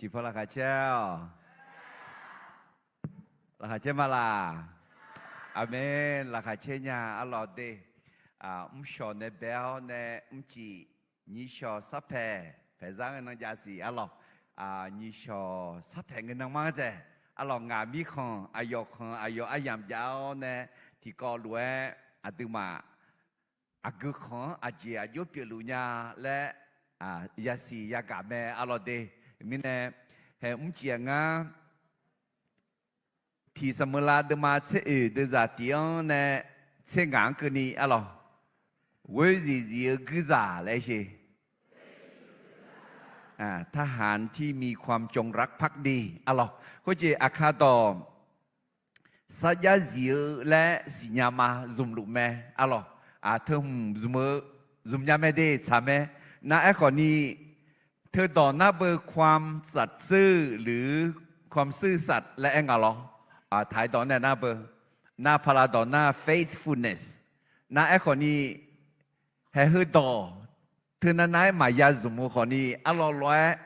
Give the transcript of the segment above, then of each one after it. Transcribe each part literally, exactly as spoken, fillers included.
Tiqpaw laqkhaq caer-awq. Laqkhaq caer ma laq? Aqmeq. Laqkhaq caer nya arlawq de. Mrshawq nae bae-awr nae mrcif nyiqshawq sarpaeq paeqzar ngeur nan jav siq arlawq. Nyiqshawq sarpaeq ngeur nan mar dzaeq arlawq. Ngaq mirkhanq aqyawf khanq aqyawf aryamq jav-awr nae tiqkawv lof-aer aqduimaf aqgeu khanq-anr aqjeq aqjox pyeufluf nya laer yasiq yagaq mae arlawq de. Mirnae hae mrcif-aq ngar Tiq Saqmeuqlav deuvma tser oeq deuvzaq tiq-anr nae tser ngaq-anr keuvni arlawq. Ghoerzif zif-eu guirzaq laer sher. ทหารที่มีความจงรักภักดี arlawq. Khoerjeq aqkar dawq sarjax zif-eu laer siqnya ma zmqluf mae arlawq. Teu hmq zmq-eu zmqnya mae de tsaq mae. Nar aerkhawf ni teudawq nar beu ความสัตย์ซื่อ หรือ ความซื่อสัตย์ laer aer nga lawr. Taqhaiq dawq nae nar beu, nar paqlaq dawq nar faithfulness. Nar aerkhawf ni haeq heudawq teunav nav-aer maqya zmq-eu khawf ni arlawr lawr-aer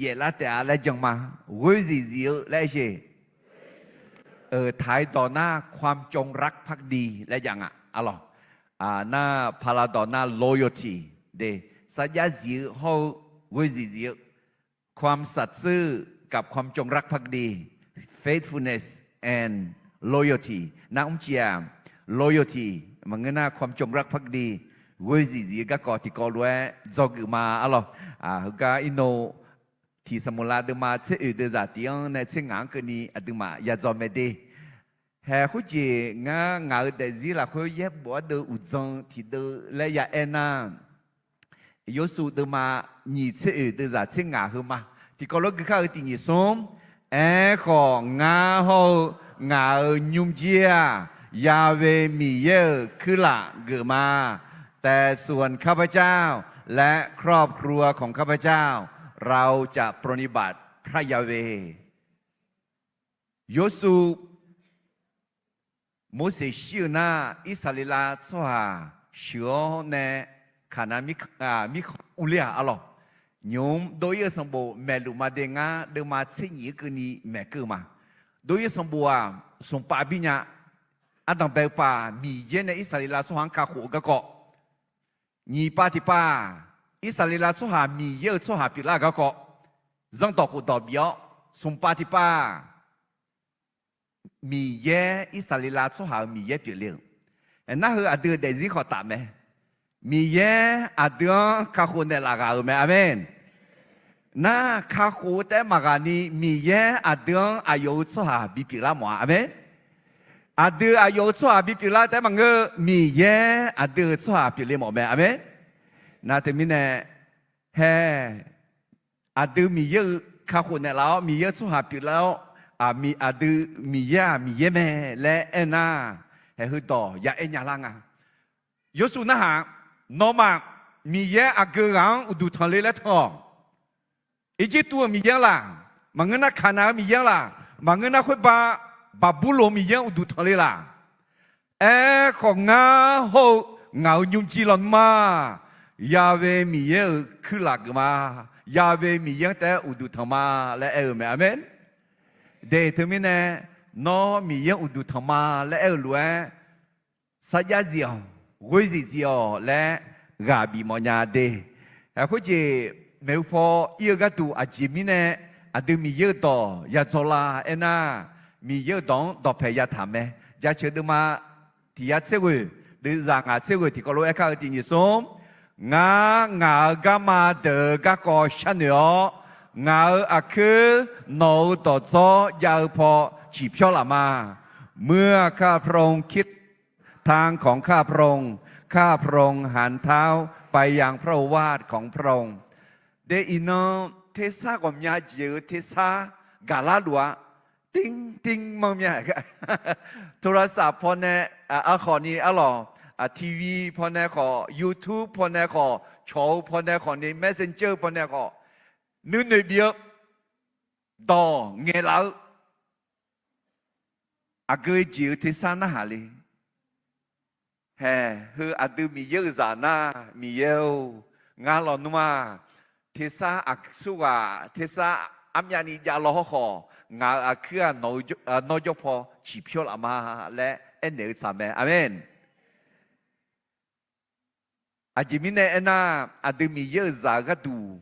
yaeflar taef-a laer jan ma. Ghoerzif zif-eu laer sher. Taqhaiq dawq nar ความจงรักภักดี laer jav nga arlawq. Nar paqlaq dawq nar loyalty de, sarjax zif-eu hawr-eu ghoerzif zif-eu ความสัตย์ซื่อ กับ ความจงรักภักดี faithfulness and loyalty. Nar mrcif-aq loyalty maqngeur nar ความจงรักภักดี ghoerzif zif-eu garkawv tiqkawv lof-aer dzawgeuf ma arlawq. Heugar irnov Tiq Saqmeuqlav deuvma tser oeq deuvzaq tiq-anr nae tser ngaq-anr keuvni aqduimaf ya dzaw mae de. Haeq khoerjeq ngar ngaq-euq daefzir lafkhoer yaerbof ardeuv uqdzan tiqdeuv laer ya aer nar, Yorsuv deuvma nyiq tser oeq deuvzaq tser ngaq heu ma. Tiqkawv lof-aer gui kar-eu tiq nyiq smr. Aerkhawf ngar hawr-eu ngaq-euq nymrjir-aq, Ya'we Miqyaer-euq kuirlaf geuf ma. แต่ส่วนข้าพเจ้า และครอบครัวของข้าพเจ้า เราจะปรนนิบัติพระยาเวห์ Yorsuv Morseq shir-eu nar, Irsaqleqlav tsawrhaq sheuq-awr nae Kaqnav mirkhanq urler-aq arlawq. Nymq-mr dov-ir-eu sanqbof maeqluf ma de ngar deuvma tser nyiq-anr keuvni maeqkeuv-eu ma. Dov-ir-eu sanqbof-aq, smqpav bir nya. Ardanqbae-eu paq Miqyaer nae Irsaqleqlav tsawrhaq-anr kakhof-eu garkawv. Nyiq pav tiqpav, Irsaqleqlav tsawrhaq Miqyaer-euq tsawrhaq pyeuflar-euq garkawv. Zanrdawq khofdawq bif-awr, smqpav tiqpav, Miqyaer Irsaqleqlav tsawrhaq-euq Miqyaer pyeufle-euq. Nar heu aqdui-euq daefzir khawf taf mae. Miqyaer aqdui-anr kakhof naeqlaf ghaq-euq mae. Aqmeq. Nar kakhof-eu taef-aer maqghaq ni Miqyaer aqdui-anr aqyawf-euq tsawrhaq bipyeuf lar mawf-a. Aqmeq. Aqdui aqyawf-euq tsawrhaq bipyeuf lar taef-aer maqngeur, Miqyaer aqdui-euq tsawrhaq pyeufle mawf mae. Aqmeq. Nar teumirnae, hae, aqdui Miqyaer-euq kakhof naeqlaf-awr Miqyaer-euq tsawrhaq pyeuflar-awr, aqdui Miqyaer-aq Miqyaer mae laer aernar, haeq heudawq ya aer nya lar nga. Yorsuv narhaq, nawmaf Miqyaer aqgeu ghaq-anr uqduq tanqle laer tan-awq. Irjirtuv-euq Miqyaer-anr laq, maqngeur nar Kaqnav-eu Miqyaer-anr laq, maqngeur nar khoerbav Baqburloq-eu Miqyaer-anr uqduq tanqle laq. Aerkhawf ngar hawr-eu ngaq-euq nymrjir lawnmr-a, Ya'we Miqyaer-euq kuirlaf geuf ma. Ya'we Miqyaer-anr taef-aer uqduq tanq ma laer aer-eu mae. Aqmeq. De teumirnae, nawr Miqyaer-anr uqduq tanq ma laer aer-eu lof-aer, sarjax zif-awq, ghoerzif zif-awq laer ghaq bif mawf nya de. Khoerjeq maeqhu paw ir-eu gharduq aqjeq mirnae aqdui Miqyaer-euq dawq ya dzaw la aernar, Miqyaer-euq dawq-anr dawqpae ya taq mae. Jaceuq deuvma tiq yar tser ghoeq, deuvzaq ngaq tser ghoeq tiqkawv lof-aer kar-eu tiq nyiq smr. Ngar ngaq-euq garma deuq-eu garkawv sharnoeq-awr, ngaq-euq aqkuir nawq-euq dawqdzawr jav-eu paw ciqpyawr laf ma. เมื่อข้าพระองค์คิด ทางของข้าพระองค์ ข้าพระองค์หันเท้าไปยังพระโอวาทของพระองค์ De iqnan tersar ghawqmya jeq-eu tersar gaqlar luf-a. Tingting manr mya. โทรศัพท์ pawnae, arkhawf ni arlawq, TV pawnae khawf, YouTube pawnae khawf, cawq-eu pawnae khawf ni, Messenger pawnae khawf, nuinoeq bif-eu dawq ngaeqlaf-eu aqgeu jeq-eu tersar narhaq le. Hae, heu aqdui Miqyaer-euq zaq nar, Miqyaer-or, ngar lawnmr-aq, tersar aqsurghaq tersar armyavni jav law hawrkhawf, ngaq-euq aqkuir-aq nawq-eu jawr, nawr jawr paw ciqpyawr laf ma laer aernaeq-eu tsaq mae. Aqmeq. Aqjeq mirnae aernar, aqdui Miqyaer-euq zaq-eu gharduq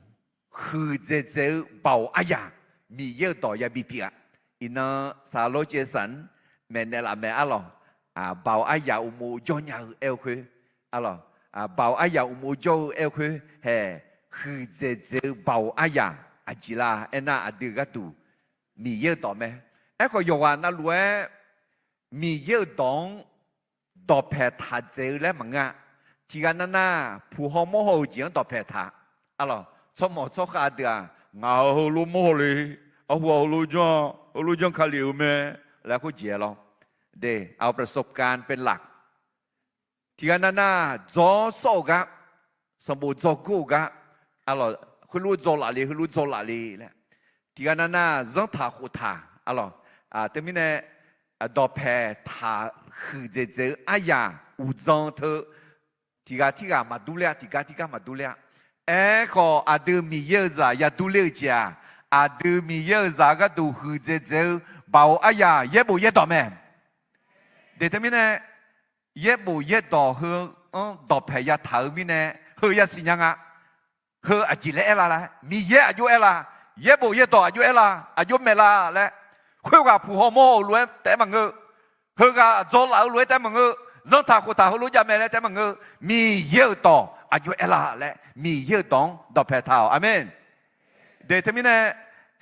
huiqdzaeq dzaeq-eu baoq aryaq, Miqyaer-euq dawq yabi pyeuf-a. Iqnan saqlawr caev saq-anr maeqnaeq laf mae arlawq. Baoq aryaq uqmov jawr nya-eu aer-eu khoer, arlawq, baoq aryaq uqmov jawr-eu aer-eu khoer hae, huiqdzaeq dzaeq-eu baoq aryaq aqjeq la aernar, aqdui gharduq Miqyaer-euq dawq mae. Aerkhawf, yawqghaq navluf-aer Miqyaer-euq dawq-anr dawqpaeq taq dzaeq-eu laer maqngeur-a. Tiqghaq nav nar, puq haw mawr haw-euq jeq-anr dawqpaeq taq. Arlawq, tsawrmawq tsawrkhav deuq-aq, ngaq-euq heulof mawr haw le, arhu-aq heulof janr, heulof janr ka lef-eu mae laer khoerjeq-aer lawr. De, เอาประสบการณ์เป็นหลัก. Tiqghaq nav nar, dzawr sawr-euq gar, sanqbof dzawr gor-euq gar, arlawq, heulof dzawr laf le, heulof dzawr laf le laer. Tiqghaq nav nar, zanrtaq khoftaq, arlawq, teumirnae dawqpaeq taq huiqdzaeq dzaeq-eu aryaq uqdzan teu, tiqghaq tirghaq maqdur ler-a, tiqgar tirgar maqdur ler-a. Aerkhawf, aqdui Miqyaer-euq zaq yadur ler-eu jeq-aq, aqdui Miqyaer-euq zaq gharduq huiqdzaeq dzaeq-eu baoq aryaq yaerbof yaerdawq mae. De teumirnae, yaerbof yaerdawq heu-anr dawqpaeq yataq-eu mirnae, heu yasiq nya nga. Heu aqjeq laer aerlar laer, Miqyaer aqjox aerlar, yaerbof yaerdawq aqjox aerlar, aqjox maeqlar laer, khoerghaq puq haw mawr haw-eu lof-aer taef-aer maqngeur. Heughaq dzawr laf-eu lof-aer taef-aer maqngeur. Zanrtaq khoftaq heulof jav mae laer taef-aer maqngeur. Miqyaer-euq dawq aqjox aerlar laer, Miqyaer-euq dawq-anr dawqpaeq taq-awq. Aqmeq. De teumirnae,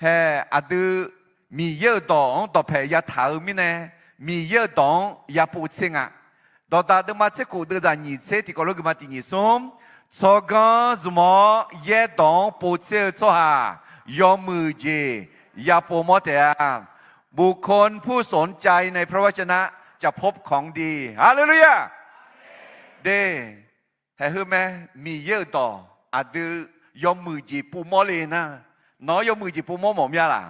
hae, aqdui Miqyaer-euq dawq-anr dawqpaeq yataq-eu mirnae, Miqyaer-euq dawq-anr ya povtser nga. Dawqdaq deuvma tser khof deuvzaq nyiq tser tiqkawv lof geufma tiq nyiq smr, tsawrganr zmq-awr yaerdawq-anr povtser-eu tsawrhaq yawmuiq jeq ya povmawr taef-a. บุคคลผู้สนใจในพระวจนะจะพบของดี Haleluya. De, haeq heu mae, Miqyaer-euq dawq aqdui yawmuiq jeq povmawr le nar, nawq-anr yawmuiq jeq povmawr mawf mir-a laq?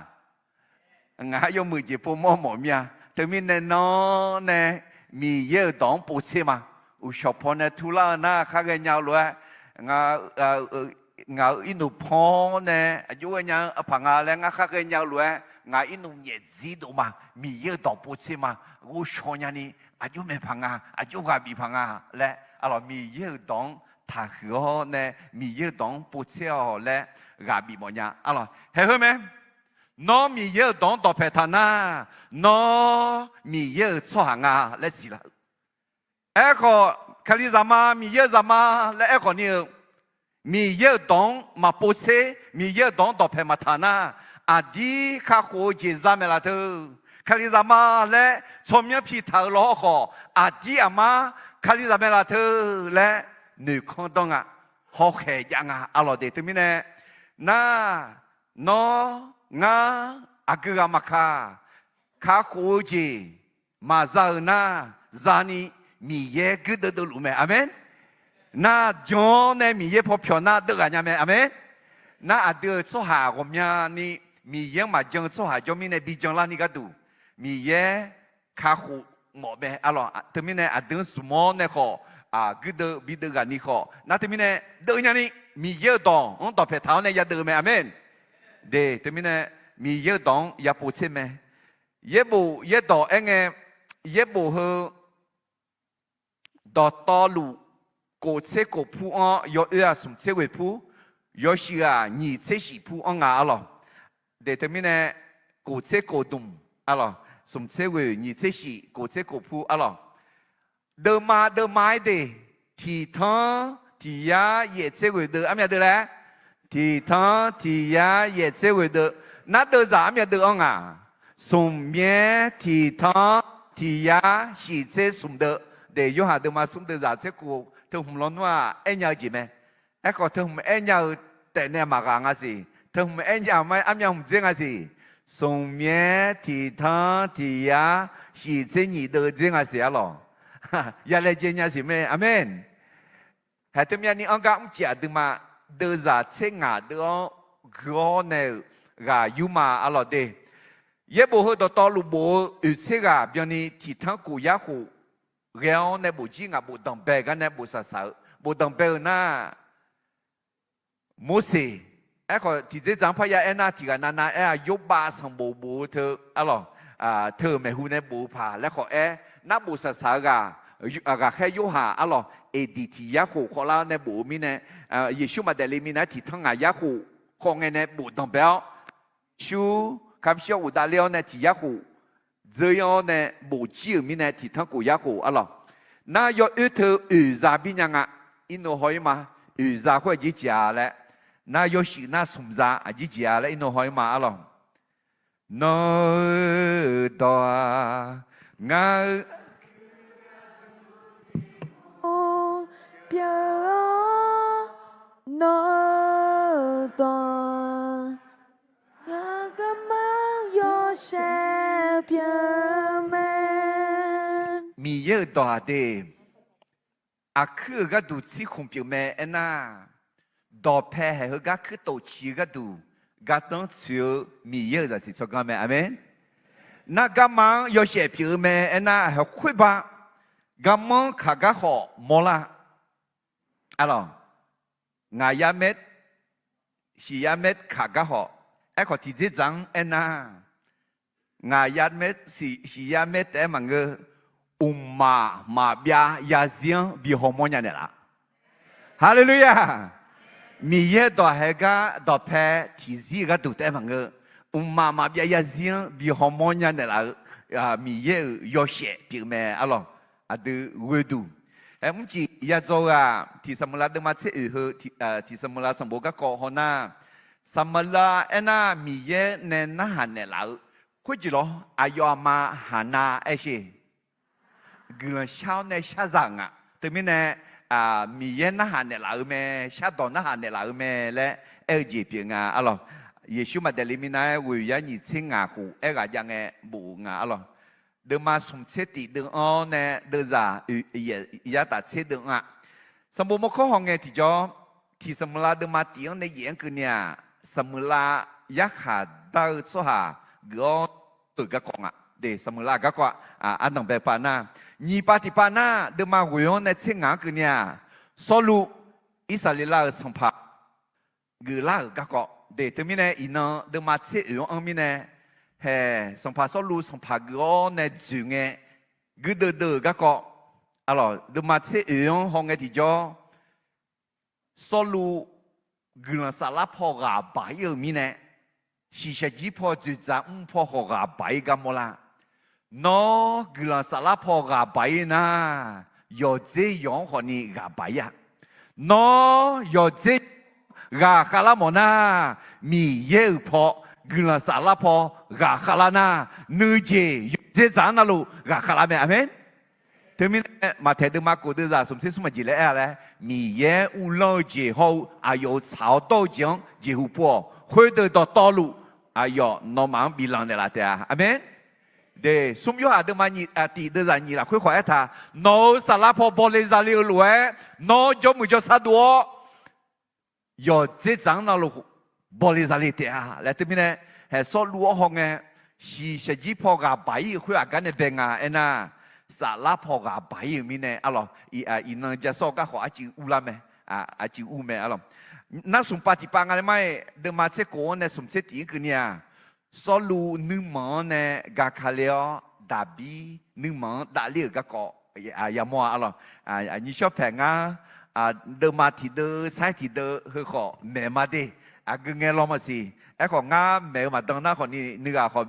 Ngaq-anr yawmuiq jeq povmawr mawf mir-a. Teumirnae nawr nae Miqyaer-euq dawq-anr povtser ma. Uqshawq paw nae turlar-eu nar khar ghaenya-eu lof-aer, ngaq-euq irnuf paw nae aqjox ghaenya-eu paq nga laer ngar khar ghaenya-eu lof-aer, ngaq irnuf nyaef dzir dov ma. Miqyaer-euq dawq povtser ma. Ghovshaw nyani, aqjox maeq paq nga, aqjox ghaq bif paq nga laer, arlawq, Miqyaer-euq dawq-anr taqhuiq-awr nae Miqyaer-euq dawq-anr povtser-awq laer ghaq bif mawf nya, arlawq. Haeq heu mae. Nawr Miqyaer-euq dawq-anr dawqpaeq taq nar, nawr Miqyaer-euq tsawrhaq nga laer siqlar-eu. Aerkhawf, Kalizaq ma, Miqyaer-euq zaq ma laer aerkhawf ni-eu, Miqyaer-euq dawq-anr maqpov tser, Miqyaer-euq dawq-anr dawqpaeq maqtaq nar, aqdir kakhof-eu jeq za maeqlaf teu. Kalizaq ma laer tsawrmyanr pi taq-eu lawhawr khawf, aqdir aqmar Kalizaq maeqlaf teu laer noeqkanr danr nga, hawkhaeq jav nga, arlawq de. Teumirnae nar, nawr ngar aqgeu ghaq maqkaq, kakhof-eu jeq maqza-euq nar, zani Miqyaer guirdeuv deuvluf mae. Aqmeq. Nar jan-awr nae Miqyaer paw pyawq nar deuvghaq nya mae. Aqmeq. Nar aqdui-euq tsawrhaq ghawqmyani Miqyaer-anr maqjan-eu tsawrhaq jawr mirnae bi janlarni gharduq, Miqyaer kakhof mawf mae, arlawq. Teumirnae aqdui-anr zmq-awr nae khawf, guirdeuv bideuv ghaq ni khawf, nar teumirnae deuv nyani Miqyaer-euq dawq-anr dawqpaeq taq-awr nae yadeuv mae. Aqmeq. De, teumirnae Miqyaer-euq dawq-anr ya povtser mae. Yaerbof yaerdawq aerngae, yaerbof heu dawqtawvluf kof tser kof pur-anr, yawoer-aq smq tser ghoeq pur, yawshuif-aq nyiq tser shif pur-anr nga, arlawq. De teumirnae kof tser kof dmq, arlawq, smq tser ghoeq nyiq tser shif kof tser kof pur, arlawq. Deuvma deuvma-aer de, tiq tanr tiq yar yaef tser ghoeq deuv armyav deuv laer, tiq tanr tiq yar yaef tser ghoeq deuv. Nar deuvzaq armyav deuv-anr nga. Smq myaer tiq tanr tiq yar shif tser smq deuv. De, Yorhaq deuvma smr deuvzaq tser kof teu hmq lawnmr-aq aernya-eu jeq mae. Aerkhawf teu hmq aernya-eu taef nae maqghaq nga siq. Teu hmq aernya-eu ma-aer armyav hmq dzer nga siq. Smq myaer tiq tanr tiq yar shif tser nyiq deuv dzer nga siq, arlawq. Yalaejae nya siq mae. Aqmeq. Haeq teumyav ni anr gar mrcif aqduimaf deuvzaq tser ngaq deuv-anr gui-awr nae-euq ghaq yurma, arlawq de. Yaerbof heu dawqtawvluf bof-eu oeq tser ghaq byanni tiq tanr kof yar khof ghae-awr nae bof jir ngaq bofdanq bae gar nae bof saqsaq-eu, bofdanq bae-eu nar, Morseq Aerkhawf tiqdzerdzaq-anr parya aernar, tiqghaq navnav aer-aq, Yorbav sanqbof bof-eu teu arlawq, teu-euq maeqhu nae bof-eu paq laer khawf aer, narbof saqsaq-eu ghaq, ghaqkhaer Yorhaq arlawq, eqdiq tiq yar khof khawvlar-awr nae bof-eu mirnae, Yeqsur maqdaef le minav-aer tiqtanr ngaq yar khof khawf ngae nae bof danqbae-awr, Yeqsur kamq shir-awr ghofdav ler-awr nae tiq yar khof dzeur-ir-awr nae bof jir-euq mirnae tiqtanr khof yar khof arlawq. Nar yawoer teu oeqza birnya nga. Irnov haw-ir ma. Oeqza khoer aqjeq jeq-a laer, nar yawshuif nar smqza aqjeq jeq-a laer irnov haw-ir ma arlawq. Nawr-eu dawq-aq, ngar-eu pyeuf-awr, nawr-eu dawq-aq, ngar garmanr yawshaef pyeuf mae. Miqyaer-euq dawq-aq de, aqkuir-euq gharduq tsirkhmq pyeuf mae aernar, dawqpae haeq heugar kuirtof ciq-eu gharduq gardanr tsoeq-eu Miqyaer-euq zaqsiq tsawrganr mae. Aqmeq. Nar garma-anr yawshaef pyeuf-eu mae aernar, haeq khoerba garmanr kaq gar khawf mawrlar. Arlawq, ngaq yar maer, siq yar maer kaq gar khawf. Aerkhawf tiqdzerdzaq-anr aernar, ngaq yar maer, siq yar maer taef-aer maqngeur, mqmaq maqbyav yazir-anr bi hawmawr nya naeqlaf. Haleluya! Miqyaer dawq haegar dawqpae tiqzir-eu gharduq taef-aer maqngeur, mqmaq maqbyav yazir-anr bi hawmawr nya naeqlaf-eu Miqyaer-euq yawshaef pyeuf mae arlawq. Aqdui ghoeduq aer mrcif yadzaw-eu-aq, tiq Saqmeuqlav deuvma tser oeq heu, tiq Saqmeuqlav sanqbof garkawv hawnar, Saqmeuqlav aernar Miqyaer nae narhaq naeqlaf-eu khoerjeq lawr, aqyawf aqma Haqnav aer sher. Guiqlanq shar-awr nae shar za-euq nga. Teumirnae Miqyaer narhaq naeqlaf-eu mae, shardawq narhaq naeqlaf-eu mae laer aer-eu jeq pyeuf nga arlawq. Yeqsur maqdaef le minav-aer ghoeq yar nyiq tser ngaq khof aerghaq jav ngae bof-eu nga arlawq. Deuvma smq tser tif deuv-anr nae deuvzaq oeq yaer taf tser deuv-anr-a. Sanqbof mawrkawr hawngae tiqjawr, tiq Saqmeuqlav deuvma tif-anr nae yaef-anr keuvni-aq, Saqmeuqlav yarkhaq dar-eu tsawrhaq geuf-awr deuq garkawv nga. De Saqmeuqlav garkawv-a, ardanq bae pav nar, nyiq pav tiq pav nar deuvma ghoeq-anr nae tser ngaq-anr keuvni-aq, Sawrluv, Irsaqleqlav-euq sanqpaq geuflar-euq garkawv. De teumirnae iqnan deuvma tser oeq-anr anr mirnae, haeq sanqpaq Sawrluv sanqpaq geuf-awr nae dzoeq ngae guirdeuv deuv-euq garkawv. Arlawq, deuvma tser oeq-anr hawngae tiqjawr, Sawrluv guiqlanq saflar paw ghaq baq-ir-euq mirnae, shiqshaq jir paw dzoeqdzaq mr paw khawf ghaq baq-ir gar mawrlar. Nawr guiqlanq saflar paw ghaq baq-ir nar, yawqdzer yawq-anr khawfni ghaq baq-ir-a. Nawr yawqdzer ghaq khavlar mawf nar, Miqyaer-euq paw, guiqlanq saflar paw ghaq khavlar nar, nuijeq yawqdzer dzaq-anr navluf ghaq khavlar mae. Aqmeq. Teumirnae Maqtaeq deuvma kof deuvzaq smq tser smr maq jeq laer aer-a laer, Miqyaer uvlanr-eu jeq hawr-eu aqyawf-euq tsaq-awr dawr-eu jeq-anr jeqhu pov-awq. Khoerdeuq dawqtawvluf aqyawf nawmaf-anr biflanq naeqlaf taef-a. Aqmeq. De, smr Yorhaq deuvma nyiq, tif deuvzaq nyiq lafkhoer khawf aertaq, nawq-euq saflar paw bawle zale-eu lof-aer, nawr jawrmuiq jawrsar dov-awr, yawqdzer dzaq-anr navluf bawle zale taef-a laer. Teumirnae, haeq Sawrluv-anr hawngae, shiqshaq jir paw ghaq baq-ir-euq khoer aqgar nae bae nga aernar, saflar paw ghaq baq-ir-euq mirnae arlawq, iqnan ja sawr-eu gar khawf arcuiv uvlar mae, arcuiv ur mae arlawq. Nar smq pav tiq pav nga laer mar-iq, deuvma tser kof-anr nae smq tser tif-anr keuvni-aq, Sawrluv nuirmanq-anr nae gaka le-awr Daqbir nuirmanq-anr davler-euq garkawv yamawr-a arlawq. Nyiq shawr paeq ngar deuvma tiqdeuv sair tiqdeuv heu khawf maeq ma de. Aqgeu ngae law maqsiq. Aerkhawf ngar maeq-eu maqdan nar khawfni nuighaq khawf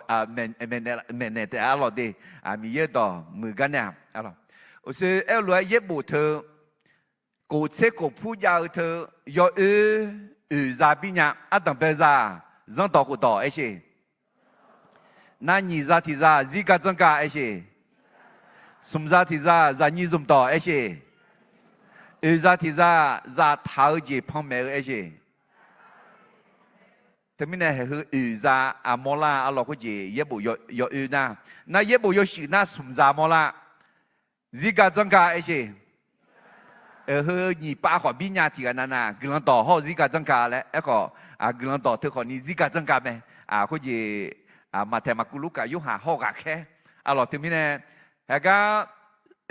maeqnaeq taef-a arlawq de. Miqyaer dawq muiq gar nae-aq, uqshoe aer-eu lof-aer yaerbof teu, kof tser kof pur jav-eu teu, yawoer, oeq za birnya, ardanq bae za, zanrdawq khofdawq aer sher. Nar nyiq za tiq za zirga dzanrga aer sher. Smq za tiq za zaqnyir zmqdawq aer sher. Oeq za tiq za zaftaq-eu jeq panmaeq-eu aer sher. Teumirnae haeq heu oeq za aqmawr lar arlawq khoerjeq yaerbof yawoer nar, nar yaerbof yawshuif nar smq za mawr lar. Zirga dzanrga aer sher. Heu nyiq pav khawf birnya tiq ghaq navnav guiqlanq dawq hawr-eu zirga dzanrga laer aerkhawf, guiqlanq dawq teu khawfni zirga dzanrga mae. Khoerjeq Maqtaeq, Maqkuv, Lurkaf, Yorhaq hawr-eu ghaqkhaer arlawq teumirnae, haeq gar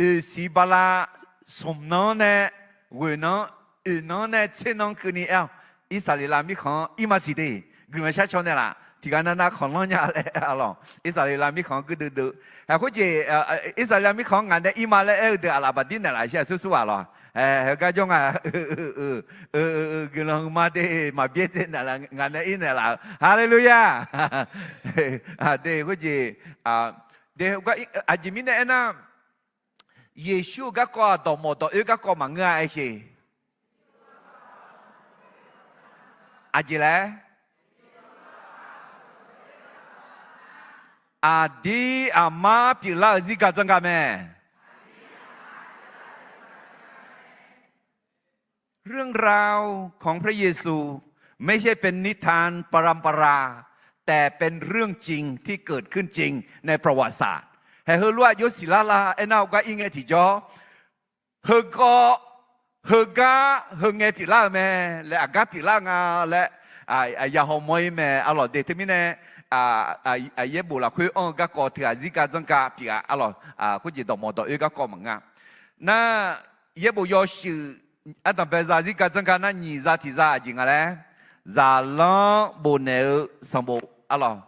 oeq siq bala smq nan-anr nae ghoeq nan-anr oeq nan-anr nae tser nan-anr keuvni aer-awq. Irsaqleqlav mirkhanq-anr ir maqsiq de. Guiqlanq shar caw naeqlaf, tiqghaq navnav khanqlanr nya laer arlawq. Irsaqleqlav mirkhanq-anr guirdeuv deuv. Haiq khoerjeq, Irsaqleqlav mirkhanq-anr ngaq nae ir ma laer aer-eu deuq aqlaf baqdir naeqlaf shir-aq, sur sur ghaq lawq. Heugar jawr nga, guiqlanq huiqma de, maqbyaer dzae naeqlaf, ngaq nae ir naeqlaf-eu. Haleluya! De khoerjeq, de, aqjeq mirnae aernar, Yeqsur-eu garkawv-aq dawqmawf dawq oer garkawv maqngeur-a aer sheq. Aqjeq laer, aqdir aqmar pyeuflar-euq zirga dzanr ga mae. เรื่องราวของพระเยซูไม่ใช่เป็นนิทานปรำปรา แต่เป็นเรื่องจริงที่เกิดขึ้นจริงในประวัติศาสตร์ Haeq heulof-aer jawr siqlar lar aernar, heugar ir ngae tiqjawr, heukawv, heugar, heungae pyeuflar-euq mae laer, aqgar pyeuflar nga laer, yahaw mawr-ir mae arlawq de. Teumirnae, yaerbof lafkhoer anr-eu garkawv teughaq zirga dzanr ga pyeuf-a arlawq. Khoerjeq dawqmawf dawq oer garkawv maqngeur. Nar, yaerbof yawshuif ardanq bae za zirga dzanr ga nar, nyiq za tiq za aqjeq nga laer, zaqlanr bofnaeq-eu sanqbof arlawq.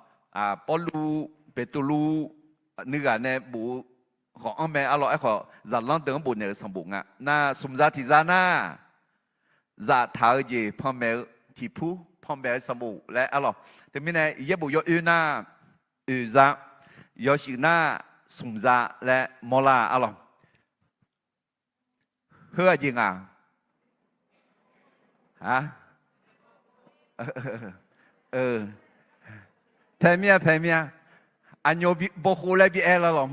Pawrluv, Beqtuvluv, nuighaq nae bof-eu khawf anr mae arlawq. Aerkhawf, zaqlanr deuq-anr bofnaeq-euq sanqbof nga. Nar, smq za tiq za nar, zaftaq-eu jeq panmaeq-eu tiqpur panmaeq-eu sanqbof laer arlawq. Teumirnae yaerbof yawoer nar, oeq za, yawshuif nar, smq za laer mawrlar arlawq. Heu aqjeq nga. Tae mir-a, pae mir-a. Aqnyoq bawkhov laer bi aer lar lawq.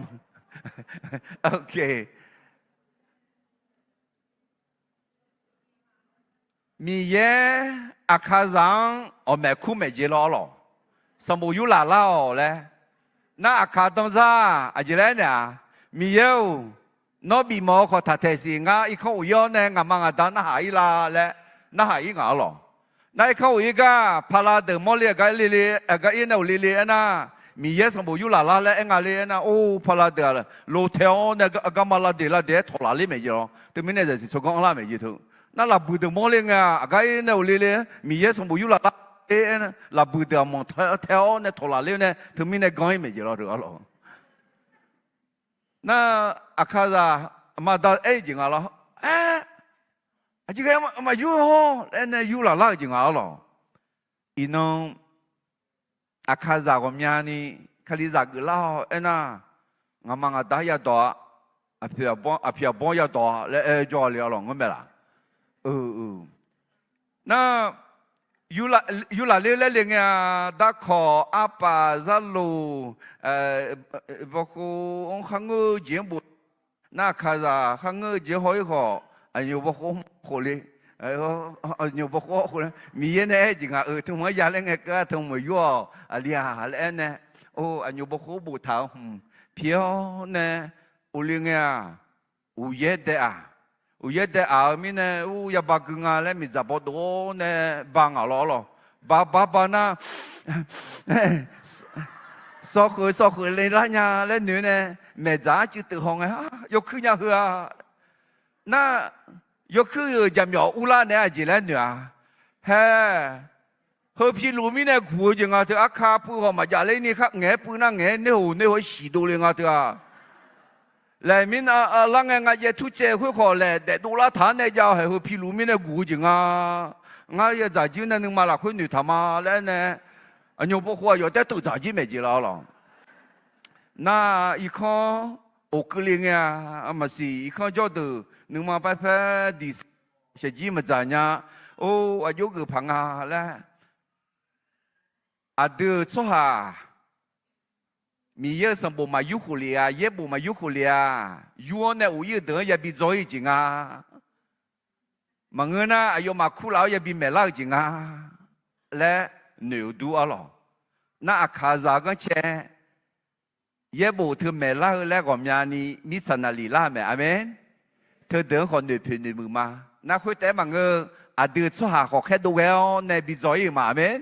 Miqyaer Aqkaqzaq-anr awqmaeq kur maeq jeq lawr arlawq. Sanqbof yurlaf lar-awq laer. Nar Aqkaq danzar aqjeq laer aernaeq-aq, Miqyaer-or, nawr bifmawf-eu khawf taq taeq siq. Ngar irkanr uq ir-awr nae ngaqma ngaqda narhaq ir la laer narhaq ir ngaq arlawq. Nar irkanr uq ir gar pala deuq mawrle aqgar ir le le, aqgar ir nae uq le le aernar, Miqyaer sanqbof yurlaf lar laer aer nga le aernar, or, pala deuq-aq, lo tae-awr nae aqgar ma lav deq lav deq-aer tawqlaf ler maeq jeq lawr. Teumirnae zaqsiq tsawrganr anrlar maeq jeq teu. Nar lafbuiq deuq mawrle ngae-aq, aqgar ir nae uq le le, Miqyaer sanqbof yurlaf lar le aer, lafbuiq deuq aqmanq tae-awr nae tawqlaf ler nae teumirnae gan ir maeq jeq lawr deuq arlawq. Nar Aqkaqzaq maqda aer-eu jeq nga lawr. Aer, aqjeq ghae maqyur-awr laer nae yurlaf lar-euq jeq nga arlawq. Iqnan Aqkaqzaq ghawqmyani Kalizaq geuflar-awr aernar, ngaqma ngaqda yadawq-a, aqpoeq aqbawr yadawq-a laer aer jawr le arlawq ngar mae laq. Nar, yurlaf ler laer le ngae-a, darkawq arpaf zarloq, bawkhov-anr kharngeur-eu jeq-anr bof. Nar Aqkaqzaq kharngeur-eu jeq haw-ir khawf, aqnyoq bawkhov-anr khof le. Aqnyoq bawkhov-anr khof le, Miqyaer nae aer jeq nga-eu, teumaq-anr ya laer ngae keuv-a, teumaq yur-awq aqli-aq laer aer nae, or, aqnyoq bawkhov-anr boftaq-eu hmq pyeuf-awr nae, uqle ngae-aq, uqyaer dae-aq, uqyaer dae-aq-eu mirnae, ur, yaba gui nga laer miqdzaq bawdov-awr nae ba ngaq lawr arlawq. Ba ba ba nar, sawkhoeq sawkhoeq le lar nya laer noeq nae, maeqdzaq-anr cuiv teuf haw ngae, yawkuir nya heu-a. Nar, yawkuir-euq jaqmyawf urlar naeq-aer aqjeq laer noeq-a. Hae, heu piluf mirnae guq-eu jeq nga teu, arka puiv khawf maqjav ler ni, ngaeq-aer puiv nar ngaeq-aer noer hoq noer haw-aer siq dovle nga teu-a. Laeq mirnae lar ngae, nga jaev tur caev khoer khawf laeq daef dovlar taq-anr nae jav-awq. Hae, heu piluf mirnae guq-eu jeq nga. Ngar yadzaq jir nae nuima lafkhoer noeqtaq ma laer nae, aqnyoq bawkhov aqyawf taer teuv dzaq jir maeq jeq lawr lawq. Nar, irkanr oqkeuv le ngae-a, maqsiq irkanr jawrdeuq nuima paer paer diq shaqjir maqdzaq nya. Or, aqjox geuf paq nga laer. Aqdui-euq tsawrhaq Miqyaer-euq sanqbof maqyur khof lef-a, yaerbof maqyur khof lef-a, yur-awr nae of ir-eu deuq-anr yabi dzaw ir-eu jeq nga. Maqngeur nar, aqyawfmaf kurlaf-awr yabi maeqlar-eu jeq nga laer noeq-eu dur arlawq. Nar, Aqkaqzaq-eu ghanrcae yaerbof teu maeqlar-eu laer ghawqmyani mirtsaq naqlif lar mae. Aqmeq. Teudeuq-anr khawf noeqpoeq noeqmuiq ma. Nar, khoertaef-aer maqngeur-eu, aqdui-euq tsawrhaq khawf khaerdov ghae-awr nae bi dzaw ir-euq ma. Aqmeq.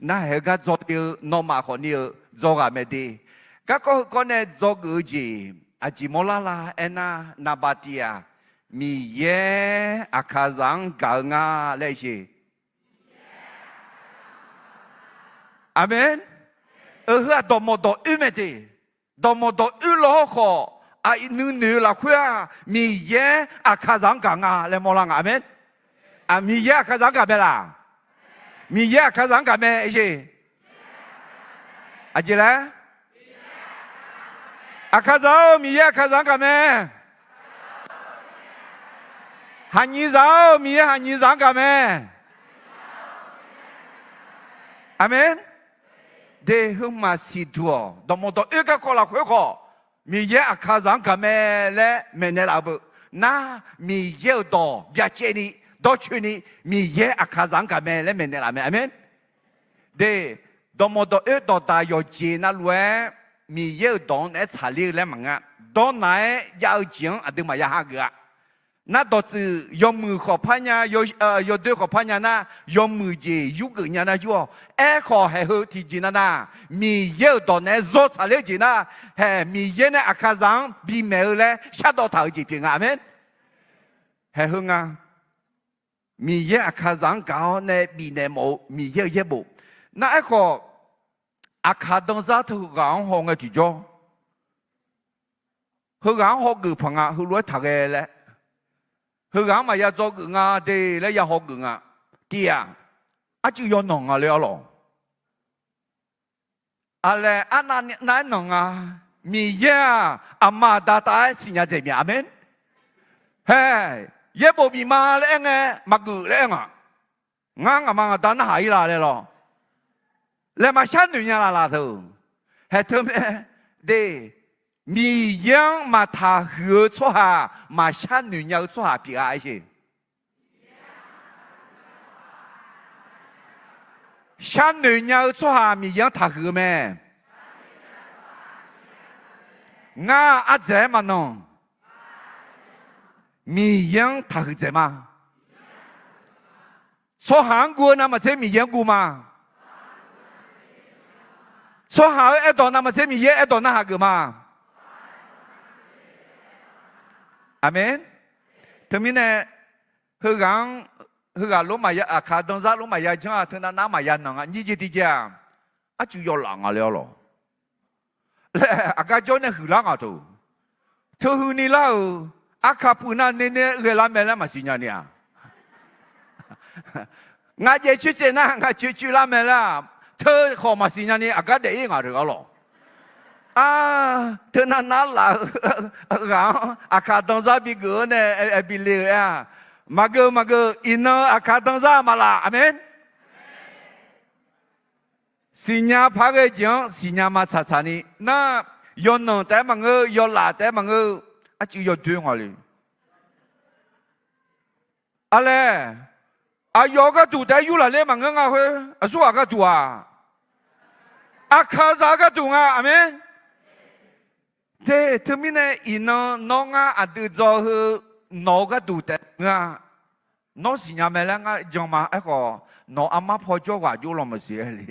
Nar, haeq-eu gar dzaw ni-eu nawmaf khawf ni-eu dzaw ghaq mae de. Garkawv heukawv nae dzawgeuf-eu jeq aqjeq mawrlar la aernar, naqbaq tiq-aq, Miqyaer Aqkaqzaq-anr gaq-eu nga laer sheq. Aqmeq. Heu-aq dawqmawq dawq oer mae te. Dawqmawq dawq oer law hawrkhawf, aqnuinoeq-eu lafkhoer-aq, Miqyaer aqkaqzaq-anr gaq nga laer mawrlar nga. Aqmeq. Aq, Miqyaer aqkaqzaq-anr gaq mae laq? Miqyaer aqkaqzaq-anr gaq mae, eq. Aqjeq laer? Aqkaqzaq-or, Miqyaer aqkaqzaq-anr gaq mae. Haqnyiqzaq-or, Miqyaer haqnyiqzaq-anr gaq mae. Aqmeq. De, heu maqsiq duq-awq. Dawqmawq dawq oer garkawv lafkhoer khawf, Miqyaer aqkaqzaq-anr gaq mae laer maeqnaeq laf-eu beu. Nar, Miqyaer-euq dawq byacaevni, dawrcoeni, Miqyaer aqkaqzaq-anr gaq mae laer maeqnaeq laf mae. Aqmeq. De, dawqmawq dawq oer dawqdaq yawqjeq navluf-aer, Miqyaer-euq dawq-anr naeq-aer tsaqler-eu laer maqngeur. Dawrnaq-aer jav-eu jeq-anr aqduimaf ya hageuf-a. Nar dawqtsuif yawmuiq khawf par nya, yawdoer khawf par nya nar, yawmuiq jeq yurgeuf nya nar yur-awq. Aerkhawf, haeq heu tiqjeq nav nar, Miqyaer-euq dawq naeq-aer zawr tsaqler-eu jeq nar, haeq Miqyaer nae aqkaqzaq-anr bimaeq-eu laer shardawv taq-euq jeq pyeuf nga. Aqmeq. Haeq heu nga. Miqyaer aqkaqzaq-anr gaq-awr nae bifnaeq mawf-eu Miqyaer-euq yaerbof. Nar aerkhawf, aqkaq danzar teughaq-anr haw ngae tiqjawr, heughaq-anr hawgeuf paq nga, heulof-aer taqghae laer, heughaq-anr maqya dzawgeuf nga de laer ya hawgeuf nga. Tif-aq, arcuiv yawnanq nga le arlawq. Aqlaeq arnav nav-aer nanq nga. Miqyaer-aq, aqma aqda tav-aer siqnya dzaeq miq. Aqmeq. Haeq, yaerbof bif ma laer aer ngae, maqgeuf laer aer nga. Ngar ngaqma ngaqda narhaq-ir la laer lawr. Laeqhmaf sharnoeq nya laf laf teu. Haeq teumae de, Miqyaer-anr maqtaqhuiq-eu tsawrhaq, maqshar noeq nya-eu tsawrhaq pyeuf-a aer sheq. Sharnoeq nya-eu tsawrhaq Miqyaer-anr taqhuiq-eu mae. Ngar ardzaeq-aer maqnanq. Miqyaer-anr taqhuiq dzaeq ma. Tsawrhaq-anr guv-eu navmaqtser Miqyaer-anr guv ma. Tsawrhaq-euq aerdawq navmaqtser Miqyaer aerdawq narhaq geuf ma. Aqmeq. Teumirnae, heughaq-anr, heughaq lormaf ya, aqkaq danzar lormaf ya janr-aq, teunav nav-anr maqya nanq-a. Nyir jeq tiqjeq-aq, arcuiv yawlaf nga le arlawq. Laer aqgar jawr nae huiqlar nga teu. Teuhuini lar-euq, aqkaq puiv nar nuinoeq ghae lar mae laer maqsiq nya ni-aq. Ngaq jaev coer caev nar ngaq coer coer lar mae laer-aq, teu khawf maqsiq nya ni aqgar daef-ir ngaq deuq arlawq. Ar, teunav nav laf-eu ghaq-anr aqkaq danzar bigeuf-awr nae aer bi le-eu aer-aq, maqgeuf maqgeuf, iqnan-eu aqkaq danzar maqlaf. Aqmeq. Siqnya paq-aer ghae jeq-anr siqnya ma tsaqtsaq ni nar, yawnanq taef-aer maqngeur, yawlaf taef-aer maqngeur, arcuiv yawdoer nga le. Aqlaeq, aqyawf-eu gharduq taef-aer yurlaf ler maqngeur nga khoer, aqsurghaq gharduq-aq, aqkaqzaq-eu gharduq nga. Aqmeq. Te, teumirnae iqnan nawr ngar aqdui dzaw heu nawq-eu gharduq taef-aer maqngeur-a. Nawr siqnya mae laer ngar jan ma. Aerkhawf, nawq armar paw jawr ghaq jov law maqsiq-aer le.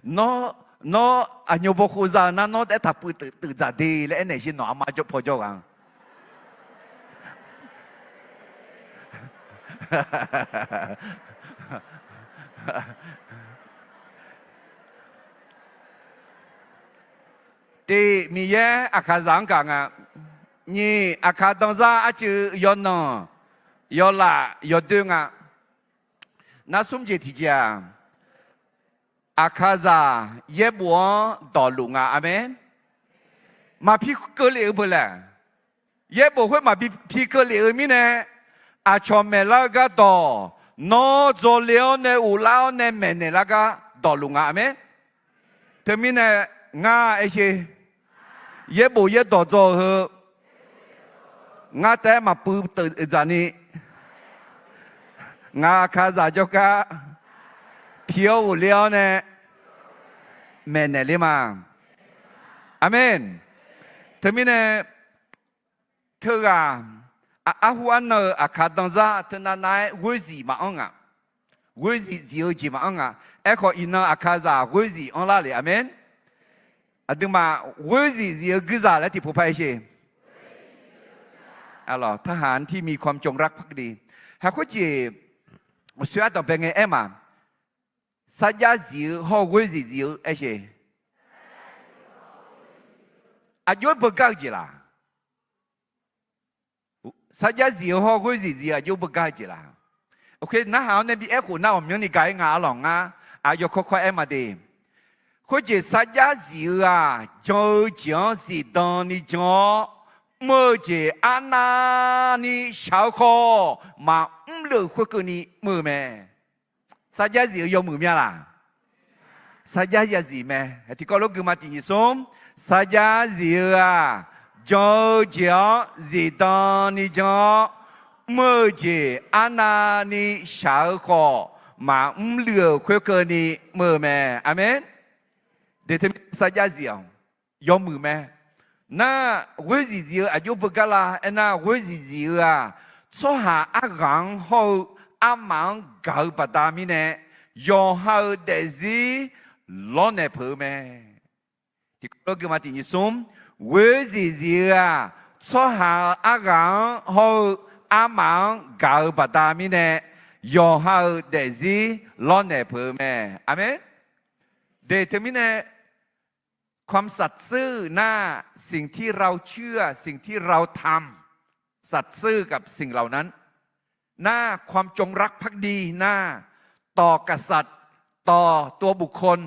Nawr, nawr aqnyawf baw khov za-eu nar nawr taef-aer taqpuiv teuf dzaq de laer aernaeq sher nawq armar jawr paw jawr ghaq-anr. Tiq, Miqyaer aqkaqzaq-anr gaq nga. Nyiq, aqkaq danzar arcuiv yawnanq, yawlaf, yawdoer nga. Nar smr jeq tiqjeq-aq, aqkaqzaq yaerbof-anr dawqluf nga. Aqmeq. Maqpi keuvlef-eu beu laeq. Yaerbof khoer maqbi pi keuvlef-eu mirnae, aqcawq maeqlar-eu gardawq, nawr dzawle-awr nae uvlar-awr nae maeqnaeq lar gar dawqluf nga. Aqmeq. Teumirnae, ngar aer sher, yaerbof yaerdawq dzaw-eu heu, ngar taef-aer maqpuiv teuf dzaq ni, ngaq aqkaqzaq jawrgar pi-awr ghofler-awr nae maeqnaeq ler ma. Aqmeq. Teumirnae, teughaq, arhu arnan-euq aqkaq danzar teunav nav-aer ghoer zif maqanr nga. Ghoer zif zif-eu jeq maqanr nga. Aerkhawf, iqnan aqkaqzaq ghoer zif anrlar le. Aqmeq. Aqduimaf ghoer zif zif-eu guirzaq laer tiqpov par-aer sher. ทหารที่มีความจงรักภักดี Haq khoerjeq, soer ardanq bae ngae aer ma. sarjax zif-eu hawr-eu ghoer zif zif-eu aer sheq. Aqjox-aer beugar-eu jeq laq? Sarjax zif-eu hawr-eu ghoer zif zif-eu aqjox beugar-eu jeq laq? Oke, narhaq-awr nae bi aerkhof nar ghawqmyanrni gaq-aer nga arlawq, ngar aqyawf kawkawr aer ma de. Khoerjeq sarjax zif-eu-aq, jan-eu jeq-anr zifdan ni jan-awr, mr-eu jeq arnavni shaq-eu khawf maqmr lef-euq khoerkeuvni mr-eu mae. Sarjax zif-eu yawmuiq mya laq? Sarjax yazif mae. Tiqkawv lof guima tiq nyiq smr. Sarjax zif-eu-aq, jan-eu jeq-anr zifdan ni jan-awr, mr-eu jeq arnavni shaq-eu khawf maqmr lef-euq khoerkeuvni mr-eu mae. Aqmeq. Deq teumirnae sarjax zif-awq, yawmuiq mae. Nar, ghoer zif zif-eu aqjox beugar la? Aernar, ghoer zif zif-eu-aq, tsawrhaq arghaq-anr hawr-eu armaf-anr gaq-eu baqda mirnae, yawqha-euq daefzir lawrnaeq peuq-eu mae. Tiqkawv lof guima tiq nyiq smr. Ghoer zif zif-eu-aq, tsawrhaq-euq arghaq-anr hawr-eu armaf-anr gaq-eu baqda mirnae, yawqha-euq daefzir lawrnaeq peuq-eu mae. Aqmeq. Deq teumirnae ความสัตย์ซื่อ นะ สิ่งที่เราเชื่อ สิ่งที่เราทำ สัตย์ซื่อกับสิ่งเหล่านั้น นะ ความจงรักภักดี นะ ต่อกษัตริย์ ต่อตัวบุคคล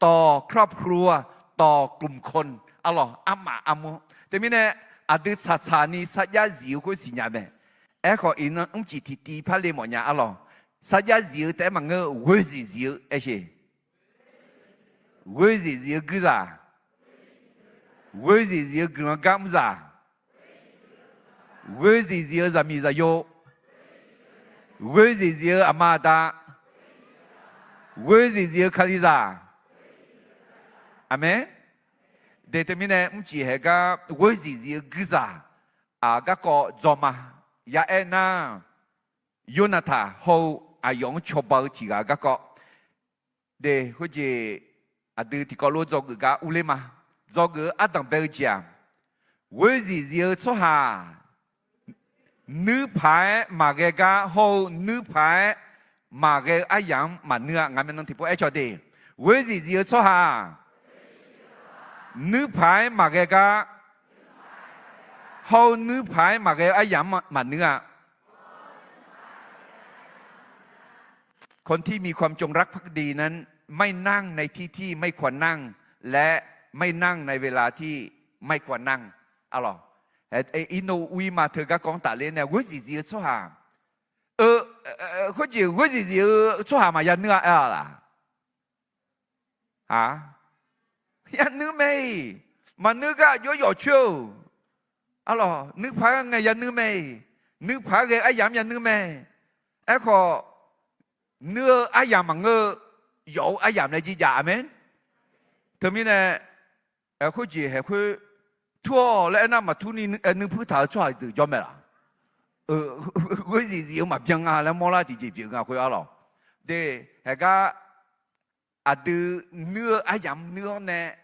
ต่อครอบครัว ต่อกลุ่มคน arlawq, armaf armur. Teumirnae aqdui tsaqtsaq ni sarjax zif-eu khoer siqnya mae. Aerkhawf iqnan mrcif tiqtiv par le mawfnya arlawq. Sarjax zif-eu taef-aer maqngeur, ghoer zif zif-eu aer sheq. Ghoer zif zif-eu guirzaq, ghoer zif zif-eu guiqlanq gar mrzaq, ghoer zif zif-eu zaqmiq zaqyo, ghoer zif zif-eu aqma aqda, ghoer zif zif-eu kalizaq. Aqmeq. Deq teumirnae mrcif haeq gar ghoer zif zif-eu guirzaq, aq, garkawv dzaw ma. Ya'aer nar, Yornaqtaq hawr-eu aqyawf-anr cawba-eu tiq ghaq garkawv. Deq khoerjeq aqdui tiqkawv lof dzawgeuf gar urler ma. Dzawgeuf-eu ardanq bae-eu jeq-aq, ghoer zif zif-eu tsawrhaq nuirpaq-aer maqghae gar hawr-eu nuirpaq-aer maqghae-eu aryamq-anr maqnuir-a. Ngaq myavnuiv tiqpov aercawq de. Ghoer zif zif-eu tsawrhaq nuirpaq-aer maqghae gar hawr-eu nuirpaq-aer maqghae-eu aryamq-anr maqnuir-a. คนที่มีความจงรักภักดีนั้น ไม่นั่งในที่ที่ไม่ควรนั่ง และไม่นั่งในเวลาที่ไม่ควรนั่ง arlawq. Irnoq uir ma teu garkawv-anr tafler nae ghoer zif zif-eu tsawrhaq, khoerjeq ghoer zif zif-eu tsawrhaq maqya nuir-a aer-a laq? Aq, yanuir mae-iq. Maqnuir gar aqjox yawf coer-euq. Arlawq, nuirpaq-aer ngae yanuir mae-iq. Nuirpaq-aer ghae-eu aryamq-anr yanuir mae. Aerkhawf, nuir-eu aryamq maqngeur-eu, yawf-eu aryamq laer jir jav. Aqmeq. Teumirnae, khoerjeq haeq khoer tur-awq laer aernar maqtur ni nuir puir taq-eu tsawrhaq deuq jawr mae laq? Ghoer zif zif-eu maqbyan nga laer mawrlar tiqjeq pyeuf nga khoer arlawq. De, haeq gar aqdui nuir-eu aryamq nuir-awr nae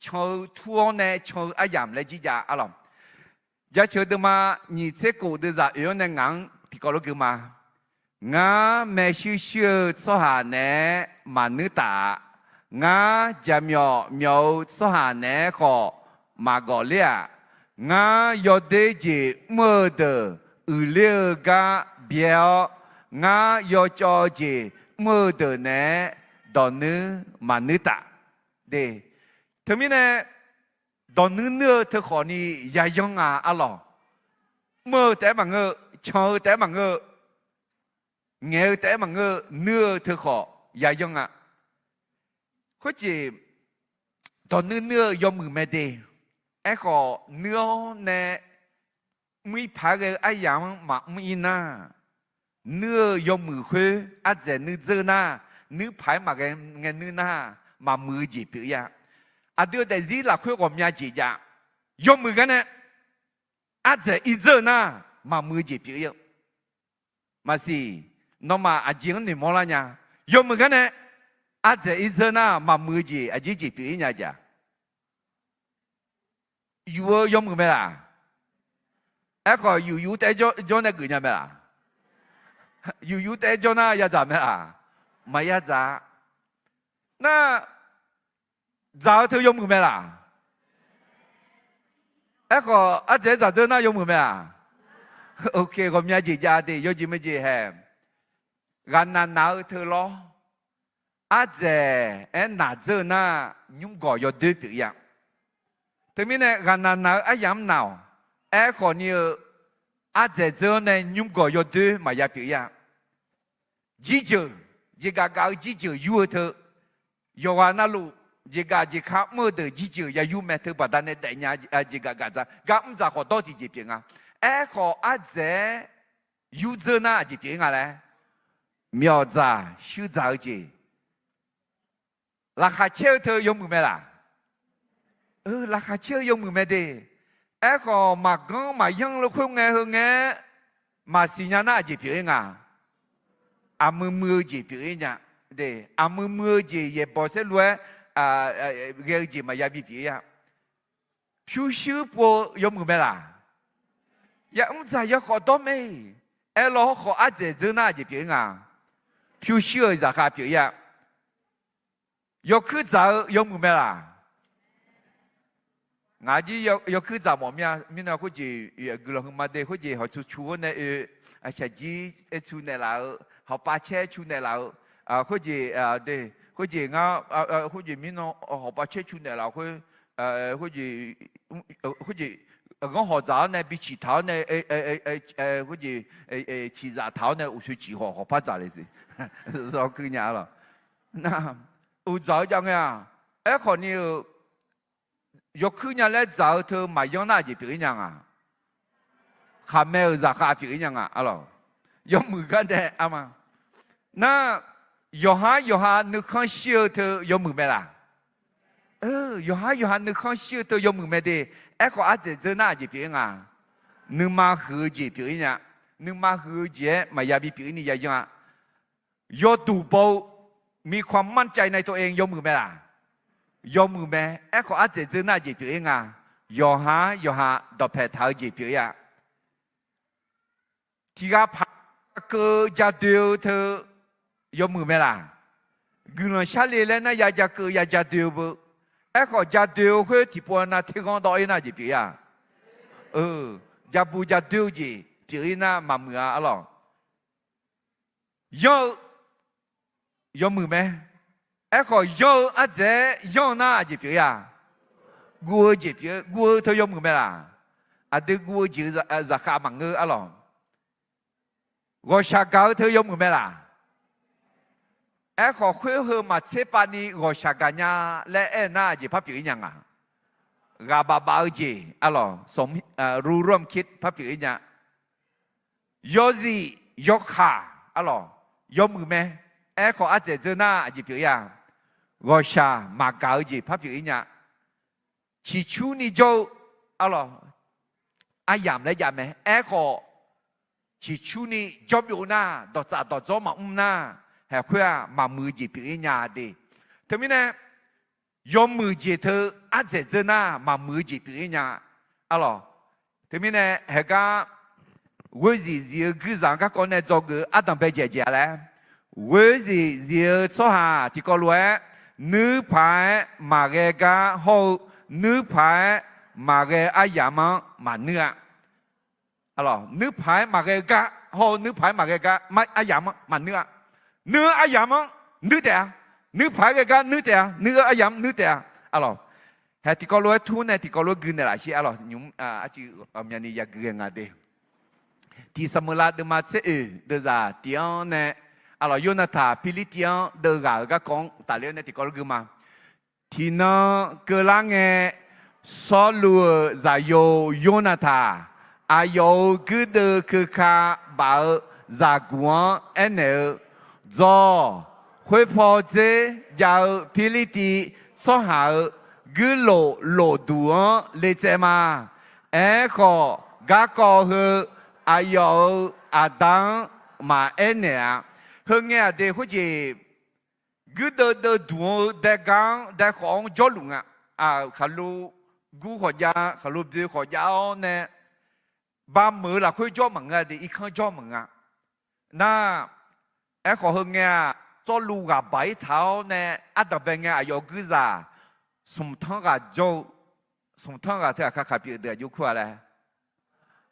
can-eu tur-awr nae can-eu aryamq laer jir jav arlawq. Jaceuq deuvma nyiq tser khof deuvzaq oeq-awr nae ngaq-anr tiqkawv lof gui ma. Ngar maershuir shuir-eu tsawrhaq naeq-aer maqnuir taf-a. Ngar jaqmyawf myawf-eu tsawrhaq naeq-aer khawf maqgawf ler-aq. Ngar yawdoer jeq mr-eu deuq uiqler-eu gar byae-awr, ngar yawcawv jeq mr-eu deuq naeq-aer dawqnuir maqnuir taf. De, teumirnae dawqnuir nuir-eu teukhawf ni yayanr nga arlawq. Mr-eu taef-aer maqngeur-eu, can-eu taef-aer maqngeur-eu, ngaeq-eu taef-aer maqngeur-eu, nuir-eu teukhawf yayanr nga. Khoerjeq dawqnuir nuir-eu yawmuiq mae de. Aerkhawf nuir-awr nae mr-ir paq-aer ghae-eu aryamq-anr maqmr-ir nar, nuir-eu yawmuiq khoer ardzaeq nuir dzeur nar, nuir paq-aer maqghae ngae nuir nar, maqmuiq-eu jeq pyeuf-ir-a. Aqdui-euq daefzir lafkhoer ghawqmya jeq jav. Yawmuiq gar nae ardzaeq ir dzeur-eu nar, maqmuiq-eu jeq pyeuf-ir-eu. Maqsiq, nawmaf aqjeq-anr noeqmawr lar nya. Yawmuiq gar nae ardzaeq ir dzeur nar, maqmuiq-eu jeq aqjeq jeq pyeuf-ir nya jav? Yuf-eu yawmuiq mae laq? Aerkhawf yuf yuf taef-aer jawr nae geuf nya mae laq? Yuf yuf taef-aer jawr nar yadzaq mae laq? Maqya dzaq-a. Nar, dzaq-eu teu yawmuiq mae laq? Aerkhawf ardzaeq-aer dzaq dzeur nar yawmuiq mae-aq? Ok, ghawqmya jeq jav de, yawjeq maejeq haeq. Ghaqnaq naq-eu teu lawr, ardzaeq-aer naq dzeur-eu nar, nymr gawq yawdoer pyeuf-ir-a. Teumirnae ghaqnaq naq-eu aryamq mr naq-awq. Aerkhawf ni-eu ardzaeq dzeur-awr nae nymr gawq yawdoer maqya pyeuf-ir-a. Jirjeuq, jeqgaf gaf-eu jirjeuq yur-eu teu, yawqghaq navluf jeqgaf jeqka mr-eu deuq jirjeuq ya yur mae. Teubaqda nae daefnya jeqgaf gaf dzaq gar mr dzaq khawf dawr tiqjeq pyeuf nga. Aerkhawf ardzaeq-aer yur dzeur nar aqjeq pyeuf-ir nga laer, myawf dzaq shuir dzaq-eu jeq. Laqkhaq caer-eu teu yawmuiq mae laq? Laqkhaq caer-eu yawmuiq mae de. Aerkhawf maqganr maqyanr-eu khoerngae heu ngae-aer maqsiq nya nar aqjeq pyeuf-ir nga? Aqmui mui-eu jeq pyeuf-ir nya. Aqmui mui-eu jeq yaeqbawq saerlu-aer ghae-eu jeq maqya bi pyeuf-ir-a. Pyurshuir pov-eu yawmuiq mae laq? Ya mr dzaq ya khawf dawr mae. Aerlawr hawrkhawf ardzaeq dzeur nar aqjeq pyeuf-ir nga? Pyurshuir-euq zaqkhav pyeuf-ir-a. Yawkuir dzaq-eu yawmuiq mae laq? Ngaq jir yawkuir dzaq mawf mir-a. Mirnae khoerjeq guiqlanq huiqma de. Khoerjeq hawqtsu cu-awr nae oe, shaqjir aer cu naeqlaf-eu, hawqpav caer cu naeqlaf-eu, khoerjeq de, khoerjeq ngar, khoerjeq mirnan hawqpav caer cu naeqlaf khoer, khoerjeq, khoerjeq, ghanr hawq dzaq-awr nae bi ciqtaq-awr nae, khoerjeq, ciqzaf taq-awr nae uqshoe ciq hawq hawqpar dzaq le. Zawkuir nya lawq. Nar, uqdzaq-eu jav ngae-aq, aerkhawf ni-eu yawkuir nya laer dzaq-eu teu maqyanr nar aqjeq pyeuf-ir nya nga? Khaqmae-euq zaqkhav pyeuf-ir nya nga. Yawmuiq gar nae arma. Nar, yawqhar yawqha nuikhanr shir-eu teu yawmuiq mae laq? Yawqhar yawqha nuikhanr shir-eu teu yawmuiq mae de. Aerkhawf ardzaeq dzeur nar aqjeq pyeuf-ir nga? Nuima huiq-eu jeq pyeuf-ir nya. Nuima huiq-eu jeq-aer maqya bi pyeuf-ir ni yayanr-a. Yawduq baw-eu, มีความมั่นใจในตัวเอง yawmuiq mae laq? Yawmuiq mae. Aerkhawf ardzaeq dzeur nar aqjeq pyeuf-ir nga? Yawqhar yawqha dawqpaeq taq-eu jeq pyeuf-ir-a. Tiqghaq paq-aer kakeuv-eu jadoe-eu teu yawmuiq mae laq? Guiqlanq sharle laer nar ya jakeuv ya jadoe-eu beu. Aerkhawf jadoe-eu khoer tiqpov nav terghanr dawv-ir nar aqjeq pyeuf-ir-a? Jabu jadoe-eu jeq pyeuf-ir nar maqmuiq-a arlawq. Yanr-eu yawmuiq mae. Aerkhawf yanr-eu ardzaeq-aer yanr-eu nar aqjeq pyeuf-ir-a? Guv-eu jeq pyeuf-eu, guv-eu teu yawmuiq mae laq? Aqdui guv-eu jeq-eu zaqkhav maqngeur arlawq. Ghawqshaq gaq-eu teu yawmuiq mae laq? Aerkhawf khoer heu maqtser pav ni ghawqshaq gaq nya laer aer-eu nar aqjeq par pyeuf-ir nya nga? Ghaq baf baf-eu jeq arlawq, รู้ร่วมคิด par pyeuf-ir nya. Yawzif yawkaq arlawq, yawmuiq mae. Aerkhawf ardzaeq dzeur nar aqjeq pyeuf-ir-a? Ghawqshaq maqgaq-eu jeq par pyeuf-ir nya. Ciqcurni jawr-eu arlawq, aryamq laer jav mae. Aerkhawf ciqcurni jawr byov nar, dawqtsaf dawqdzawr maqmr nar, haeq khoer-aq maqmuiq-eu jeq pyeuf-ir nya de. Teumirnae yawmuiq jeq teu ardzaeq dzeur nar maqmuiq-eu jeq pyeuf-ir nya arlawq. Teumirnae haeqgar ghoerzif zif-eu guirzaq-anr garkawv nae dzawgeuf-eu ardanq bae dzaeq dzaeq-a laer, ghoerzif zif-eu tsawrhaq tiqkawv lof-aer nuirpaq-aer maqghae gar hawr-eu, nuirpaq-aer maqghae aryamq-anr maqnuir-a. Nuirpaq-aer maqghae gar hawr-eu, nuirpaq-aer maqghae gar aryamq-anr maqnuir-a. Nuir-eu aryamq-anr nuir taef-a. Nuirpaq-aer ghae gar nuir taef-a. Nuir-eu aryamq-anr nuir taef-a. Arlawq, haeq tiqkawv lof-aer tur nae tiqkawv lof-aer gui naeqlaf shir arlawq. Nymq-mr aqcuiv ghawqmyani ya gui ghae nga de. Tiq Saqmeuqlav deuvma tser oeq deuvzaq tiq-anr nae, arlawq, Yornataq Pirlirtiv-anr deuv ghaq-euq garkawv-anr tafler-awr nae tiqkawv lof gui ma. Tiqnan keuvlar ngae, Sawrluv-euq zaqyo Yornataq aqyawf-euq guirdeuv keuka baf-eu zaqguq-anr aernaeq-eu, Dzaw, khoerpaw dzer jav-eu Pirlirtiv tsawrhaq-euq guirlof lofduq-anr le tsaev ma. Aerkhawf, garkawv heu aqyawf-euq aqda-anr maqaer naeq-a. Heu ngae aqdui khoerjeq guirdeuv deuv duq-eu daega-anr daekhawf-anr jawrluf nga. Khaqlo gur khawf jav, khaqlo byoe khawf jav-awr nae, bameuq-eu lafkhoer jawr maqngeur-a de, irkanr jawr maqngeur-a. Nar, aerkhawf heu ngae-aq, Sawrluv ghaq baq-ir taq-awr nae ardanqbae ngae aqyawf guirzaq smq tanr ghaq jawr-eu, smq tanr ghaq teu aqkar kaq pyeuf-eu deuq aqjox kur-a laer,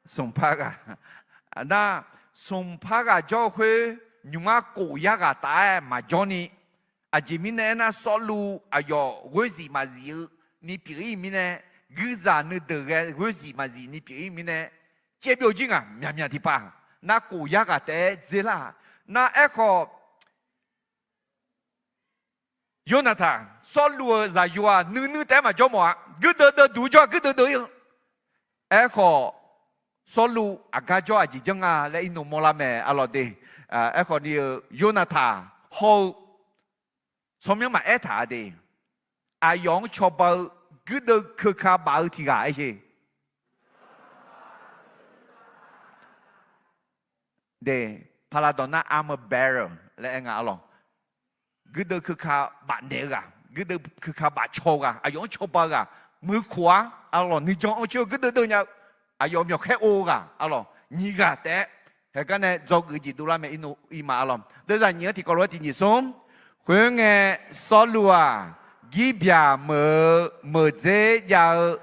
smq par ghaq. Nar, smq par ghaq jawr-eu khoer, nymq-mr kof yar ghaq taf-aer maqjawr ni. Aqjeq mirnae aernar, Sawrluv aqyawf ghoer zif maqzif-eu ni pyeuf-ir mirnae, guirzaq nuideuq ghae ghoer zif maqzif ni pyeuf-ir mirnae, caev byov jir ngaq myaqmyaq tiqpav. Nar, kof yar ghaq taef-aer dzer lar-aq. Nar, aerkhawf, Yornaqtaq, Sawrluv-euq zaqyo-aq nuinui taef-aer maqjawr mawf-a. Guirdeuv deuv duq-eu jawr-aq guirdeuv deuv-ir-eu. Aerkhawf, Sawrluv aqgar jawr aqjeq janr nga laer irnmq mawrlar mae arlawq de. Aerkhawf ni-eu Yornaqtaq hawr-eu tsawrmyanr maqaer taq-a de. Aqyawf-anr cawba-eu guirdeuv keuka baf-eu tiq ghaq aer sher. De, paqlaqdawq nar armor bearer laer aer nga arlawq. Guirdeuv keuka bafnaeq-eu ghaq, guirdeuv keuka bafcaw-eu ghaq, aqyawf-anr cawba-eu ghaq, muiq khof-ar arlawq, nuijan anrcoer-eu guirdeuv deuv nya-eu, aqyawf myawqkhaer ov-eu ghaq arlawq, nyiq ghaq taef-aer heugar nae dzawgeuf jeq dovlar mae. Irnmq ir ma arlawq. Deuvzaq nyiq-anr tiqkawv lof-aer tiq nyiq smr. Khoerngae, Sawrluv-aq, Girbyaq meuq-eu meuqdzer jav-eu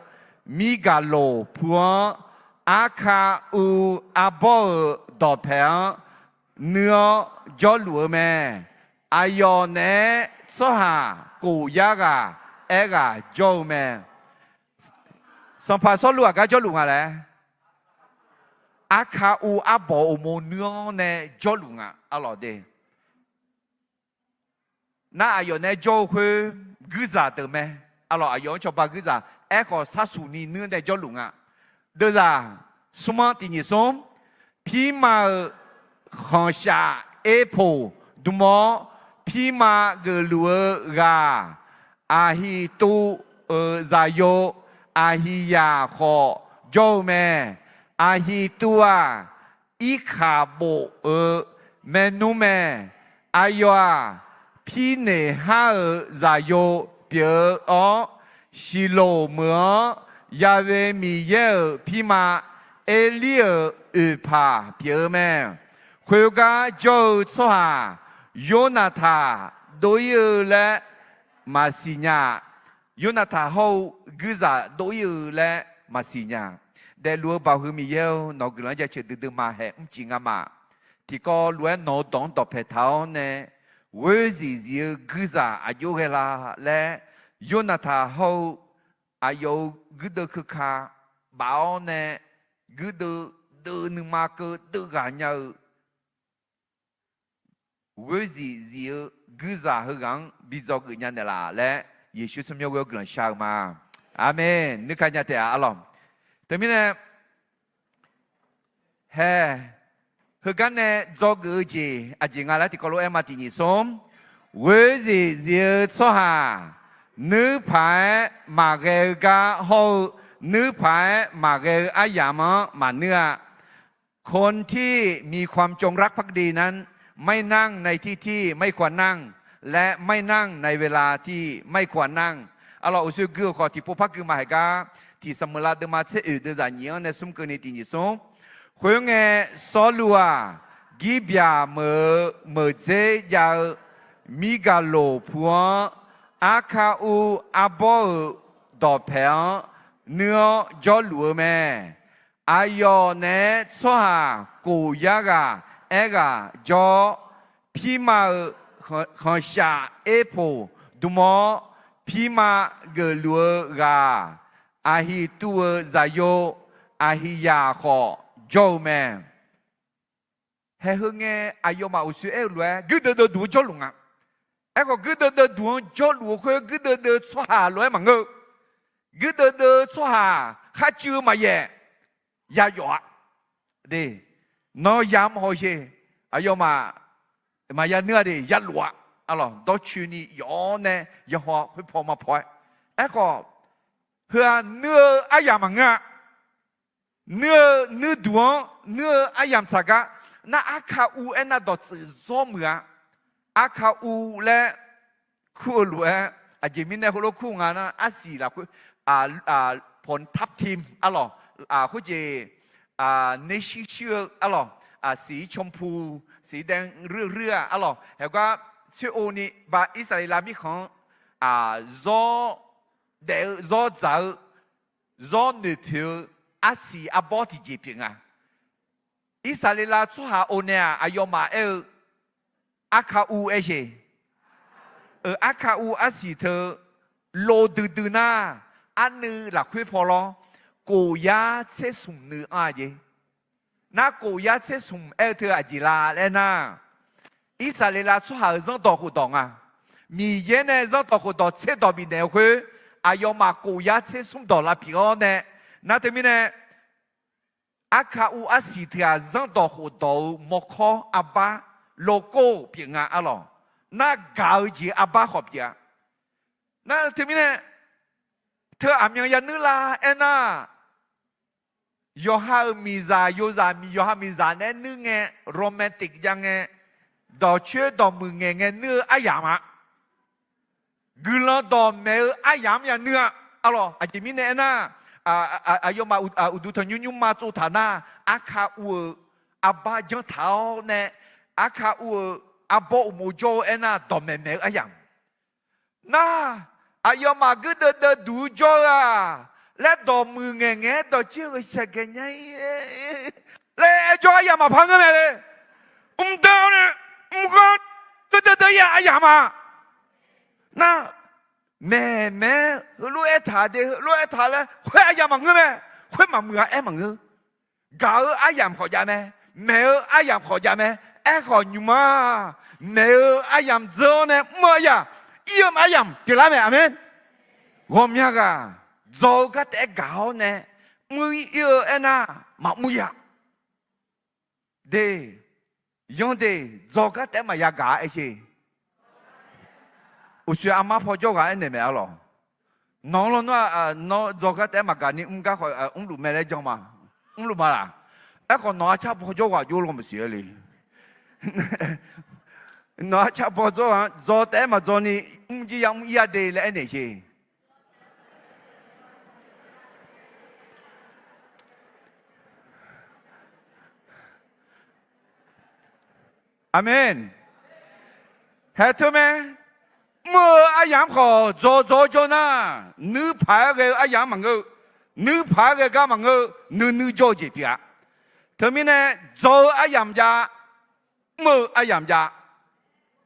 Mirgaqloq pu-anr, Arkav uv arbawr-euq dawqpaeq-anr nuir-awr jawrluf-eu mae. Aqyawf naeq-aer tsawrhaq kof yar ghaq aer ghaq jawr-eu mae. Sanqpaq Sawrluv aqgar jawrluf nga laer, Arkav uv arbawq uqmov nuir-anr nae jawrluf nga arlawq de. Nar, aqyawf naeq-aer jawr-eu khoer guirzaq deuq mae arlawq. Aqyawf-anr cawba guirzaq, aerkhawf sharsuq ni nuir nae jawrluf nga. Deuvzaq smr-anr tiq nyiq smr. Pirma-euq khanqshaf erpoq dm-awr, pirma geufluf-eu ghaq, Aqhiqtuv-euq zaqyo Aqhiqyaq khawf jawr-eu mae. Aqhiqtuv-aq, Irkaqbof-euq maernmr mae. Aqyawf-aq, Pirneqhar-euq zaqyo pyeuf-eu awr, Shiqloq meuq-anr Ya'we Miqyaer-euq pirma Erlir-euq oeqpaq pyeuf-eu mae. Khoergar jawr-eu tsawrhaq Yornaqtaq dov-ir-eu laer maqsiq nya-a. Yornaqtaq hawr-eu guirzaq dov-ir-eu laer maqsiq nya-a. Daefluf-eu Baoq heu Miqyaer-or, nawq-eu guiqlanq-anr jaceuq duidui ma haeq mrcif nga ma. Tiqkawv lof-aer nawq-eu dawq-anr dawqpae taq-awr nae, ghoer zif zif-eu guirzaq aqjox ghae la laer, Yornaqtaq hawr-eu aqyawf-euq guirdeuv keuka baf-awr nae, guirdeuv deuv nuima keuv deuv ghaq nya-eu ghoer zif zif-eu guirzaq heughaq-anr bi dzawgeuf nya naeqlaf laer, Yeqsur tsawrmyanr ghoer-awr guiqlanq shar-eu ma. Aqmeq. Nuika nya taef-a arlawq. Teumirnae, hae, heugar nae dzawgeuf-eu jeq aqjeq nga laer tiqkawv lof-aer ma tiq nyiq smr. Ghoer zif zif-eu tsawrhaq nuirpaq-aer maqghae-eu gar hawr-eu, nuirpaq-aer maqghae-eu aryamq-anr maqnuir-a. คนที่มีความจงรักภักดีนั้น ไม่นั่งในที่ที่ไม่ควรนั่ง และไม่นั่งในเวลาที่ไม่ควรนั่ง Arlawq, uqshoe gui-euq khawf tiqpov par gui ma haeq gar, tiq Saqmeuqlav deuvma tser oeq deuvzaq nyiq-anr nae smr keuvni tiq nyiq smr. Khoerngae, Sawrluv-aq, Girbyaq meuq-eu meuqdzer jav-eu Mirgaqloq pu-anr, Arkav uv arbawr-euq dawqpaeq-anr nuir-awr jawrluf-eu mae. Aqyawf naeq-aer tsawrhaq kof yar ghaq aer ghaq jawr-awr, pirma-euq khanqshaq erpoq dm-awr, pirma geufluf-eu ghaq, Aqhiqtuv-euq zaqyo Aqhiqyaq khawf jawr-eu mae. Haeq heu ngae, aqyawfmaf uqshoe aer-eu lof-aer guirdeuv deuv duq-anr jawrluf nga. Aerkhawf, guirdeuv deuv duq-anr jawrluf-eu khoer guirdeuv deuv tsawrhaq lof-aer maqngeur-eu, guirdeuv deuv tsawrhaq kharcuiv-eu maqyaef, yayawf-a. De, nawr yamr haw-eu sher. Aqyawfmaf maqya nuir-a de, yalof-a. Arlawq, dawrcoeni yawf-awr nae yahaw khoerpaw ma paw-aer. Aerkhawf, heu-aq nuir-eu aryamq maqngeur-a. Nuir-eu nuirduq-anr nuir-eu aryamq tsaq gar, nar Arkav uv aernar dawqtsuif zawr muiq-a. Arkav uv laer kur-eu lof-aer, aqjeq mirnae heulof kur nga nar, arsiq lafkhoer, ผลทับทิม arlawq, khoerjeq, เนเธอร์แลนด์ shuir shuir-eu arlawq, สีชมพู สีแดง ruir ruir-a arlawq, haegar tsoer-o ni ba Irsaqleqlav mirkhanq-anr zawr daef-eu, zawr dzaq-eu, zawr noeqpoeq-eu arsiq arbawr tiqjeq pyeuf nga. Irsaqleqlav tsawrhaq-o nae-aq, aqyawfmaf aer-eu, Arkav uv aer jeq. Euq, Arkav uv arsiq teu lov duidui nar, arnuiv lafkhoer paw lawr, kof yar tser smq nuiv anr-a jeq. Nar kof yar tser smq aer-eu teu aqjeq la laer nar, Irsaqleqlav tsawrhaq-euq zanrdawq khofdawq nga. Miqyaer nae zanrdawq khofdawq tserdawq bifnaeq-eu khoer, aqyawfmaf kof yar tser smq dawq lavpyeuf-awr nae, nar teumirnae, Arkav uv arsiq teu-aq, zanrdawq khofdawq-euq mawrkawr arbar, logo pyeuf nga arlawq. Nar gaq-eu jeq arbar khawf pyeuf-a. Nar teumirnae, teu aqmyan yanuir la aernar, yawqha-euq miqzaq yozaq, yawqha miqzaq naeq-aer nuir ngae, romantic jav ngae, dawqcoer dawqmuiq ngaeq ngae nuir-eu aryamq-a. Guiqlanq dawqmaeq-eu aryamq-anr yanuir-a. Arlawq, aqjeq mirnae aernar, aqyawfmaf uqduq tanqnymr nymrma tsovtaq nar, Arkav uv-euq arbar janr taq-awr nae, Arkav uv-euq arbawr uqmov jawr-eu aernar, dawqmaeq maeq-eu aryamq. Nar, aqyawfmaf guirdeuv deuv duq-eu jawr-eu-aq, laer dawqmuiq ngaeq ngaeq-aer dawqcoer gheu shaeq gaeq nya-ir laer aer jawr aryamq maqpar ngeur mae le. Mqdeuv-awr nae, mqghanr guirdeuv deuv-ir-aq aryamq ma. Nar, maeq maeq-aer heulof-aer taq de, heulof-aer taq laer khoer aryamq maqngeur mae. Khoer maqmuiq-a aer maqngeur. Gaq-eu aryamq khawf jav mae, maeq-eu aryamq khawf jav mae. Aerkhawf nymq-ma, maeq-eu aryamq dzeur-awr nae mr-eu aryamq, ir-eu aryamq pyeuflar mae. Aqmeq. Ghawqmya ghaq dzaw-eu gar taef-aer gaq-awr nae mr ir-eu aernar, maqmr ya. De, yanr de, dzaw gar taef-aer maqya gaq-a aer sher. Uqshoe armar paw jawr ghaq aernaeq mae arlawq. Nawq-anr lawnmr-aq, nawr dzaw gar taef-aer maqgaq ni mr gar khawf mrluf mae laer jan ma. Mrluf ma laq? Aerkhawf nawq-anr car paw jawr ghaq jov law maqsiq-aer le. Nawq-anr car paw jawr ghaq-anr dzaw taef-aer maqdzaw ni mr jir ya mr ir-a de laer aernaeq sher. Aqmeq. Haeq teu mae. Mr-eu aryamq-anr khawf dzaw dzaw-awr jawr nar, nuir paq-aer ghae-eu aryamq-anr maqngeur-eu, nuir paq-aer ghae gar maqngeur-eu, nuinui jawr-eu jeq pyeuf-a. Teumirnae, dzaw-eu aryamq jav, mr-eu aryamq jav,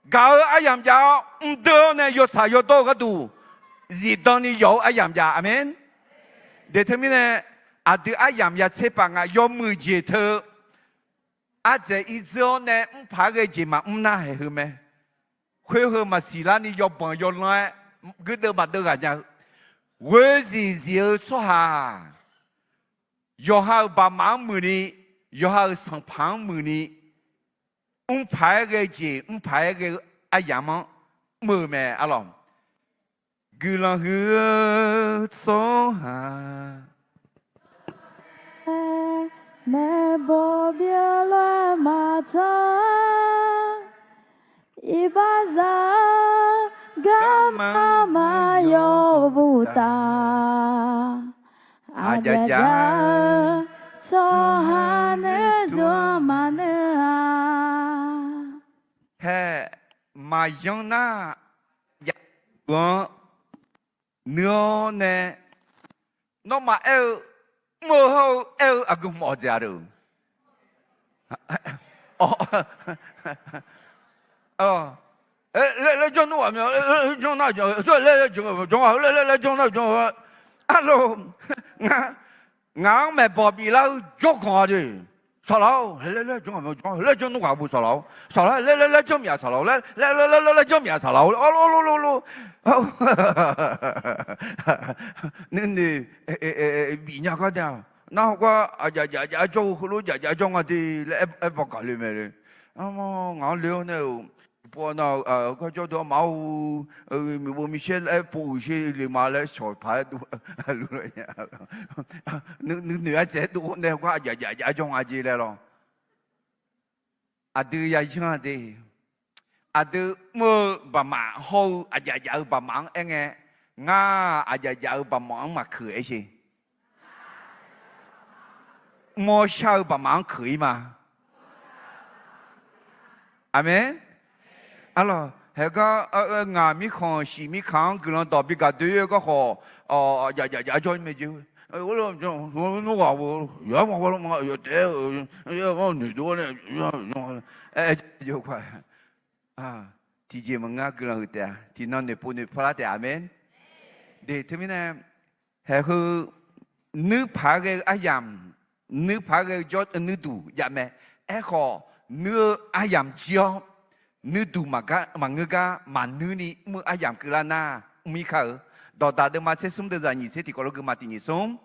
gaq-eu aryamq jav-awr mrdeuv-awr nae yawtsaq yawdawr-eu gharduq zifdan ni yawf-eu aryamq jav. Aqmeq. De teumirnae, aqdui aryamq ya tser paf nga yawmuiq jeq teu ardzaeq irdzeur-awr nae mr paq-aer ghae jeq maqmr nar haeq heu mae. Khoer heu maqsiq larni yawbanq yawlanr-aer guirdeuv maqdeuv ghaq nya-eu, ghoe zif zif-eu tsawrhaq, yawqha-euq baqmaf-anr muiqni, yawqha-euq sanqpaq-anr muiqni, mr paq-aer ghae jeq mr paq-aer ghae-eu aryamq-anr mr-eu mae arlawq. Guiqlanq huiq-eu tsawrhaq, maeqbawq byav lof-aer maqtsaq-a, iqbaxzaq-eu garma maqyawf boftaq, aqjaf jaf-eu tsawrhaq nuidov-anr maqnuir-a. Hae, maqyanr nar, jav-eu-anr nuir-awr nae, nawmaf aer-eu, mr-eu hawr-eu aer-eu aqgeu hmq awq dzaeq-a deuq. Laer janr nmr ghaq mya, janr nar, laer janr nar, janr, laer janr nar, janr, arlawq, ngaq-anr maeqbawq biflar-eu jawrganq-a de. Saqlaq-or, laer janr nmr ghaq bu saqlaq-or, saqlaq-or, laer janr mya saqlaq-or, laer janr mya saqlaq-or, nuinoeq bif nya gar de-aq, nar hawgar aqjaf jaf jaf jawr-eu heulof jaf jaf jawr nga de laer aer baw gaq le mae le. Ngaq-anr le-awr nae-euq, tiqpov nav-euq garjawr deuq armaf-or, miqbov miqshaer laer pov-euq sher le ma laer shawq paq-aer dov, nuinoeq-aer tsaev-aer dov nae hawgar aqjaf jaf jaf jawr nga jeq laer lawr. Aqdui yayanr-a de. Aqdui mr-eu baqmaf hawr-eu aqjaf jaf-eu baqmaf-anr aerngae, ngar aqjaf jaf-eu baqmaf-anr maqkeuq aer sher. Mawrshar-eu baqmaf-anr keuq-ir ma. Aqmeq. Arlawq, Haeqgar ngaq mirkhanq shif mirkaq-anr guiqlanq dawq bi gaq doe-aer garkhawf, jaf jaf jaf jawr mae jeq. Ngar ghaq-eu yawqha ma, yawqha ma, noeqdov-aer nae, aer, tiqjeq maqngeur guiqlanq huiq taef-a. Tiqnan noeqpov noeqpar lar taef. Aqmeq. De teumirnae, haeq heu nuirpaq-aer ghae-eu aryamq, nuirpaq-aer ghae-eu jawr nuirduq jav mae. Aerkhawf, nuir-eu aryamq jir-awr, nuirduq maqngeur gar maqnuir ni mr-eu aryamq keuvlar nar, mr-ir kar-eu. Dawqdaq deuvma tser smr deuvzaq nyiq tser tiqkawv lof geuvma tiq nyiq smr.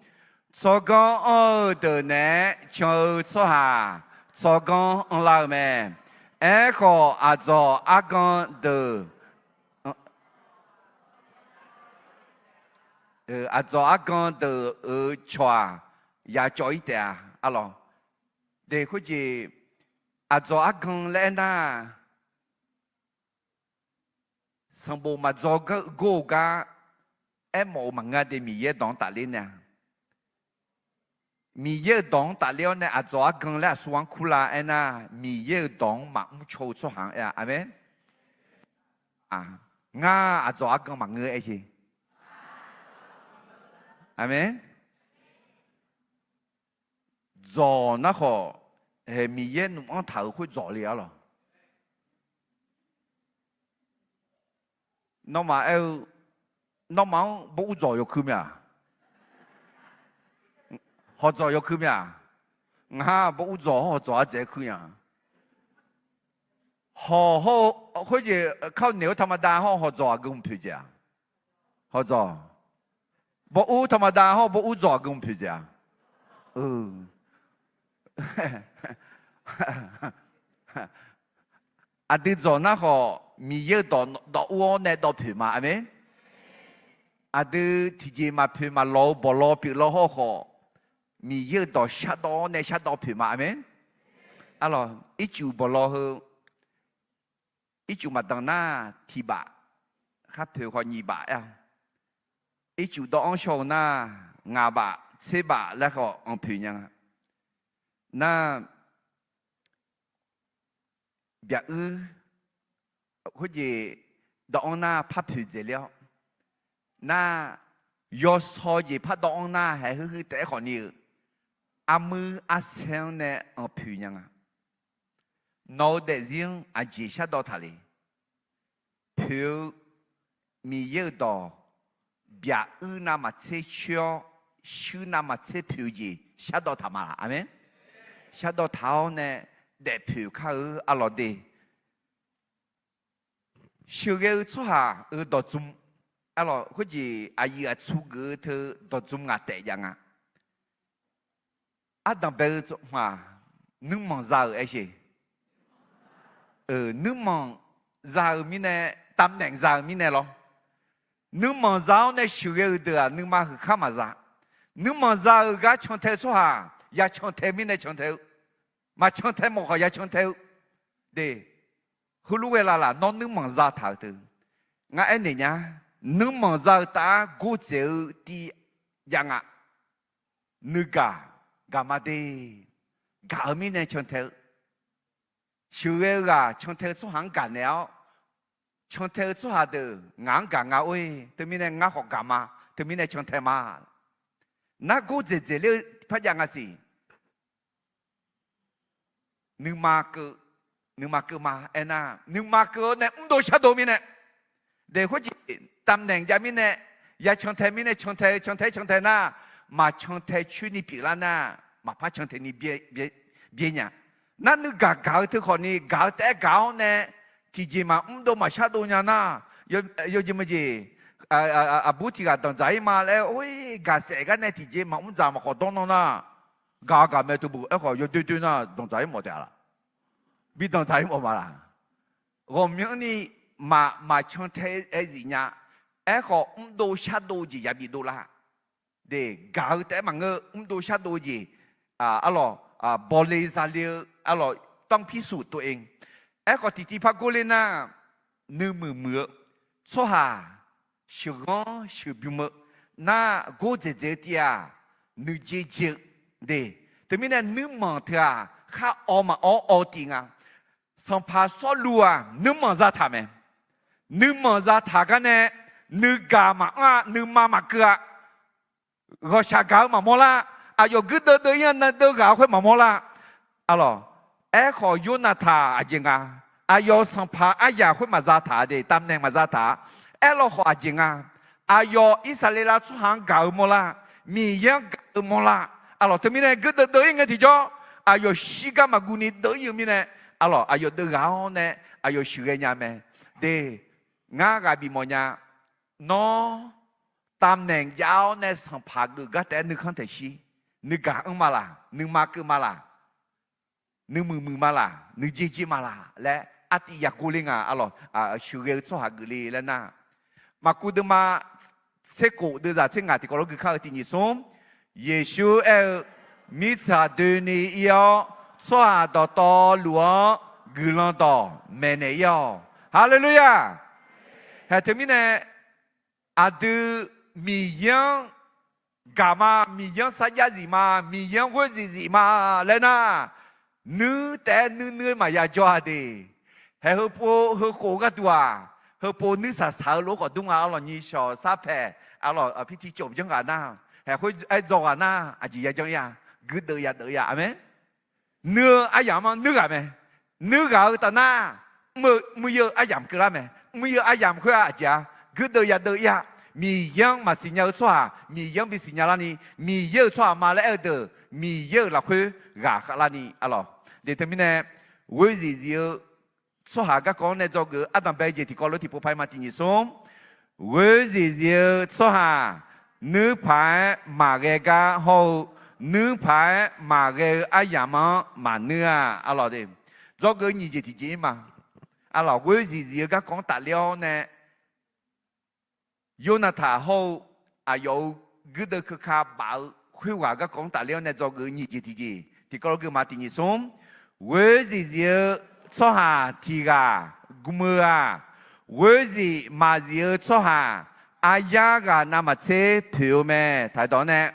Tsawrganr anr-eu deuq naeq-aer can-eu tsawrhaq tsawrganr anrlar-eu mae. Aerkhawf, aqdzawq argan deuq, aqdzawq argan deuq-euq cawq-aq, yacawv-ir taef-a. Arlawq, de khoerjeq, aqdzawq argan laer aernar, sanqbof maqdzaw gor-eu gar aermawf-euq maqngeur de. Miqyaer-euq dawq-anr tafler nae-a, Miqyaer-euq dawq-anr tafler-awr nae aqdzawq argan laer aqsur-anr kurlar aernar, Miqyaer-euq dawq-anr maqmr caw-eu tsawrhaq-anr aer-a. Aqmeq. Ngar aqdzawq argan maqngeur aer jeq. Aqmeq. Dzawq nar khawf, haeq Miqyaer nmq-anr taq-euq khoer dzawq le arlawq. Nawmaf aer-eu, nawmaf-anr bawr ur dzawq yawkeuv mae-aq, hawq dzawq yawkeuv mae-aq, ngar bawr ur dzawq hawr hawq dzawq ardzaeq-aer kuir nya. Hawq hawr-eu khoerjeq kar naeq-eu taqmada hawr hawq dzawq aqgeu mq poeq jeq-aq, hawq dzawq, bawr ur taqmada hawr bawr ur dzawq aqgeu mq poeq jeq-aq. Aqdui dzawq nar khawf, Miqyaer-euq dawq dawv ur-awr nae dawv poeq ma. Aqmeq. Aqdui tiqjeq maqpoeq maqlawq-eu bawqlaw pyeuflar hawr khawf, Miqyaer-euq dawq shardawv-awr nae shardawv poeq ma. Aqmeq. Arlawq, ircuf bawqlaw heu, ircuf maqdanq nar tiq baf, khar poeq khawf nyiq baf aer-a. Ircuf dawv-anr shaw-eu nar, ngaq baf tser baf laer khawf anq poeq nya nga. Nar, byaq uir, khoerjeq dawv-anr nar par poeq dzaeq ler-awr, nar, yawsaw jeq par dawv-anr nar haeq huiq huiq taef-aer khawf ni-eu, armuir arsaer-anr nae anq poeq nya nga. Nawq-eu daefzir-anr aqjeq shardawv taq le. Poeq-eu Miqyaer-euq dawq, byaq uir navmaqtser coer-awr, shuir navmaqtser poeq-eu jeq shardawv taq ma laq? Aqmeq. Shardawv taq-awr nae daefpoeq kar-eu arlawq de. Sheuqghae-eu tsawrhaq-euq dawqdzm, arlawq khoerjeq aqyuif aqtsu geuf-eu teu dawqdzm ngaq taef jav nga. Ardanq bae-eu tsawrhaq, nuirmanq za-euq aer sheq. Nuirmanq za-euq mirnae, tavnaeq za-euq mirnae lawr. Nuirmanq za-awr nae sheuqghae-euq deuq-aq, nuima huiqkar maqza. Nuirmanq za-euq gar cantae-eu tsawrhaq, ya cantae mirnae cantae-eu, maqcan tae mawf khawf ya cantae-eu. De, heulof ghae laf laf, nawr nuirmanq zataq-euq teu. Ngar aernaeq nya, nuirmanq za-eu tav-aer gordzaeq-eu tiv jav nga. Nuigaq, gaqma de, gaq-eu mirnae cantae-eu. Sheuqghae-eu ghaq cantae-eu tsawrhaq-anr gaqnaeq-awr, cantae-eu tsawrhaq deuq ngaq-anr gaq nga or-e, teumirnae ngar khawf gaqma, teumirnae cantae ma. Nar gordzaeq dzaeq ler-eu par jav nga siq. Nuima keuv, nuima keuv ma aernar, nuima keuv-awr nae mrdov shardov mirnae, daef khoerjeq tavnaeq jav mirnae, ya cantae mirnae cantae-eu cantae cantae nar, maqcan tae coer ni pyeuflar nar, maqpar cantae ni byaer nya. Nar nuigaq gaq-eu teu khawf ni gaq-eu taef-aer gaq-awr nae, tiqjeq maqmr dov maqshar dov nya nar, yawjeq maqjeq, aqbur tiq ghaq danqdzaq-ir ma laer or-e, gaqsaef gar nae tiqjeq maqmr dzaq maqkhawf dawr nan nar, gaq-a gaq mae teu bu. Aerkhawf yawdoer doer nar danqdzaq-ir mawf taef-a laf? Bi danqdzaq-ir mawf ma laq? Ghawqmyanrni maq, maqcan tae-aer zif nya. Aerkhawf mrdov shardov-eu jeq yabi dovlar. De, gaq-eu taef-aer maqngeur-eu mrdov shardov-eu jeq, arlawq, bawle zale-eu, arlawq, ต้องพิสูจน์ตัวเอง. Aerkhawf tiqtiv par gor ler nar, nuimuiq muiq-eu tsawrhaq sheuqghanr sheuqbymr-eu nar, gordzaeq dzaeq-eu tiv-aq, nuijeq jeq-eu. De, teumirnae nuirmanq teu-aq khar awv maqawr awv tiv nga. Sanqpaq Sawrluv-aq nuirmanq zataq mae. nuimanq zataq gar nae, nuigaq maqanr-a, nuima maqkeuv-a. Ghawqshaq gaq-eu maqmawr lar. Aqyawf guirdeuv deuv-ir-anr nae deuv ghaq-eu khoer maqmawr lar. Arlawq, aerkhawf Yornaqtaq aqjeq nga, aqyawf-euq sanqpaq aryaq khoer maqzataq de, ตำแหน่ง maqzataq-a. Aerlawkhawf aqjeq nga, aqyawf Irsaqleqlav tsawrhaq-anr gaq-eu mawrlar, Miqyaer-anr gaq-eu mawrlar. Arlawq, teumirnae guirdeuv deuv-ir ngae tiqjawr, aqyawf shirgar maqguv ni deuv-ir-eu mirnae, arlawq, aqyawf deuv ghaq-awr nae aqyawf sheuqghae nya mae. De, ngar ghaq bifmawf nya. Nawr, ตำแหน่ง jav-awr nae sanqpaq geuf gar taef-aer nuikhanr taeqshir, nuigaq anr ma laq, nuima keuv ma laq, nuimuiq muiq ma laq, nuijer jer ma laq laer artiv yaqgov le nga. Arlawq, sheuqghae-eu tsawrhaq geuf le laer nar, Maqkuv deuvma tser khof deuvzaq tser ngaq tiqkawv lof gui kar-eu tiq nyiq smr, Yeqsur aer-eu, mirtsaq doeni ir-awr, tsawrhaq dawqtawvluf-anr guiqlanq dawq maeqnaeq ir-awq. Haleluya! Haeq teumirnae, aqdui Miqyaer-anr gaq ma, Miqyaer-anr sarjax zif ma, Miqyaer-anr ghoer zif zif ma laer nar, nuir taef-aer nuir nuir-eu maqya jawr-a de. Haeq heupov heukhof-eu gharduq-aq, heupov nuir saqsaq-eu lof khawf dur nga. Arlawq, nyi shawq sar paeq, arlawq, aqpir tiqcawq janr ghaq nar, haeq khoer aer dzaw ghaq nar, aqjeq ya janr ir-a, guirdeuv ya deuv ir-a. Aqmeq. Nuir-eu aryamq-anr nuir ghaq mae. Nuir ghaq-eu taf nar, mr-eu mr-ir-eu aryamq keuvlar mae. Mr-ir-eu aryamq khoer-aq aqjeq-a, guirdeuv ya deuv ir-a. Miqyaer-anr maqsiq nya-eu tsawrhaq Miqyaer-anr bisiq nya larni, Miqyaer-euq tsawrhaq ma laer aer-eu deuq, Miqyaer-euq lafkhoer ghaq khav larni, arlawq. De teumirnae, ghoer zif zif-eu tsawrhaq garkawv-anr nae dzawgeuf-eu ardanqbae jeq tiqkawv lof tiqpov paq-ir ma tiq nyiq smr. Ghoer zif zif-eu tsawrhaq nuir paq-aer maqghae gar hawr-eu, nuir paq-aer maqghae-eu aryamq-anr maqnuir-a. Arlawq de, dzawgeuf-eu nyiq jeq tiqjeq-ir ma. Arlawq, ghoer zif zif-eu garkawv-anr tafler-awr nae, Yornaqtaq hawr-eu aqyawf-euq guirdeuv keuka baf-eu khoerghaq garkawv-anr tafler-awr nae dzawgeuf-eu nyiq jeq tiqjeq tiqkawv lof gui ma tiq nyiq smr. Ghoer zif zif-eu tsawrhaq tiq ghaq gm-eu-aq, ghoer zif maqzif-eu tsawrhaq aryar ghaq navmaqtser poeq-eu mae. Taqdawq nae,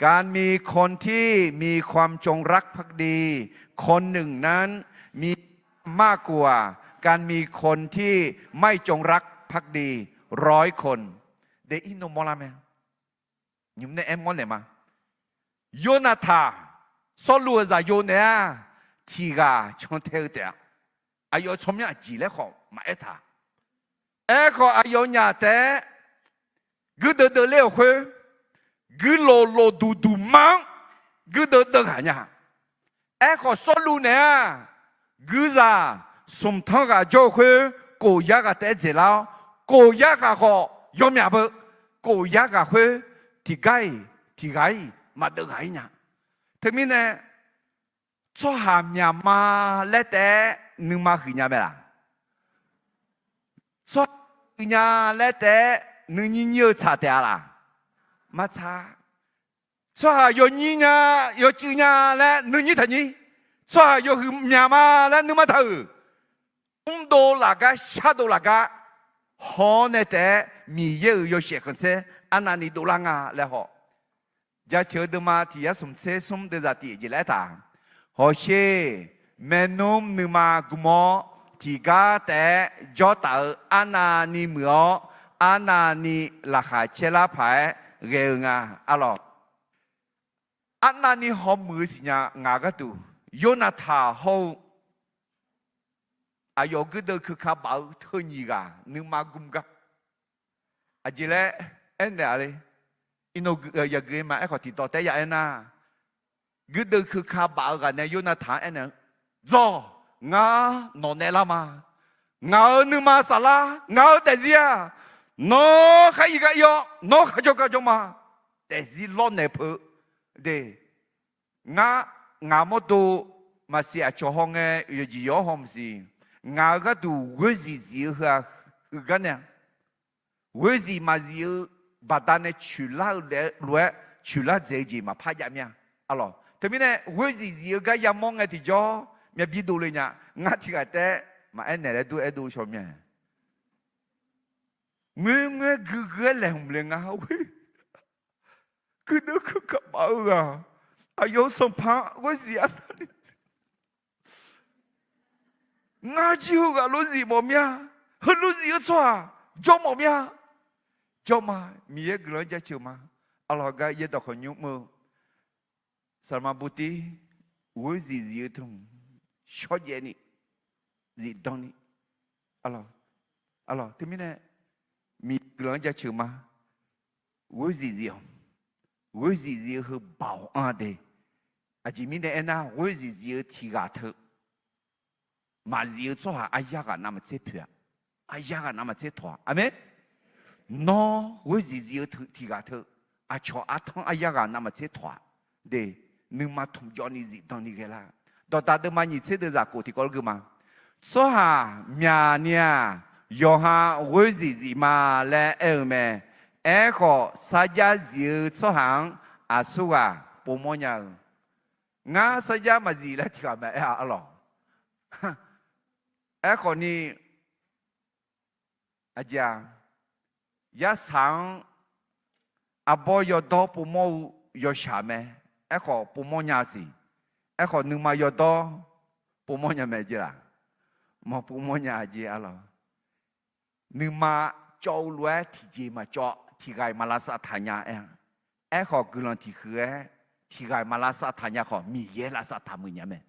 การมีคนที่มีความจงรักภักดีคนหนึ่งนั้น มีมากกว่าการมีคนที่ไม่จงรักภักดีร้อยคน De, irnov mawrlar mae. Nymq nae aer mawrnaeq ma. Yornaqtaq, Sawrluv-euq zaqyo naeq-a, tiq ghaq cantae-eu taef-a. Aqyawf tsawrmyanr aqjeq laer khawf maqaer taq. Aerkhawf, aqyawfnyaf taef-aer guirdeuv deuv ler-euq khoer, guirlof lof duq duq ma-anr guirdeuv deuv ghaq nya. Aerkhawf, Sawrluv naeq-a, guirzaq smq tanr ghaq jawr-eu khoer, kof yar ghaq taef-aer dzaeqlar-awr, kof yar ghaq khawf yawmyaq beu, kof yar ghaq khoer tiqgar-iq tiq ghaq-iq maqdeuv ghaq-ir nya. Teumirnae, tsawrhaq myaq ma laer taef-aer nuima huiq nya mae laq? Tsawrhaq huiq nya laer taef-aer nuinyir nyir-eu tsaq taef-a laq? Maqtsaq. Tsawrhaq yawnyir nya, yawcuiv nya laer nuinyir taqnyir. Tsawrhaq yawhuiq myaq ma laer nuima taq-euq. Mrdov laf gar shardov laf gar haw-awr nae taef-aer Miqyaer-euq yawshaef khanqsaer arnavni dovlar nga laer haw. Jaceuq-eu deuvma tiq yar smq tser smr deuvzaq tiq jeq laer aertaq. Hawsher, maernmr nuima gm-awr tiqgar taef-aer jawrtaf-eu arnavni muiq-awr, arnavni laqkhaq caerlar paq-aer ghae-eu nga. Arlawq, arnavni hawmuiq-eu siqnya ngaq gharduq, Yornaqtaq hawr-eu aqyawf guirdeuv keuka baf-eu teu nyiq ghaq nuima gm gar. Aqjeq laer aernaeq-a le. Iqnan yagui ma aerkhawf tiqdawq taef-aer ya aernar, guirdeuv keuka baf-eu ghaq nae Yornaqtaq-anr aernaeq-eu, Dzawq, ngar nawq naeq lar ma. Ngaq-euq nuima saflar, ngaq-euq daefzir-aq, nawr khar ir gar ir-awr, nawr khar jawr gar jawr ma. Daefzir lawrnaeq peuq de. Ngar, ngaq mawrdo maqsiq aqcawq hawngae, yawqjeq yawq-awr haw maqsiq. Ngaq-euq gharduq ghoer zif zif-eu heu-aq, huiq gar nae-a. Ghoer zif maqzif-eu baqdanae coeqlar-eu lof-aer coeqlar dzaeq-eu jeq maqpar jav mir-a. Arlawq, teumirnae ghoer zif zif-eu gar yamawr ngae tiqjawr myav bir dovle nya. Ngar tiq ghaq taef-aer maqaer naeq laer dur aer dov shaw mir-a. Ngoer ngoer gui gui-aer laeqhmq le nga. Guirdeuv keuka baf-eu ghaq, aqyawf-euq sanqpaq ghoer zif arnavni ngar jir-eu ghaq lof zif mawf mir-a. Heulof zif-eu tsawrhaq jawrmawf mir-a. Jawr ma. Miqyaer guiqlanq-anr jaceuq ma. Arlawq gar yaerdawq khawf nymr mr-eu, saqlaqma buvtir, ghoer zif zif-eu tmq shawrjaev ni, zifdan ni. Arlawq, arlawq, teumirnae Miqyaer guiqlanq-anr jaceuq ma. Ghoer zif zif-awq. Ghoer zif zif-eu heu baoq anr-a de. Aqjeq mirnae aernar, ghoer zif zif-eu tiq ghaq teu maqzif-eu tsawrhaq aryar ghaq navmaqtser poeq-a. Aryar ghaq navmaqtser tawq-a. Aqmeq. Nawr ghoer zif zif-eu tiq ghaq teu aqcawq artanr aryar ghaq navmaqtser tawq-a. De, nuima tmq jawv ni zifdan ni ghae lar. Dawqdaq deuvma nyiq tser deuvzaq khof tiqkawv lor geu ma. Tsawrhaq myaq ni-aq, yawqha ghoer zif zif ma laer aer-eu mae. Aerkhawf, sarjax zif-eu tsawrhaq-anr aqsurghaq povmawr nya-eu. Ngar sarjax maqzif laer tiq ghaq maqaer-a arlawq. Aerkhawf ni, aqjeq-aq, yarsaq-anr arbawr yawdawr povmawr-eu yawshaq mae. Aerkhawf povmawr nya siq. Aerkhawf nuima yawdawr povmawr nya mae jeq laq? Maqpovmawr nya jeq arlawq. Nuima cawv-eu lof-aer tiqjeq maqcawv, tiq ghaq-iq maq lavsav taq nya aer-a. Aerkhawf guiqlanq tiq huiq-aer tiq ghaq-iq maq lavsav taq nya khawf, Miqyaer lavsav taq muiq nya mae.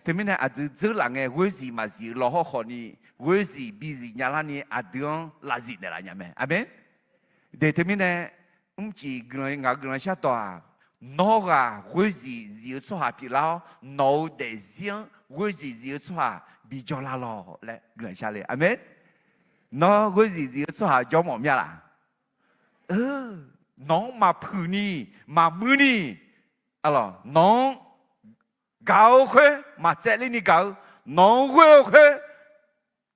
Teumirnae aqdui dzeurlaf ngae ghoer zif maqzif-eu law hawrkhawf ni, ghoer zif bizif nya larni aqdui-anr lavzif naeqlaf nya mae. Aqmeq. De teumirnae, mrcif guiqlanq ngaq-euq guiqlanq shardawq-aq, nawr ghaq ghoer zif zif-eu tsawrhaq pyeuflar-awr, nawq-euq daefzir-anr ghoer zif zif-eu tsawrhaq bijawr lar lawq laer guiqlanq shar le. Aqmeq. Nawr ghoer zif zif-eu tsawrhaq jawrmawf mir-a laq? Nawq-anr maqpuiq ni, maqmuir ni, nawq-anr gaq-eu khoer maqtsaevler ni gaq-eu, nawq-anr ghoer-eu khoer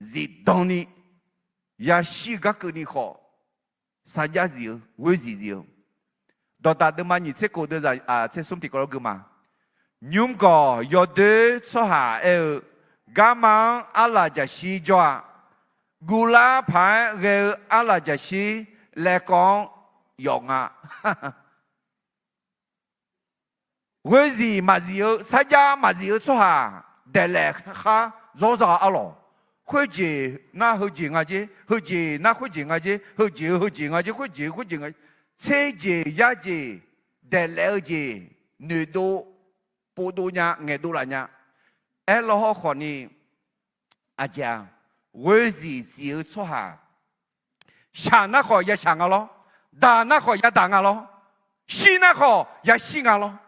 zifdan ni, yashir-eu gar keuvni khawf, sarjax zif-eu, ghoer zif zif-eu. Dawqdaq deuvma nyiq tser kof deuvzaq tser smr tiqkawv lor geu ma. Nymrgawq yawdoer tsawrhaq aer-eu, garma-anr arlaq jaqshir jawr-a. Guvlar paq-aer ghae-eu arlaq jaqshir laevkawv-anr yawf nga. Ghoer zif maqzif-eu, sarjax maqzif-eu tsawrhaq daeflaef khar zawr za arlawq. Khoerjeq nar heujeq nga jer, heujeq nar khoerjeq nga jer, heujeq-eu heujeq nga jer, khoerjeq-eu khoerjeq nga jer, tserjeq yarjeq daeflaef-eu jeq noeqdov, povdov nya, ngaeqdov laf nya. Aerlaw hawrkhawf ni, aqjeq-aq, ghoer zif zif-eu tsawrhaq shaq nar khawf yashaq nga lawr, daq nar khawf yadaq nga lawr, shir nar khawf yashir nga lawr.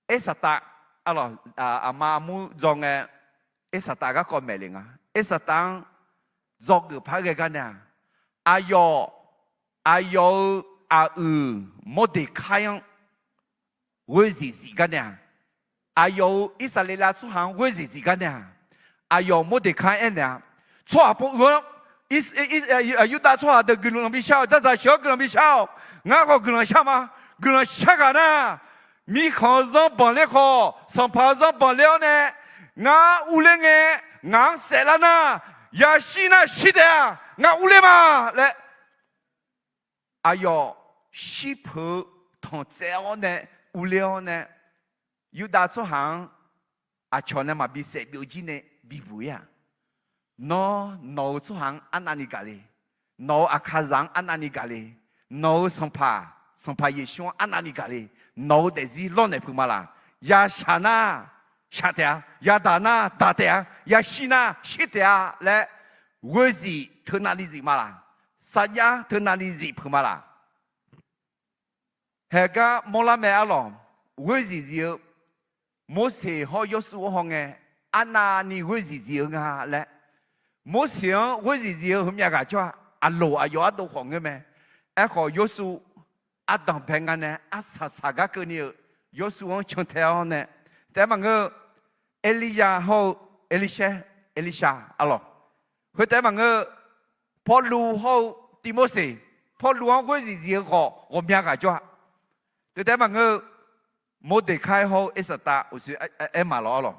Ersaqtav, aqma armur dzaw ngae, Ersaqtav garkawv maeq le nga. Ersaqtav-anr dzawgeuf par ghae gar nae-aq, aqyawf, aqyawf-euq aqyuif Mordeqkai-anr ghoer zif zif gar nae-aq, aqyawf-euq Irsaqleqlav tsawrhaq-anr ghoer zif zif gar nae-aq, aqyawf Mordeqkai aernaeq-a, tsawrhaq pov uiq-anr, Yurdav tsawrhaq deuq guiqlanq bishar-awq, dzardzaq sheuq-anr guiqlanq bishar-awq, ngar khawf guiqlanq shar ma. Guiqlanq shar ghaq nar, mirkhanq-eu zanr banqler khawf, sanqpaq-eu zanr banqler-awr nae, ngar urler ngae, ngaq-anr saeflar nar, yashir nar shir taef-a, ngar urler ma laer, aqyawf shirpeuq-eu tanqtsaev-awr nae, urler-awr nae, Yurdav tsawrhaq-anr aqcawq nae maqbi saef byov jir nae bibuq ir-aq, nawr nawq-euq tsawrhaq-anr arnavni gaq le. Nawq-euq aqkaqzaq-anr arnavni gaq le. Nawq-euq sanqpaq, Sanqpaq Yeqsur-anr arnavni gaq le. Nawq-euq daefzir lawrnaeq puq ma laq? Yashaq nar shaq taef-a, yadaq nar daq taef-a, yashir nar shir taef-a laer, ghoer zif teu navni zif ma laq? Sarjax teu navni zif puq ma laq? Haeqgar mawrlar mae arlawq. Ghoer zif zif-eu, Morseq hawr Yawrsuv-anr hawngae, arnavni ghoer zif zif-eu nga laer. Morseq-anr ghoer zif zif-eu heumyav ghaq jawr-a. Aqloq aqyawf ardov khawf ngeur mae. Aerkhawf Yawrsuv ardanq bae nga nae arsaq saq gar keuvni-euq, Yawrsuv-anr cantae-awr nae, taef-aer maqngeur-eu, Erlirya hawr-eu Erlirshaer, Erlirshaq arlawq, khoertaef-aer maqngeur-eu, Pawrluv hawr-eu Tivmorseq, Pawrluv-anr ghoer zif zif-eu khawf ghawqmya ghaq jawr-a. Teu taef-aer maqngeur-eu, Mordeqkai hawr-eu Ersaqtav uqshoe aer maq lawr arlawq.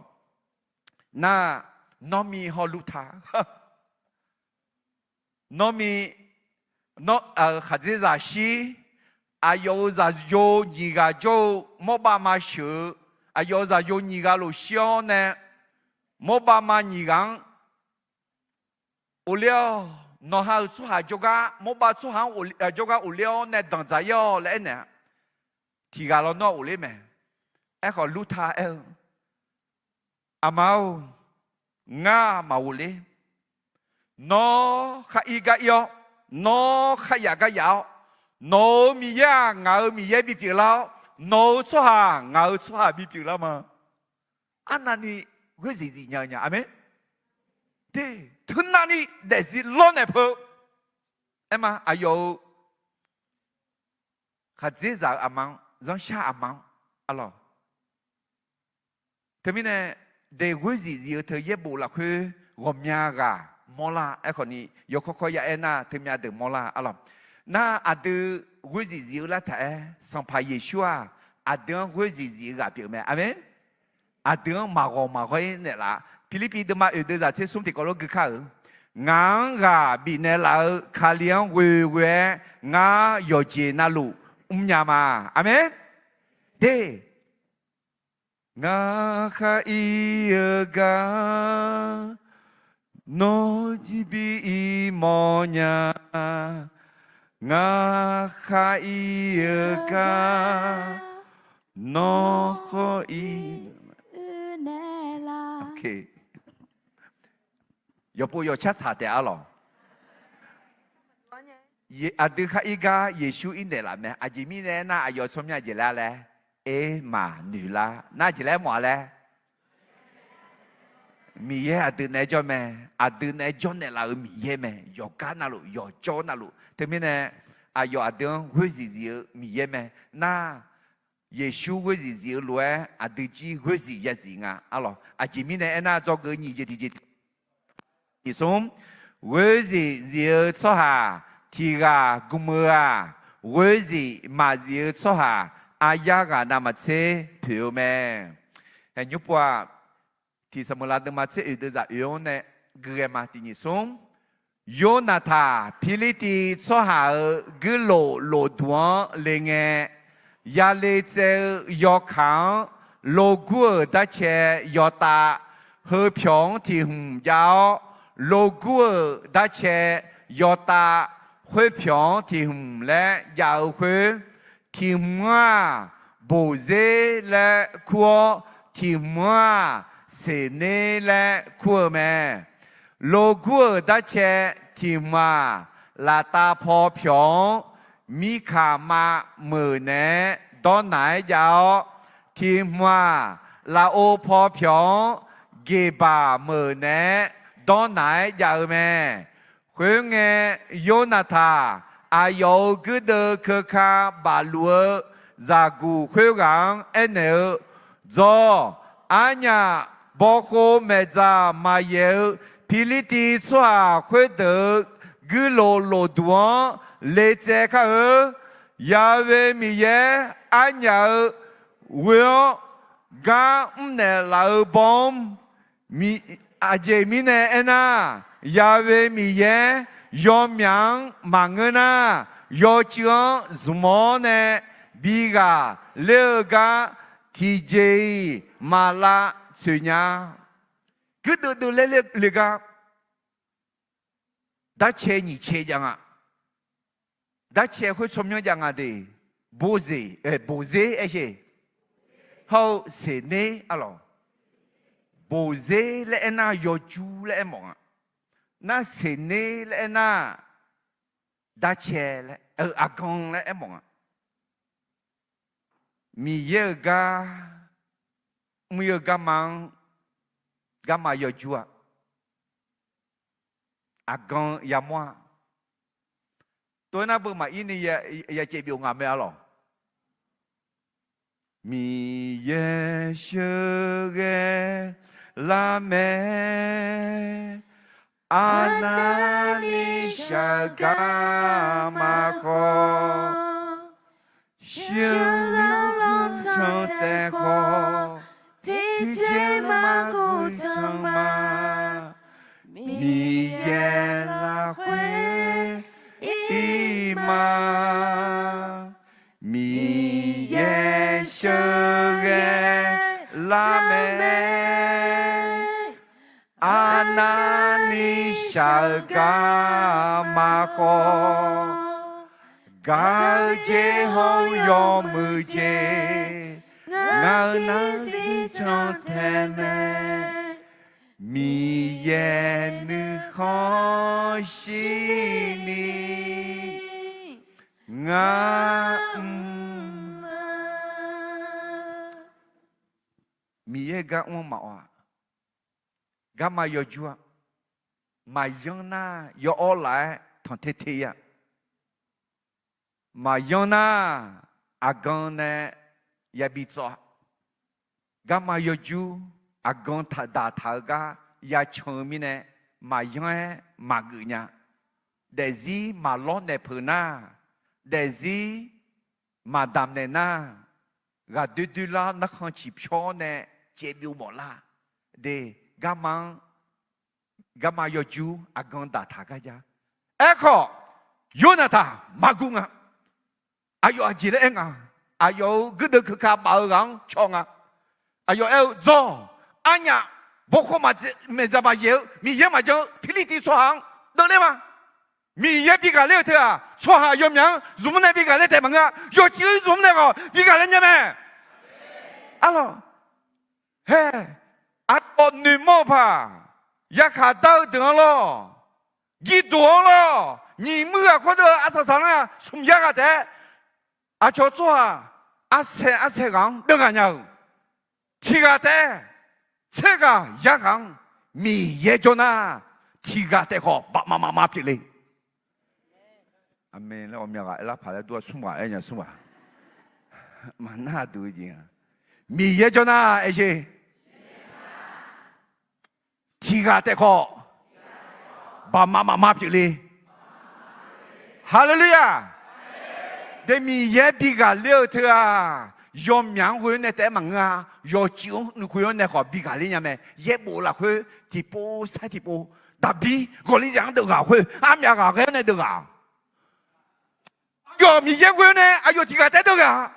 Nar, Nawrmi hawr Lurta, Nawrmi, khaqdzerzaq shir, aqyawf-euq zaqyo nyiq ghaq jawr-eu Mawrbav ma sheuq-eu, aqyawf-euq zaqyo nyiq ghaq lof shir-awr nae, Mawrbav ma nyiq ghaq-anr ghofler-awr, nawqha-euq tsawrhaq jawrgar, mawrbav tsawrhaq-anr jawrgar ghofler-awr nae danqdzaq-ir-awq laer aernaeq-a. Tiqghaq lawnmr-anr ghofler mae. Aerkhawf Lurta aer-eu, Aqma-or, ngar maqghofler. Nawr khar ir gar ir-awr, nawr kharyaf gar yaf-awr, nawq-euq Miqyaer-aq ngaq-euq Miqyaer bipyeuf lar-awr, nawq-euq tsawrhaq ngaq-euq tsawrhaq bipyeuf lar ma. Arnavni ghoer zif zif nya-eu nya. Aqmeq. Te, teunavni daefzir lawrnaeq peu. Aerma, aqyawf-euq khaqdzerzaq-euq aqma-anr, zanrshar aqma-anr, arlawq. Teumirnae, daeq ghoer zif zif-eu teu yaerbof lafkhoer ghawqmya ghaq mawrlar. Aerkhawfni yawkawr kawr ya aer nar, teumyav deuq mawrlar, arlawq. Nar aqdui ghoer zif zif-eu lar taq-aer, Sanqpaq Yeqsur-aq, aqdui-anr ghoer zif zif-eu ghaq pyeuf mae. Aqmeq. Aqdui-anr maqghawq maqghawr-ir naeqlaf-a. Pirlirpiv deuvma oeq deuq zaq tser smr tiqkawv lof gui kar-euq, Ngaq-anr ghaq bifnaeq laf-eu Kali-anr ghoe ghoe-aer ngar yawqjeq navluf mrnya ma. Aqmeq. De, ngaq khar ir-eu gar nawr jir bi ir mawrnya. Ngaq khar ir-eu gar nawr khawf ir. Yawqpov yawqcar tsaq taef-a lawq. Aqdui khar ir gar Yeqsur ir naeqlaf mae. Aqjeq mirnae aernar, aqyawf tsawrmyanr aqjeq laer laer, Ermaqnoeqlar nar, aqjeq laer mawf-a laer, Miqyaer aqdui naeq-aer jawr mae. Aqdui naeq-aer jawrnaeq laf-euq Miqyaer mae. Yawqgar navluf, yawqjawr navluf. Teumirnae, aqyawf aqdui-anr ghoer zif zif-eu Miqyaer mae. Nar, Yeqsur ghoer zif zif-eu lof-aer aqdui jir ghoer zif ya zif nga, arlawq. Aqjeq mirnae aernar, dzawgeuf nyiq jeq tiqjeq tiq, nyiq smr, ghoer zif zif-eu tsawrhaq tiq ghaq gm-eu-aq, ghoer zif maqzif-eu tsawrhaq aryar ghaq navmaqtser poeq-eu mae. Nymr pov-aq, tiq Saqmeuqlav deuvma tser oeq deuq zaq oeq-anr nae gui ghae ma. Tiq nyiq smr, Yornaqtaq Pirlirtiv tsawrhaq-euq guirlof lofduq-anr le ngae, yale tsaev-eu yawkaq-anr logur-euq darcae yawtav heu pyawq-anr tiq hmq jav-awr, logur-euq darcae yawtav khoer pyawq-anr tiq hmq laer jav-eu khoer, tiq hmq-aq, Boqzer laer kur-awr, tiq hmq-aq, Seqner laer kur-eu mae. Logur-euq darcae tiq hmq-aq, Laftav paw pyawq-anr Mirkaqmav meuq naeq-aer dawrnaq-aer jav-awr, tiq hmq-aq, Lafov paw pyawq-anr Geqbaq meuq naeq-aer dawrnaq-aer jav-eu mae. Khoerngae, Yornaqtaq aqyawf-euq guirdeuv keuka bafluf-eu zaqguq khoerghaq-anr aernaeq-eu, Dawq, arnyaf bawkhov maeqdzaq maqyaeq-eu Pirlirtiv tsawrhaq khoerdeuq-euq guirlof lofduq-anr le tsaev kar-eu. Ya'we Miqyaer arnyaf-euq ghoe-awr gar mrnaeq laf-eu baw-anr, aqjeq mirnae aernar, Ya'we Miqyaer yawmyaq-anr maqngeur nar, yawcuiv-anr zmq-awr nae bi ghaqler-eu gar tiqjeq-iq maq lavtsoeq nya. Guirdeuv deuv laer le gar, darcae nyiq cae jav nga. Darcae khoer tsawrmyanr jav nga de. Boqzer, Boqzer aer sher. Hawr-eu Seqner arlawq. Boqzer laer aernar yawjur laer aermawf nga. Nar Seqner laer aernar, darcae laer, aqgan laer aermawf nga. Miqyaer-euq gar, mr-ir-eu garma-anr, garma yawjur-aq, aqgan yamawr-a. Tov-aer nar beu maqir ni ya caev byov nga mae arlawq. Miqyaer sheuqghae lar mae, arnavni shaq-eu gar ma khawf, sheuqghae lanrtanq tsaev khawf, tiqjeq maqkhof tanq ma. Miqyaer lafkhoer ir ma. Miqyaer sheuqghae lar mae. Arnavni shaq-eu garma khawf, gaq-eu jeq hawr-eu yawmuiq jeq, ngaq-euq narhaq can tae mae. Miqyaer nuikhanr shirni ngar mr-eu. Miqyaer gar mr-anr maqawq-aq, garma yawjur-a. Maqyanr nar yawawr laf-aer tanqte te-ir-a. Maqyanr nar aqgan nae yabi tsawv-a. Garma yawjur aqgan daqtaq-eu gar yacan-eu mirnae, maqyanr-aer maqgeuf nya. Daefzir maqlawr naeq peuq nar, daefzir maqdamq naeq nar, ghaqdoer doerlar narkhan ciqpyawr nae caevbyov mawflar. De, garma-anr, garma yawjur aqgan daqtaq gar ja. Aerkhawf, Yornaqtaq maqguv nga. Aqyawf aqjeq laer aer nga. Aqyawf-euq guirdeuv keuka baf-eu ghaq-anr caw nga. Aqyawf aer-eu, Dzawr, arnyaf bawkhov maeqdzaq maqyaeq-eu Miqyaer maqjan-eu Pirlirtiv tsawrhaq-anr deuvler ma. Miqyaer bi ghaq ler-euq teu-aq, tsawrhaq yawmyaq-anr zmq-anr nae bi ghaq ler taef maqngeur-a. Yawqjeq-anr zmq-anr nae khawf bi ghaq ler nya mae. Arlawq, haer, aqkawq noeqmawr-eu paq, yarkhaq dar-eu deuq-anr lawr, girdoq-anr lawr, nyiq muir ghaq kawr deuv-eu arsaq saqlar-aq, smq yar ghaq taef-aer, aqcawq tsawrhaq arsaeq arsaeq ghaq-anr deuvghaq nya-euq, tiq ghaq taef-aer tser ghaq yar ghaq-anr Miqyaer jawr nar, tiq ghaq taef khawf bafmaf mafma pyeufle. Aqmeq laer ghawqmya ghaq aerlar paq laer dur-a, smr ghaq aer nya smr ghaq. Maqnar duq-eu jeq-a. Miqyaer jawr nar aer sher. Tiq ghaq taef khawf bafmaf mafma pyeufle. Haleluya! De, Miqyaer bi ghaq ler-eu teu-aq, yawmyaq-anr ghoe-awr nae taef-aer maqngeur-a. Yawqjeq-anr nuikhoe-anr nae khawf bi ghaq ler nya mae. Yaerbof lafkhoer tiqpov sair tiqpov, Daqbir Gawqlizaq-anr deuvghaq khoer, armyaf ghaq ghae-awr nae deuvghaq. Aqyawf Miqyaer ghoe-awr nae aqyawf tiq ghaq taef-aer deuvghaq.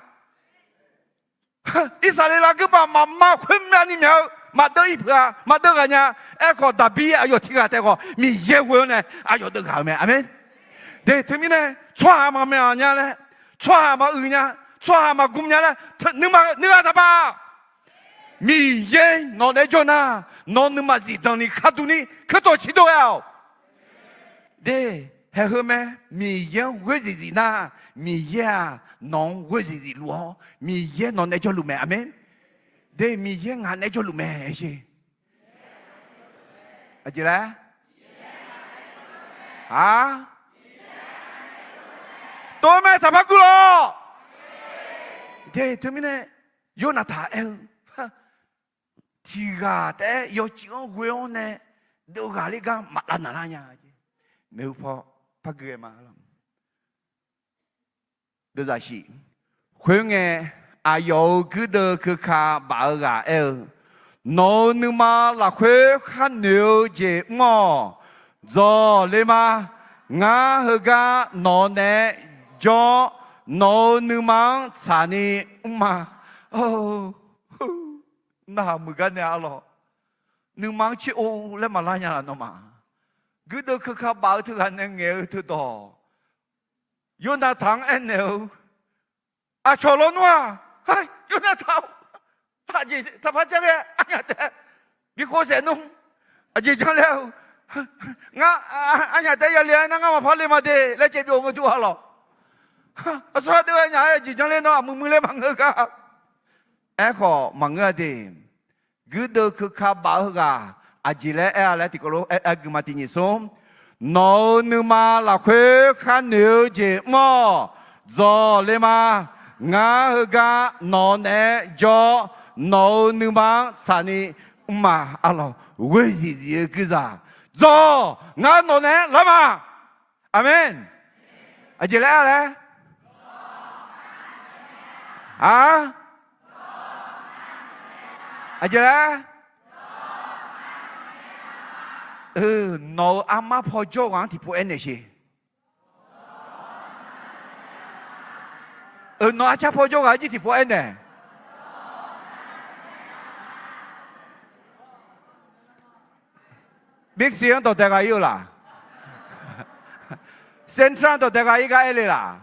Irsaqleqlav guirbaq maqma khoermyavni myaq-eu maqdeuv ir peuq-a, maqdeuv ghaq nya. Aerkhawf, Daqbir aqyawf tiq ghaq taef khawf Miqyaer ghoe-awr nae aqyawf deuvghaq-eu mae. Aqmeq. De, teumirnae tsawrhaq maqmyaq nya laer, tsawrhaq maquiq nya, tsawrhaq maqgm nya laer, nuima nuighaq taqpaq. Miqyaer nawq naeq-aer jawr nar, nawq nuima zifdanq ni khar durni keuvtawq ciqdov ghae-awq. De, haeq heu mae. Miqyaer-anr ghoer zifzif nar, Miqyaer-aq nawq-anr ghoer zifzif luf-awr, Miqyaer nawq naeq-aer jawrluf mae. Aqmeq. De, Miqyaer ngaq naeq-aer jawrluf mae sher. Aqjeq laer? Aq, tov mae, taqpar guv lawq. De, teumirnae Yornaqtaq aer-eu, tiq ghaq taef-aer yawqjeq-anr ghoe-awr nae deuvghaq ler gar maqlav naqlar nya. Maeqhu paw par gui-aer ma. Deuvzaq shif. Khoerngae, aqyawf-euq guirdeuv keuka baf-eu ghaq aer-eu, Nawq-euq nuima lafkhoer khar noeq-eu jeq mr-awq. Dzawq le ma. Ngar heugar nawq naeq-aer jawr-awr, nawq-euq nuima-anr tsaqni mr ma. Narhaq muiq gar nae arlawq, nuima-anr tser-or laer maqlar nya laf nawmaf. Guirdeuv keuka baf-eu teughaq nae ngaeq-eu teudawq, Yornaqtaq-anr aernaeq-eu, Aqcawq lawnmr-aq, Yornaqtaq-or, aqjeq taqpar jar ghae, arnyaf taef bi khov saef nmr. Aqjeq janr le-eu, ngar arnyaf taef yale-aer nar ngar maqpar le ma de laer caevbyov ngeur dur-a lawq. Aqsur ardeuv-aer nyaf-aer aqjeq janr le nawr aqmuiq muiq le maqngeur gar. Aerkhawf maqngeur-a de. Guirdeuv keuka baf-eu ghaq aqjeq laer aer-a laer tiqkawv lof aer gui ma. Tiq nyiq smr, Nawq-euq nuima lafkhoer khar noeq-eu jeq mr-awq. Dzawq le ma. Ngar heugar nawq naeq-aer jawr-awr, nawq-euq nuima-anr tsaqni mr ma. Arlawq, ghoer zifzif-eu guirzaq, Dzawq, ngar nawq naeq-aer lar ma. Aqmeq. Aqjeq laer aer-a laer? A, aqjeq laer? Nawq-euq armar paw jawr ghaq-anr tiqpov aernaeq sher. Euq, nawq arcar paw jawr ghaq-anr jir tiqpov aernaeq. Big C-anr dawqdae gha ir-eu laq? Central-anr dawqdae gha ir gar aer le laq?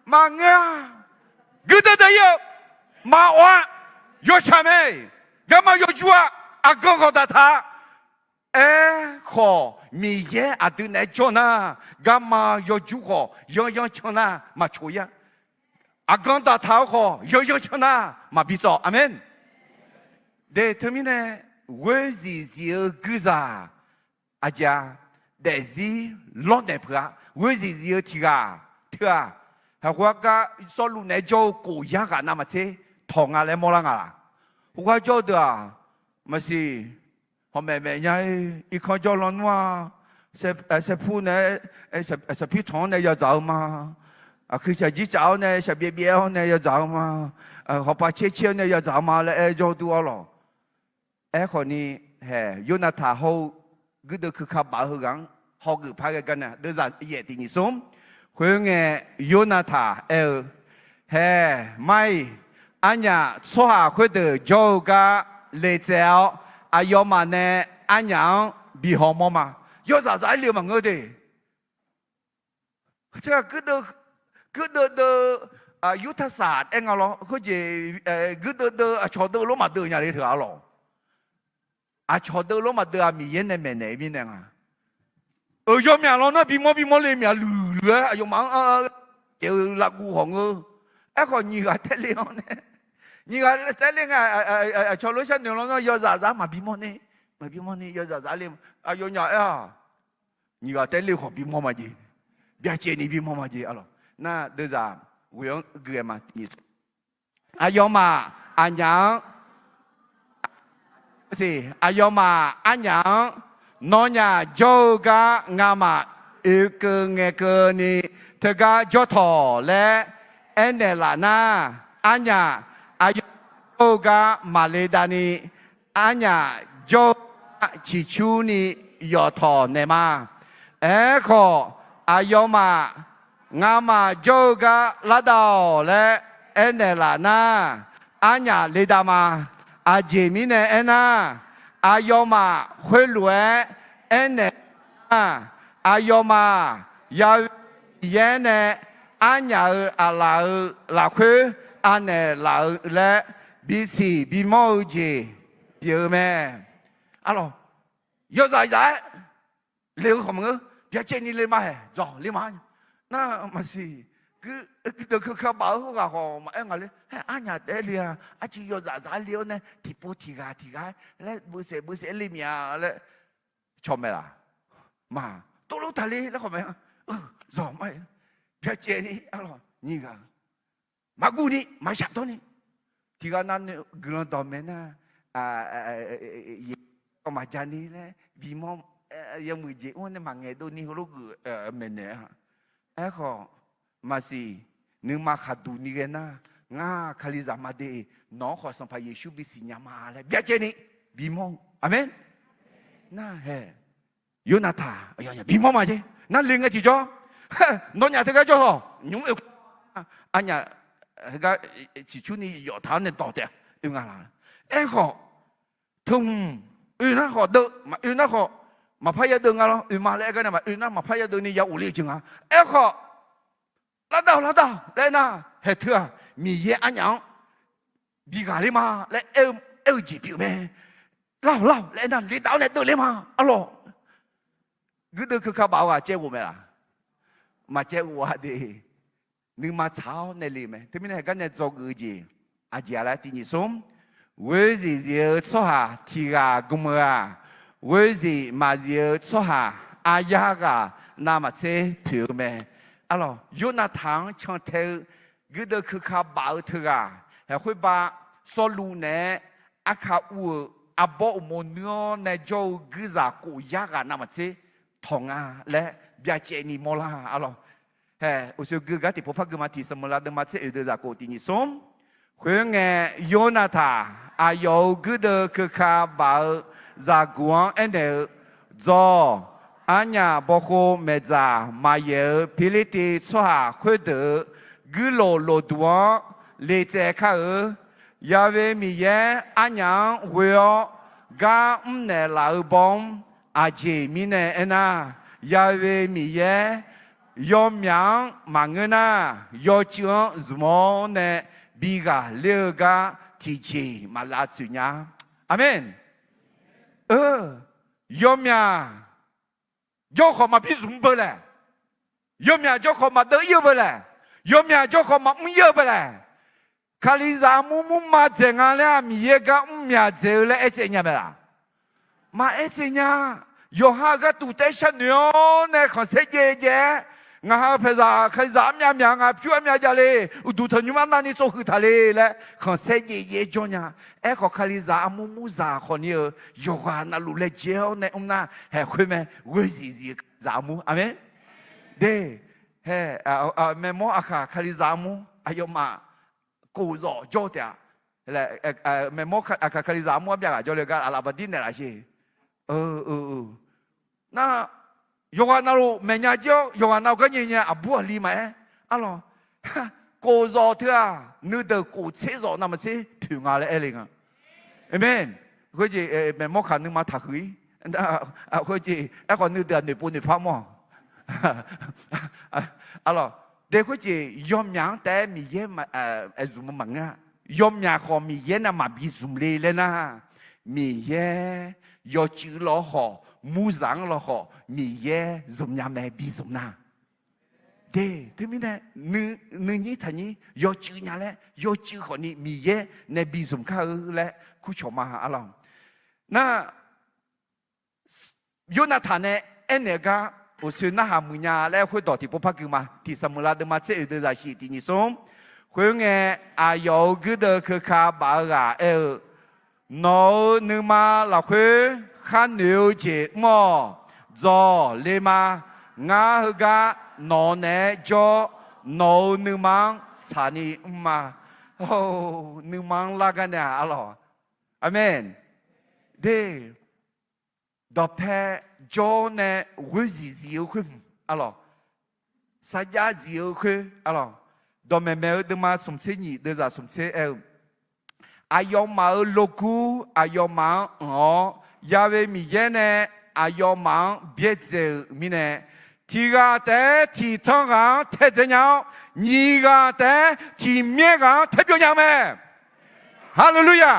Maqngeur-a. Guirdeuv deuv ir-eu, maqawf-a. Yawshaq mae. Garma yawjur-a. Aqgan khawf daqtaq-a. Aerkhawf, Miqyaer aqdui naeq-aer jawr nar, garma yawjur khawf yanryanr can nar maqcoq ir-a. Aqgan daqtaq-eu khawf yanryanr can nar maqbi tsawv. Aqmeq. De teumirnae, ghoer zif zif-eu guirzaq aqjeq-a, daefzir lawrnaeq peuq-a. Ghoer zif zif-eu tiq ghaq teu-aq, haqkhoer-aq gar Sawrluv naeq-aer jawr-eu khof yar ghaq navmaqtser tawq nga laer mawrlar nga laq? Khoergar jawr-eu deuq-aq, maqsiq, hawmaeq maeq nya-ir, irkanr jawr lan nmr-a, saerpur nae, saqpir tanq-anr nae yadzaq-eu ma. Aqkuir shaqjir tsaf-awr nae shaqbyaev byaev-awr nae yadzaq-eu ma. Hawpav caer caer-awr nae yadzaq-eu ma laer aer jawr dur-awr lawq. Aerkhawf ni, hae, Yornataq hawr-eu guirdeuv keuka baf-eu heughaq-anr hawgeuf par ghae gar nae deuvzaq yaef tiq nyiq smr. Khoerngae, Yornataq aer-eu, hae, mar-iq, arnyaf tsawrhaq khoerdeuq jawr-eu gar le tsaev-awr, aqyawfmaf nae arnyaf-anr bi hawmawr ma. Yawzaq zaq-aer le-eu maqngeur de. Teu-aq, guirdeuv deuv, yurtaq saq aer nga lawr. Khoerjeq, guirdeuv deuv aqcawq deuv lor maqdeuv nya le teu-aq lawq. Aqcawq deuv lor maqdeuv-aq, Miqyaer nae maeqnaeq-eu mirnae nga. Euq yawmyaq lawnmr bimawr bimawr le myaq luiq luiq-aer aqyawfmaf-anr jaeq-eu lavguv hawq ngeur. Aerkhawf nyiq ghaq taer le-awr nae, nyiq ghaq taer le nga, aqcawq lof sharnoeq lawnmr yawzaq zaq maqbimawr ni, maqbimawr ni yawzaq zaq le. Aqyawfnyaf aer-aq, nyiq ghaq taer le khawf bimawr ma jeq. Byacaevni bimawr ma jeq. Aqlawq, nar deuvzaq ghoe-anr gui-aer ma tiq nyiq smr. Aqyawfmaf aqnyaf-anr, aqyawfmaf arnyaf-anr, nawnyaf jawr-eu gar ngamaf oekeuv ngaeqkeuvni teugar jawr tawq laer aernaeq laf nar, arnyaf aqyawf jawr-eu gar maqle davni, arnyaf jawr-eu gar ciqcurni yawf tawq naeq ma. Aerkhawf, aqyawfmaf ngamaf jawr-eu gar lar dav-awq laer aernaeq laf nar, arnyaf le dav ma. Aqjeq mirnae aernar, aqyawfmaf khoerlof-aer aernaeq nar, aqyawfmaf Ya'we Miqyaer nae arnyaf-euq aqlaf-euq lafkhoer anaeq laf-eu laer bisiq bimawr-eu jeq pyeuf-eu mae. Aqlawq, yawzaq zaq-aer le-eu khawf maqngeur, byacaevni le ma haeq, dzawq le ma. Nar maqsiq, guirdeuv keuka baf-eu heughaq khawf maqaer nga le. Haer arnyaf taef-aer le-a, arciv yawzaq zaq-aer le-awr nae tiqpov tiq ghaq tiq ghaq-aer laer beusaef beusaef le mya laer cawq mae laf? Ma, tov lof taqle laer khawf mae. Dzawq ma, byacaevni arlawq nyiq ghaq maqguv ni maqshaf dawr ni, tiq ghaq nav guiqlanq dawqmaeq nar, maqja ni laer bimawr, yawmuiq jeq mr nae maqngaeq dov ni heulof geuf maeqnaeq-a. Aerkhawf, maqsiq, nuima khaqduq ni ghae nar, ngar Kalizaq ma de, nawq-anr khawf Sanqpaq Yeqsur bisiq nya ma laer byacaevni bimawr-eu. Aqmeq. Nar hae, Yornataq aqyawfnyaf bimawr ma jeq. Nar le ngae tiqjawr, nawnyaf teugar jawr-awq nymq-mr oe, arnyaf heugar ciqcurni yawf taq-awr nae dawq taef oe nga laq? Aerkhawf, teu hmq oe nar khawf deuv, maqoe nar khawf maqpar yadeuv nga lawr. Oe ma laer aer gar nae maqoe nar maqpar yadeuv ni ya ghofle-eu jeq nga. Aerkhawf, lar dav-awq lar dav-awq laer aer nar, haeq teu-aq Miqyaer arnyaf-anr bi ghaqler ma laer aer-eu jeq pyeuf mae. Lar-awq lar-awq laer aer nar, le dav-awr nae deuv ler ma. Arlawq, guirdeuv keuka baf-eu ghaq caevghof mae laf? Maqcaevghof-a de. Nuima tsaq-awr nae le mae. Teumirnae haeq gar nae dzawgeuf-eu jeq aqjeq-a laer tiq nyiq smr, ghoer zif zif-eu tsawrhaq tiq ghaq gm-eu-aq, ghoer zif maqzif-eu tsawrhaq aryar ghaq navmaqtser poeq-eu mae. Arlawq, Yornataq-anr cantae-eu guirdeuv keuka baf-eu teughaq, haeq khoerbav Sawrluv naeq-aer arka uv-euq arbawr uqmov nuir-awr nae jawr-eu guirzaq khof yar ghaq navmaqtser tawq nga laer byacaevni mawrlar. Arlawq, haeq uqshoe gui gar tiqpov par gui ma. Tiq Saqmeuqlav deuvma tser oeq deuvzaq khof tiq nyiq smr. Khoerngae, Yornataq aqyawf-euq guirdeuv keuka baf-eu zaqguq-anr aernaeq-eu, Dzawq. Arnyaf bawkhov maeqdzaq maqyaeq-eu Pirlirtiv tsawrhaq khoerdeuq-euq guirlof lofduq-anr le tsaev kar-eu. Ya'we Miqyaer arnyaf-anr ghoe-awr gar mrnaeq laf-eu baw-anr Aqjeq mirnae aernar, Ya'we Miqyaer yawmyaq-anr maqngeur nar, yawcuiv-anr zmq-awr nae bi ghaqler-eu gar tiqjeq maqlav tsoeq nya. Aqmeq. Yawmyaq jawr khawf maqbi zmq beu laeq. Yawmyaq jawr khawf maqdeuv ir-eu beu laeq. Yawmyaq jawr khawf maqmr ir-eu beu laeq. Kalizaq armur murma dzaeq nga laer-aq, Miqyaer gar mrmyaq dzaeq-eu laer aertsaev nya mae laq? Maqaer tsaev nya. Yawqha-euq gharduq taef-aer sharnoeq-awr nae khanqsaer jaev jaev-aer, ngaq ha-eu paeqzaq Kalizaq armyav myaq, ngaq pyur armyav jav le, uqduq tanqnymr arnavni tsovhuiq taq le laer khanqsaer jaev jaev-aer jawr nya. Aerkhawf, Kalizaq armur murzaq khawfni-eu yawqghaq navluf laejae-awr nae mr nar, haeq khoer mae, ghoer zif zif-eu zaq armur. Aqmeq. De, hae, maeqmawr aqkaq Kalizaq armur aqyawfmaf kof zawf jawr-eu taef-a. Maeqmawr aqkaq Kalizaq armur-anr byav ghaq jawr le gar aqlaf baqdir naeqlaf sher. Nar, yawqghaq navluf maeqnya jir-awr, yawqghaq nav-eu gar nyae nyae aqbur aqli maqaer, arlawq, kof zawf teu-aq, nuideuq kof tser zawf navmaqtser poeq nga laer aer le nga. Aqmeq. Khoerjeq maeqmawr kaq nuima taqhuiq-ir. Khoerjeq aerkhawf nuideuq-aq noeqpov noeqpar mawr-aq. Arlawq, de khoerjeq yawmyaq-anr taef-aer Miqyaer aer zmq-eu maqngeur-a. Yawmyaq khawf Miqyaer nae maqbi zmq le laer nar, Miqyaer yawcuiv lawr khawf, murzaq-anr lawr khawf, Miqyaer zmq nya mae bi zmq nar. De, teumirnae nuinyir taqnyir yawcuiv nya laer, yawcuiv khawfni Miqyaer nae bi zmq kar-eu laer kurcawq ma arlawq. Nar, Yornavtaq nae aernaeq-eu gar uqshoe narhaq muiq nya laer khoerdawq tiqpov par gui ma. Tiq Saqmeuqlav deuvma tser oeq deuvzaq shif tiq nyiq smr. Khoerngae, aqyawf-euq guirdeuv keuka baf-eu ghaq aer-eu, Nawq-euq nuima lafkhoer kharnoeq-eu jeq mr-awq. Dzawq le ma. Ngar heugar nawq-eu naeq-aer jawr, nawq-euq nuima-anr tsaqni mr ma. Nuima-anr lar gar nae-aq arlawq. Aqmeq. De, dawqpae jawr nae ghoer zif zif-eu khoer hmq arlawq. Sarjax zif-eu khoer arlawq. Dawqmaeq maeq-eu deuvma smq tser nyiq deuvzaq smq tser aer-eu, aqyawfmaf-euq logur aqyawfmaf-anr anq-awr, Ya'we Miqyaer nae aqyawfmaf-anr byaerdzae-euq mirnae, tiq ghaq taef-aer tiq tanr ghaq-anr taedzae nya-awr, nyiq ghaq taef-aer tiq myaer ghaq-anr taebyov nya-eu mae. Haleluya!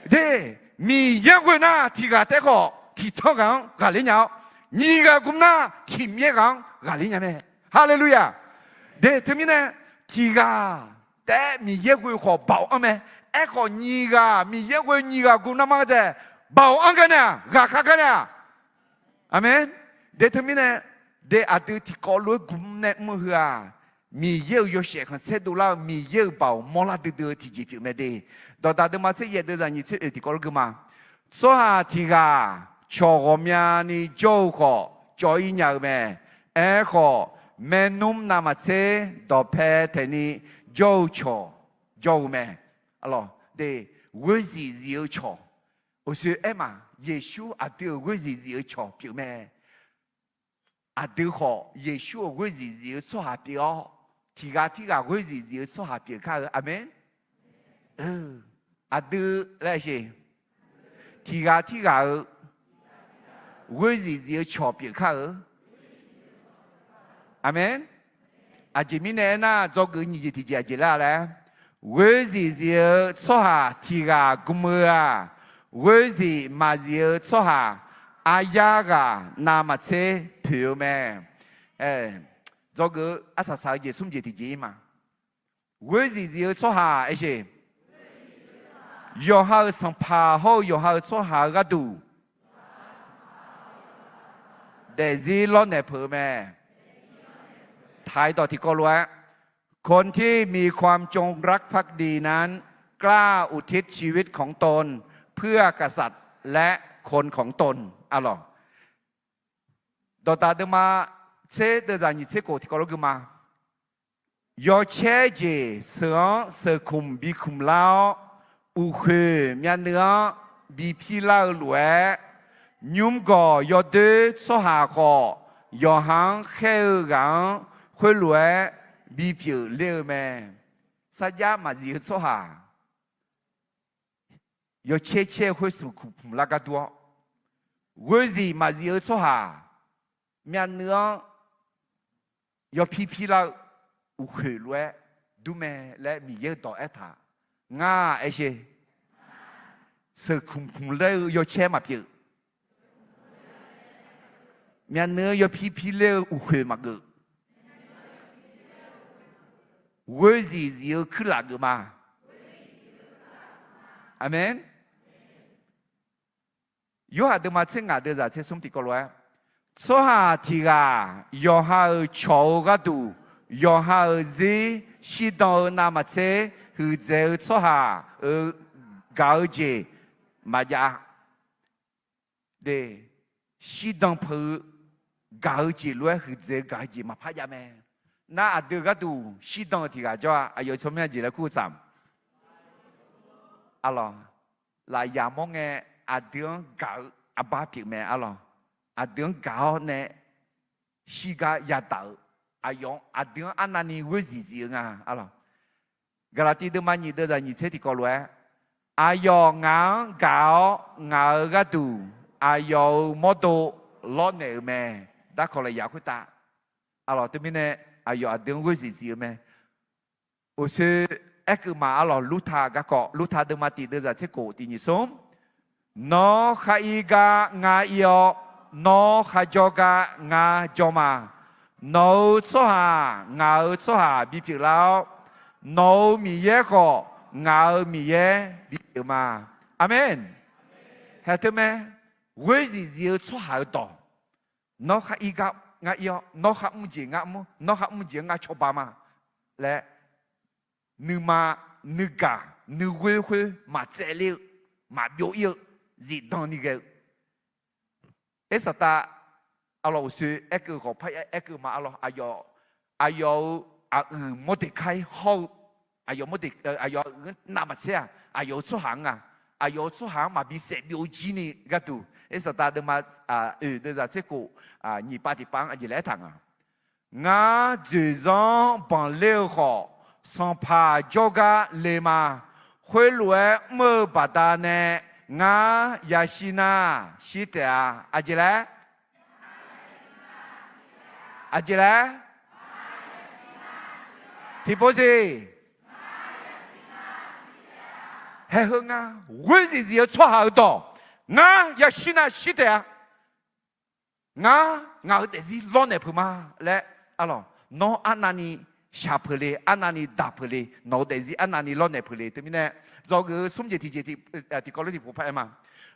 De, Miqyaer ghoe nar tiq ghaq taef-aer khawf tiq tanr ghaq-anr ghaqler nya-awr, nyiq ghaq gmr nar tiq myaer ghaq-anr ghaqler nya mae. Haleluya! De, teumirnae tiq ghaq taef-aer Miqyaer ghoe khawf baoq anr mae. Aerkhawf nyiq ghaq Miqyaer ghoe nyiq ghaq gmr nar ma-eu taef, baoq anr gar nae-aq, ghaqkhav gar nae-aq. Aqmeq. De, teumirnae, de, aqdui tiqkawv lof-aer gmr nae mr-eu heu-aq, Miqyaer-euq yawshaef khanqsaer dovlar-eu Miqyaer-euq baoq mawrlar duidui-eu tiqjeq pyeuf mae de. Dawqdaq deuvma tser yaef deuvzaq nyiq tser oeq tiqkawv lof gui ma. Tsawrhaq tiq ghaq cawq ghawqmyani jawr-eu khawf cawv-ir nya-eu mae. Aerkhawf, maernmr navmaqtser dawqpae taeqni jawr-eu cawq jawr-eu mae. Arlawq, de, ghoer zif zif-eu cawq. Uqshoe aer ma, Yeqsur aqdui-euq ghoer zif zif-eu cawq pyeuf mae. Aqdui khawf Yeqsur-euq ghoer zif zif-eu tsawrhaq pyeuf-awr, tiq ghaq tirghaq ghoer zif zif-eu tsawrhaq pyeuf kar-eu. Aqmeq. Aqdui laer siq, tiq ghaq tirghaq-eu ghoer zif zif-eu cawq pyeuf kar-eu. Aqmeq. Aqjeq mirnae aernar, dzawgeuf nyiq jeq tiqjeq aqjeq laer laer, ghoer zif zif-eu tsawrhaq tiq ghaq gmr-eu-aq, ghoer zif maqzif-eu tsawrhaq aryar ghaq navmaqtser poeq-eu mae. Dzawgeuf-eu arsaq saq-eu jeq smr jeq tiqjeq ir ma. Ghoer zif zif-eu tsawrhaq aer siq, yawqha-euq sanqpaq hawr-eu yawqha-euq tsawrhaq-eu gharduq daefzir lawrnaeq peuq-eu mae. Taq-iq dawq tiqkawv lof-aer, คนที่มีความจงรักภักดีนั้น กล้าอุทิศชีวิตของตน เพื่อกษัตริย์และคนของตน arlawq. Dawqdaq deuvma tser deuvzaq nyiq tser khof tiqkawv lof gui ma. Yawcaer jeq sheuq-anr sheuq kmq bi kmq lar-awr, uqkhoeq myavnuiv-anr bi pir lar-eu lof-aer, nymrgawq yawdoer tsawrhaq khawf, yawqha-anr khaer-eu ghaq-anr khoerlof-aer bipyeuf ler-eu mae. Sarjax maqzif-eu tsawrhaq yawcaer caer-eu khoer sheuq kmq kmq lar gar dur-awr, Ghoezif maqzif-eu tsawrhaq myavnuiv-anr yawpir pir lar-eu uqkhoeq lof-aer dur mae laer Miqyaer-euq dawq aertaq. Ngar aer sher, sheuqkmq kmq ler-eu yawcaer maqpyeuf. Myavnuiv-anr yawpir pir ler-eu uqkhoeq maqgeuf. Ghoezif zif-eu kuirlaf geuf ma. Aqmeq. Yorhaq deuvma tser ngaq deuvzaq tser smr tiqkawv lof-aer, tsawrhaq tiq ghaq yawqha-euq cawq-eu gharduq, yawqha-euq zir shirdan-eu navmaqtser huiqdzaeq-eu tsawrhaq-euq gaq-eu jeq maqjav. De, shirdan peuq-eu gaq-eu jeq lof-aer huiqdzaeq-eu gaq-eu jeq maqpar jav mae. Nar aqdui-euq gharduq shirdan-eu tiq ghaq jawr-a. Aqyawf tsawrmyanr jeq laer kur-eu tsaq. Arlawq, lafyaq mawr ngae aqdui-anr gaq-eu arbar pyeuf mae arlawq. Aqdui-anr gaq-awr nae shirgar yadaq-eu, aqyawf aqdui-anr arnavni ghoer zifzif-eu nga arlawq. Gaqlaqtiv deuvma nyiq deuvzaq nyiq tser tiqkawv lof-aer, aqyawf ngaq-anr gaq-awr ngaq-euq gharduq aqyawf-euq mawrdo lawrnaeq-euq mae. Darkawq lafyaq khoertav arlawq, teumirnae aqyawf aqdui-anr ghoer zifzif-eu mae. Uqshoe aerkeuv ma arlawq, Lurta garkawv, Lurta deuvma tiq deuvzaq tser khof tiq nyiq smr. Nawr khar ir gar ngar ir-awr, nawr kharjawr gar ngar jawr ma. Nawq-euq tsawrhaq ngaq-euq tsawrhaq bipyeuf lar-awr, nawq-euq Miqyaer khawf ngaq-euq Miqyaer bipyeuf ma. Aqmeq. Haeq teu mae, ghoer zifzif-eu tsawrhaq-euq dawq. Nawr khar ir gar ngar ir-awr, nawr khar mr jeq ngar mr, nawr khar mr jeq-anr ngar cawba ma laer, nuima nuigaq nuighoer khoer maqtsaevler-eu, maqbyov ir-eu, zifdan ni ghae-eu. Ersaqtav arlawq, uqshoe aerkeuv khawf parya aerkeuv ma arlawq, aqyawf, aqyawf-euq aqyuif Mordekai hawr-eu, aqyawf Morde, aqyawf aqyuif-anr navmaqtser-aq aqyawf-euq tsawrhaq-anr nga. Aqyawf-euq tsawrhaq-anr maqbi saef byov jir ni gharduq, Ersaqtav deuvma oeq deuvzaq tser khof nyiq pav tiq pav-anr aqjeq laer aertaq nga. Ngar dzoeqzanr banqler-eu khawf, sanqpaq jawrgar le ma. Khoerlof-aer mr-eu baqdanae ngar yashir nar shir taef-a. Aqjeq laer? Aqjeq laer? Tiqpov siq. Haeq heu ngar ghoer zifzif-eu tsawrhaq-euq dawq, ngar yashir nar shir taef-a. Ngar ngaq-euq daefzir lawrnaeq peuq ma laer, arlawq, nawr arnavni shaq peuq le, arnavni daq peuq le, nawq-euq daefzir arnavni lawrnaeq peuq le. Teumirnae dzawgeuf-eu smr jeq tiqjeq tiqkawv lof tiqpov par-aer ma.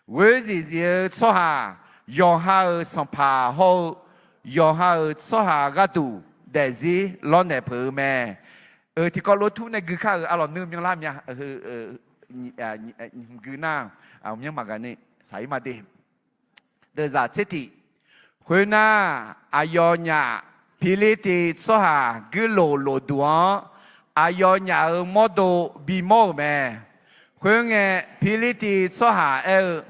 Ghoer zifzif-eu tsawrhaq, yawqha-euq sanqpaq hawr-eu yawqha-euq tsawrhaq gharduq daefzir lawrnaeq peuq-eu mae. Tiqkawv lof tur nae gui kar-euq arlawq, nuimyanlar mya gui nar, myanr maqgaq ni saq-ir ma de. Deuvzaq tser tiq. Khoernar, aqyawfnyaf Pirlirtiv tsawrhaq guirlof lofduq-anr, aqyawfnyaf-euq mawrdo bimawr-euq mae. Khoerngae, Pirlirtiv tsawrhaq aer-eu,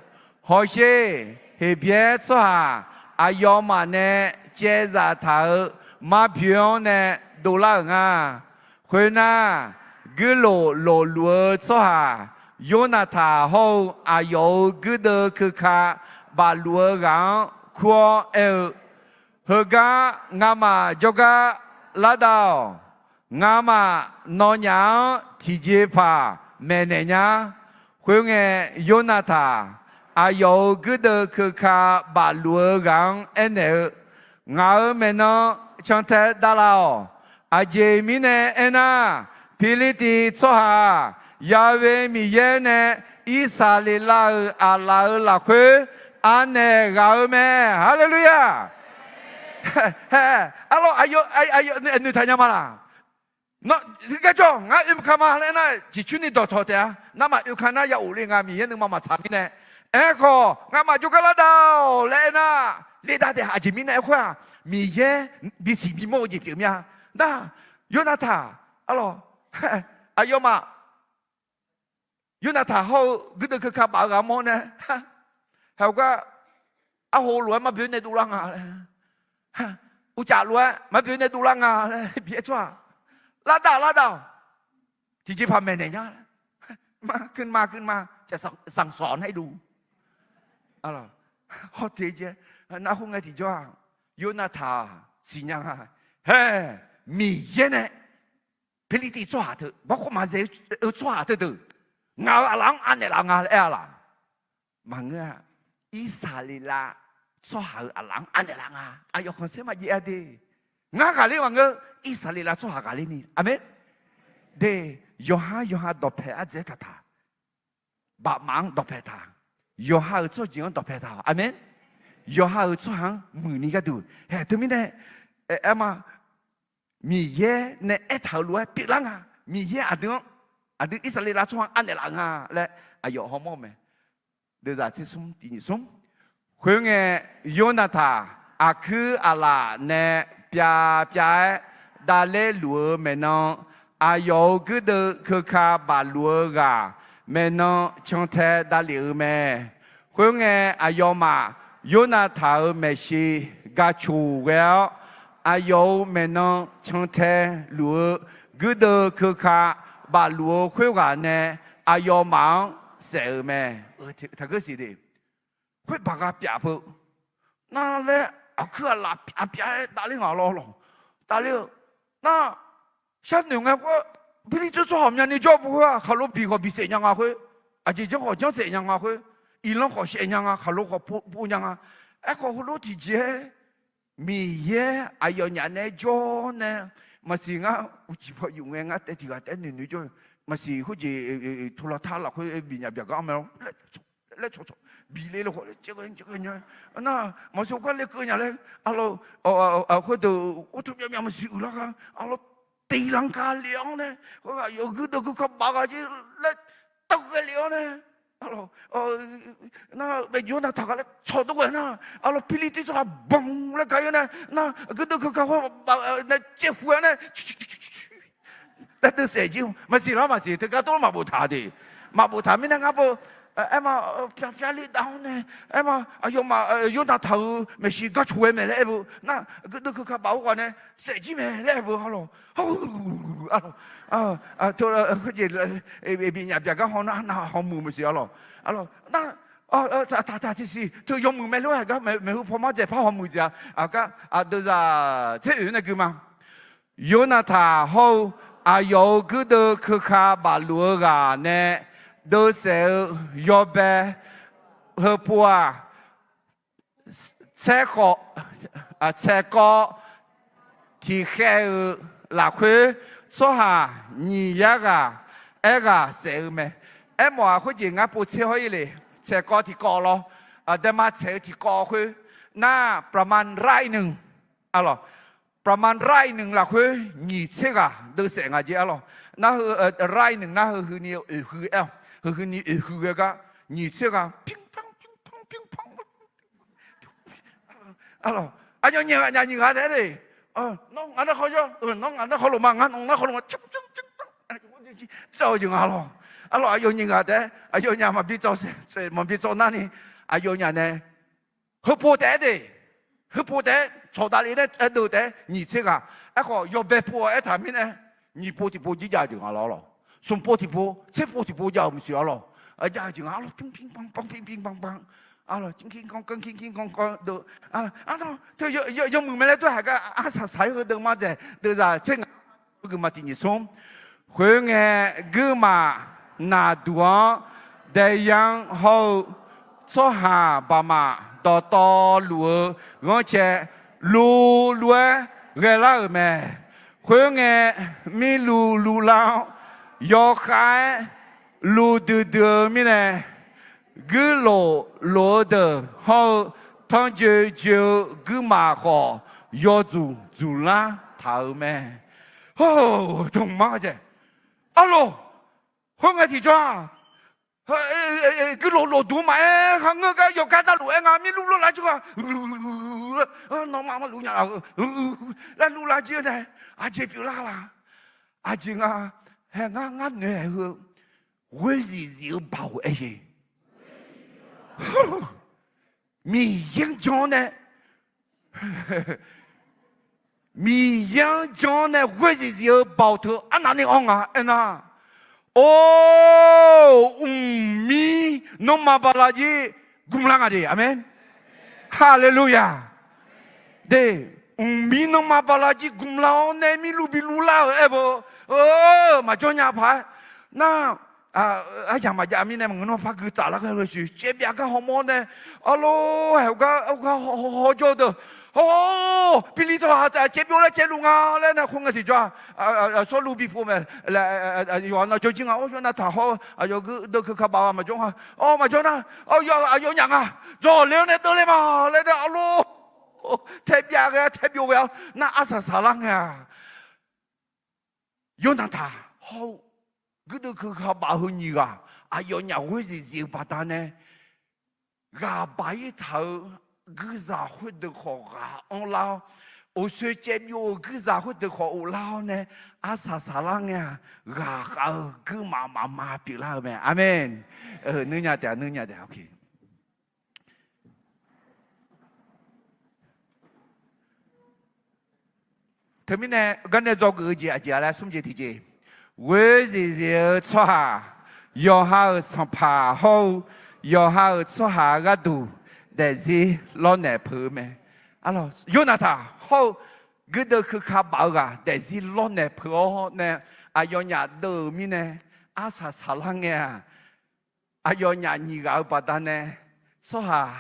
Hawsher, Heqbyaer tsawrhaq aqyawfmaf nae caevzaf taq-euq marboe-anr nae dovlar-euq nga. Khoernar, guirlof lofluf-eu tsawrhaq Yornaqtaq hawr-eu aqyawf-euq guirdeuv keuka bafluf-eu ghaq-anr kur-awr aer-eu, Heugar ngamaf jawrgar lar dav-awq. Ngamaf nawnyaf-anr tiqjeqpaq maeqnaeq nya. Khoerngae, Yornaqtaq aqyawf-euq guirdeuv keuka bafluf-eu ghaq-anr aernaeq-eu, Ngaq-euq maeqnan cantae davlav-awq. Aqjeq mirnae aernar, Pirlirtiv tsawrhaq-aq, Ya'we Miqyaer nae Irsaqleqlav-euq aqlaf-euq lafkhoer anaeq ghaq-eu mae. Haleluya! Arlawq, noeqtaq nya ma laq? Nawr, garjawr ngar oeka ma laer aernar, ciqcurni dawqtawq taef-a. Narmaf oeka nar ya of le nga, Miqyaer nuima maqtsaq mirnae. Aerkhawf, ngamaf jawrgar lar dav-awq laer aernar, le dav taef-a. Aqjeq mirnae aerkhawf-aq, Miqyaer bisiq bimawr-eu jeq pyeuf mir-a. Nar, Yornaqtaq, arlawq, aqyawfmaf Yornaqtaq hawr-eu guirdeuv keuka baf-eu ghaq mawr nae, haeq gar, arho lof-aer marboe nae dovlar nga laer, uqcaf lof-aer marboe nae dovlar nga laer bi-aer tsawrhaq, lar dav-awq, lar dav-awq. Tiqjeqpaq maeqnaeq nya laer, ma, kuirma, kuirma, สั่งสอนให้ดู. Hawteq jae, nar khoerngae tiqjawr-aq, Yonataq siqnya nga. Hae, Miqyaer nae Pirlirtiv tsawrhaq teu, bawrkhawf maqzaeq-eu tsawrhaq teudeuq, ngaq-euq aqlaf-anr anaeq laf nga laer aer-a laq? Maqngeur-a. Irsaqleqlav tsawrhaq-euq aqlaf-anr anaeq laf nga. Aqyawf khanqsaer maqjaev-a de. Ngar ghaqler maqngeur, Irsaqleqlav tsawrhaq ghaqler ni. Aqmeq. De, yawqha yawqha dawqpae ardzaeq taqtaq, bafmaf-anr dawqpae taq, yawqha-euq tsawrjeuq-anr dawqpae taq. Aqmeq. Yawqha-euq tsawrhaq-anr muiqni gharduq. Hae, teumirnae, aer ma, Miqyaer nae aertaq-euq lof-aer pyeuflar nga. Miqyaer aqdui-anr, aqdui Irsaqleqlav tsawrhaq-anr anaeq laf nga laer aqyawf hawmawr-eu mae. Deuvzaq tsersmr tiq nyiq smr. Khoerngae, Yonataq aqkuir aqlaf nae pyav pyav-aer davler luf-eu maeqnan, aqyawf-euq guirdeuv keuka bafluf-eu ghaq maeqnan cantae davlef-eu mae. Khoerngae, aqyawfmaf Yonataq-euq maeqshi gaq coq ghae-awr, aqyawf-euq maeqnan cantae luf-eu guirdeuv keuka bafluf-eu khoerghaq nae aqyawfmaf-anr saef-euq mae. Taqgeur siq de. Khoer baq gha pyaf peu. Nar laer aqkuir aqlaf pyav pyav-aer davler ngaq lawr lawq. Davler-eu nar, sharnoeq ngae khoer, Pirlirtiv tsawrhaq myavnuiv jawr-eu bu khoer-aq, khaqlo biq khawf bisaef nya nga khoer, aqjeq janr khawf janrsaef nya nga khoer, iqlanq khawf saef nya nga, khaqlo khawf pov nya nga. Aerkhawf heulof tiqjeq-aer Miqyaer aqyawfnyaf nae jawr nae, maqsiq ngar uqcif paw yuf ngae ngar taev tiq ghaq taef noeq noeq jawr. Maqsiq khoerjeq tuvlaqtar lafkhoer bifnyaf byaqgar mae-awr laer cawqcawq bi le lor khawf nar, maqsiq gar lekeuv nya laer arlawr, khoerdeuq ghawrtaq myavmyav maqsiq uiqlar gar arlawr, tiqlanq ka le-awr nae, aqyawf guirdeuv keuka baf ghaq jir laer tawv ghae le-awr nae, arlawr, nar bae jawr nar taq ghaq laer tsawqdov ghae nar, arlawr, Pirlirtiv tsawrhaq banq laer gaq-ir-awr nae, nar guirdeuv keuka khoer baf nae caev hu-aer nae, taef deuv saef jir maqsiq lar maqsiq teugar tov maqboftaq de. Maqboftaq mirnae ngar beu, aer ma, pyavpyav le dav-awr nae, aer ma, aqyawfmaf Yonataq-euq maeqshi gar coq ghae mae laer aer beu nar, guirdeuv keuka baf-eu ghaq nae saef jir mae laer aer beu arlawr. Arlawr, khoerjeq bifnyaf byaqgar haw nar nav hawmuiq maqsiq arlawr. Arlawr nar, taq taq tiqsiq teu yawmuiq mae lof-aer gar maeqhu paw mar dzaeq par hawmuiq dzaeq-a. Aqgar aqdui zaq tser oeq nae gui ma. Yonataq hawr-eu aqyawf-euq guirdeuv keuka bafluf-eu ghaq nae deuv saef-eu yawbae heupov-aq, tsaerkawv, tsaerkawv tiq khaer-eu lafkhoer tsawrhaq nyiq yar ghaq aerghaq saef-eu mae. Aermawf-aq khoerjeq ngar povtser hawr-ir le. Tsaerkawv tiqkawv lawr, daema tsaeq-eu tiqkawv khoer nar, ประมาณไร่หนึ่ง arlawr, ประมาณไร่หนึ่ง lafkhoer nyiq tser ghaq deuv saef nga jeq arlawr. Nar heu, ไร่หนึ่ง nar heu heuni oeqhui aer-awq. Heu heuni oeqhui ghae gar nyiq tser ghaq 乒乓乒乓乒乓 arlawr, aqyawf nyiq ghaq nya nyiq ghaq taef-aer de. Nawr ngaq nar khawf yawr, nawr ngaq nar khawf lof ma, ngar nawq nar khawf lof ma, tsawv-eu jeq nga lawr. Arlawr aqyawf nyiq ghaq taef-aer aqyawfnyaf maqbi tsawv saef, maqbi tsawv nar ni, aqyawfnyaf nae heupov taef-aer de. Heupov taef-aer tsawq davle nae aerdeuv taef-aer nyiq tser ghaq. Aerkhawf yawbae pov-awr aertaq mirnae, nyiq pov tiqpov jir jav-eu jeq nga lawr lawr. Smq pov tiqpov, tser pov tiqpov jav-euq maqsiq arlawr. Jav-eu jeq nga arlawr, 乒乓乒乓乒乓乒乓 arlawr, 乒乓乒乓乒乓乒乓 deuv. Arlawr, teu yawmuiq mae laer tov haq gar arsaq saq-ir heudeuq ma dzaeq deuq zaq tser ngaq gui ma tiq nyiq smr. Khoerngae, guirmaf naqduq-anr daeyanr hawr-eu tsawrhaq baqmaf dawqtawvluf-eu ghanrcae luvluv-aer ghaelar-euq mae. Khoerngae, mirluv luvlar-awr yawkhav-aer luv duidui-eu mirnae, guirlof lof-eu deuq hawr-eu tanrjoe joe-eu guirmaf khawf yawdzuq dzuqlar taq-euq mae. Hawr, dmqma dzaeq. Arlawr, khoerngae tiqjawr-aq, guirlof lof duq maqaer, kharngeur gar yawqgar navluf-aer nga mirluv luvlar jir-aq, nawmaf maqluf nya laf-eu laer luvlar jir-eu nae, aqjeq pyeuflar la? Aqjeq nga, hae ngar ngar noeq-eu ghoer zif zif-eu baoq aer-eu, Miqyaer-anr jan-awr nae, Miqyaer-anr jan-awr nae ghoer zif zif-eu baoq teu arnavni anr nga aernar, or, mqmir nanrma bala jir gmlar nga de. Aqmeq. Haleluya! De, mqmir nanrma bala jir gmlar-awr nae mirluv bi luvlar-euq aer beu, maqjawr nya paq-aer nar, aryamq maqjav mirnae maqngeur nawr par gui tsaf lar ghae-eu siq caevbyav gar hawmawr nae, arlor haeq gar gar hawjawr deuq, hawr, Pirlirtawq-aq caevbyov laer caevluf nga laer nae khoerngae tiqjawr-aq, Sawrluv bipov mae, yawqha nan jawr jir nga, Yawrnav taq hawr-eu aqyawf guirdeuv keuka baf-eu maqjawr nga, awr maqjawr nar, aqyawf nyaf nga, dzawq le-awr nae deuvle ma laer nae arlor, taebyav ghae-awr taebbyov ghae-awr nar arsaq saqlar ngae-aq, Yawrnav taq hawr-eu guirdeuv keuka baf-eu heu nyiq ghaq aqyawfnyaf ghoer zif zif-eu baqdanae, ghaq baq-ir taq-eu guirzaq khoerdeuq khawf ghaq anrlar-awr, oqsoe caevbyov-euq guirzaq khoerdeuq khawf oflar-awr nae, arsaq saqlar ngae-aq, ghaqkhav-eu guirmaf mafma pyeuflar-eu mae. Aqmen. Nuirnya taef-a, nuirnya taef-a. Teumirnae garnae dzawgeuf-eu jeq aqjeq-a laer smr jeq tiqjeq, ghoer zif zif-eu tsawrhaq, yawqha-euq sanqpaq hawr-eu yawqha-euq tsawrhaq gharduq daefzir lawrnaeq peuq-eu mae. Yawrnav taq hawr-eu guirdeuv keuka baf-eu ghaq daefzir lawrnaeq peuq-awr nae, aqyawfnyaf deuv-euq mirnae arsaq saqlar ngae-aq, aqyawfnyaf nyiq ghaq-eu baqdanae, tsawrhaq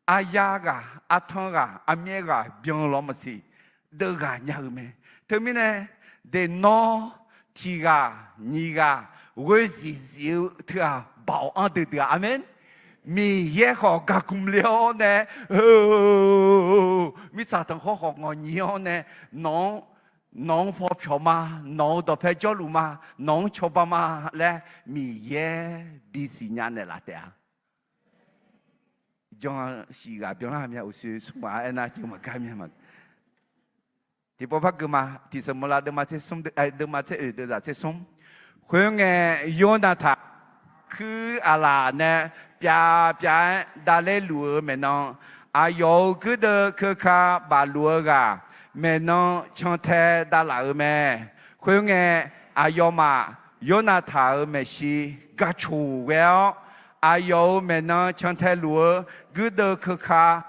aryar ghaq, artanr ghaq, armyaer ghaq byan-eu lawr maqsiq, deuv ghaq nya-eu mae. Teumirnae, deq nawr tiq ghaq nyiq ghaq ghoer zif zif-eu teughaq baoq anr duidui-a. Aqmen. Miqyaer khawf gaqgmq le-awr nae, mirtsaq tanqkhawr khawf ngawqnyiq-awr nae, nawq-anr nawq-anr paw pyawq ma, nawq-euq dawqpae jawrluf ma, nawq-anr cawba ma laer Miqyaer bisiq nya naeqlaf taef-a. Jan siq ghaq byanlar mya uqshoe smr ghaq-a aernar jeuq maqgar mya ma. Tiqpov par gui ma. Tiq Saqmeuqlav deuvma tser smr, deuvma tser oeq deuvzaq tser smr. Khoerngae, Yornav taq kuir aqlaf nae pyav pyav-aer davler luf-eu maeqnan, aqyawf-euq guirdeuv keuka baf luf-eu ghaq maeqnan cantae davlaf-euq mae. Khoerngae, aqyawfmaf Yornav taq-euq maeqshi gaq coq ghae-awr, aqyawf-euq maeqnan cantae luf-eu guirdeuv keuka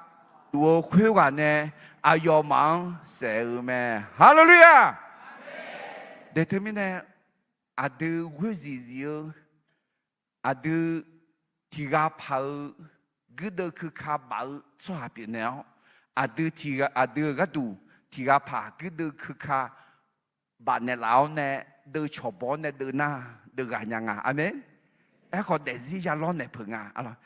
luf-eu khoerghaq nae aqyawfmaf-anr saef-eu mae. Haleluya! Daeq teumirnae, aqdui ghoer zif zif-eu, aqdui tiq ghaq paq-eu guirdeuv keuka baf-eu tsawrhaq pyeufnaeq-awr, aqdui tiq ghaq, aqdui-euq gharduq tiq ghaq paq guirdeuv keuka baf naeqlaf-awr nae, deuv cawq baw-awr nae deuv nar, deuv ghaq nya nga. Aqmeq. Aerkhawf, daefzir ya lawrnaeq peuq nga.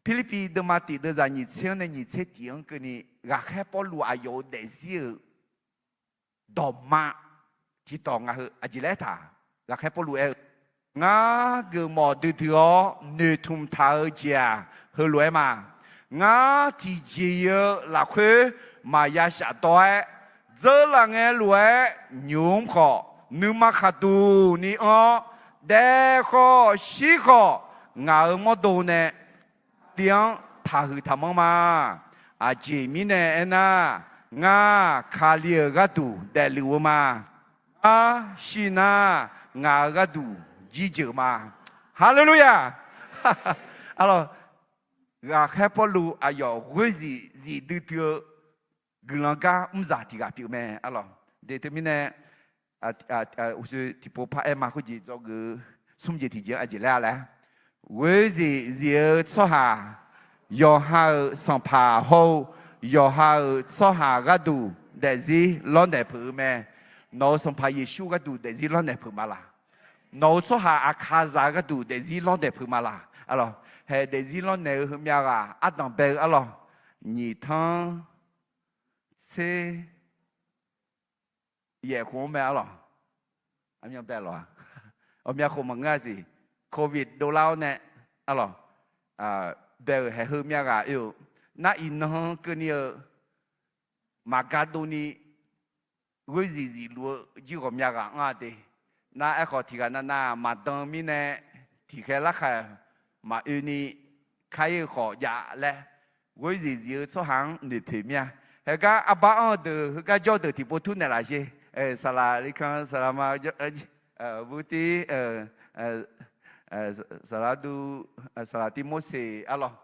Pirlirpiv deuvma tiq deuvzaq nyiq tser-anr nae nyiq tser tiq-anr keuvni, ghaqkhaer Pawrluv aqyawf-euq daefzir-euq dawqma tiqtawq nga heu aqjeq laer aertaq, ghaqkhaer Pawrluv aer-eu, Ngar geufmawf duidui-awr noeqtmq taq-eu jeq-aq, heulof-aer ma. Ngar tiqjeq-eu lafkhoer maqya shafdawr-aer, dzeurlaf ngae lof-aer nymq-mr khawf, nuima khaqduq ni anr-awr, daef khawf shir khawf, ngaq-euq mawrdo nae Kali-anr taqhuiq taqmanr ma. Aqjeq mirnae aernar, ngar Kali-euq gharduq daefluf-eu ma. Ngar shir nar, ngaq-euq gharduq jirjeuq ma. Haleluya! Aqlawq, ghaqkhaer Pawrluv aqyawf ghoer zif zif duidui-eu guiqlanq gar mrzaq tiq ghaq pyeuf mae. Aqlawq, de teumirnae, uqshoe tiqpov par aer ma khoerjeq dzawgeuf-eu smr jeq tiqjeq-anr aqjeq laer-a laer, ghoer zif zif-eu tsawrhaq, yawqha-euq sanqpaq hawr-eu yawqha-euq tsawrhaq gharduq daefzir lawrnaeq peuq-eu mae. Nawq-euq Sanqpaq Yeqsur gharduq daefzir lawrnaeq peuq ma laq? Nawq-euq tsawrhaq Aqkaqzaq gharduq daefzir lawrnaeq peuq ma laq? Aqlawq, haeq daefzir lawrnaeq-eu heumyav ghaq ardanq bae-eu aqlawq, nyiq tanr tser yaef khof-anr mae aqlawq. Aqmyan bae lawq-a. Aqmyan khof maqngeur-a siq. Covid dovlar-awr nae aqlawq, bae-euq haeq heumyav ghaq oe-eu, nar iqnan keuvni-eu maqga dovni ghoer zif zif luf-eu jir ghawqmya ghaq anr-a de. Nar aerkhawf tiq ghaq navnav maqdan mirnae tiqkhaeq larkhaeq maqoeni kar-ir-eu khawf jav laer, ghoer zif zif-eu tsawrhaq-anr noeqpoeq mir-a. Haegar arbar anr-eu deuq heugar jawr-eu deuq tiqpov tur naeqlaf sher. Saqlaq Likanr, saqlaq ma, burtir, saqlaq du, saqlaq Tirmorseq arlawq,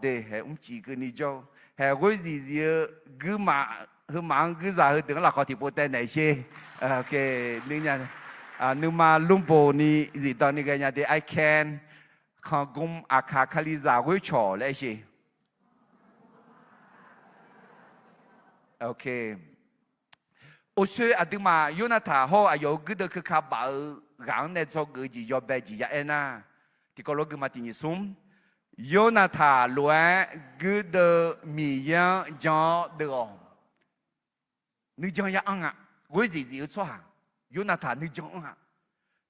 de haeq mrcif keuvni jawr-eu Haeq ghoer zif zif-eu guirmaf, heumaf-anr guirzaq heudeuq-anr lafkhawf tiqpov taev naeq sher. Nuima lmrboq ni zifdan ni ghae nya de, I can. Khanqgm Aqkaq Kalizaq ghoer cawq laer sher. Orsoe aqduimaf Yornataq hawr-eu aqyawf-euq guirdeuv keuka baf-eu ghaq-anr nae dzawgeuf-eu jeq yawbae jeq ya aer nar, tiqkawv lof guima tiq nyiq smr, Yornataq lof-aer guirdeuv Miqyaer-anr jan-awr deuv-awq. Nuijan ya anr nga. Ghoer zif zif-eu tsawrhaq Yornataq nuijan anr nga.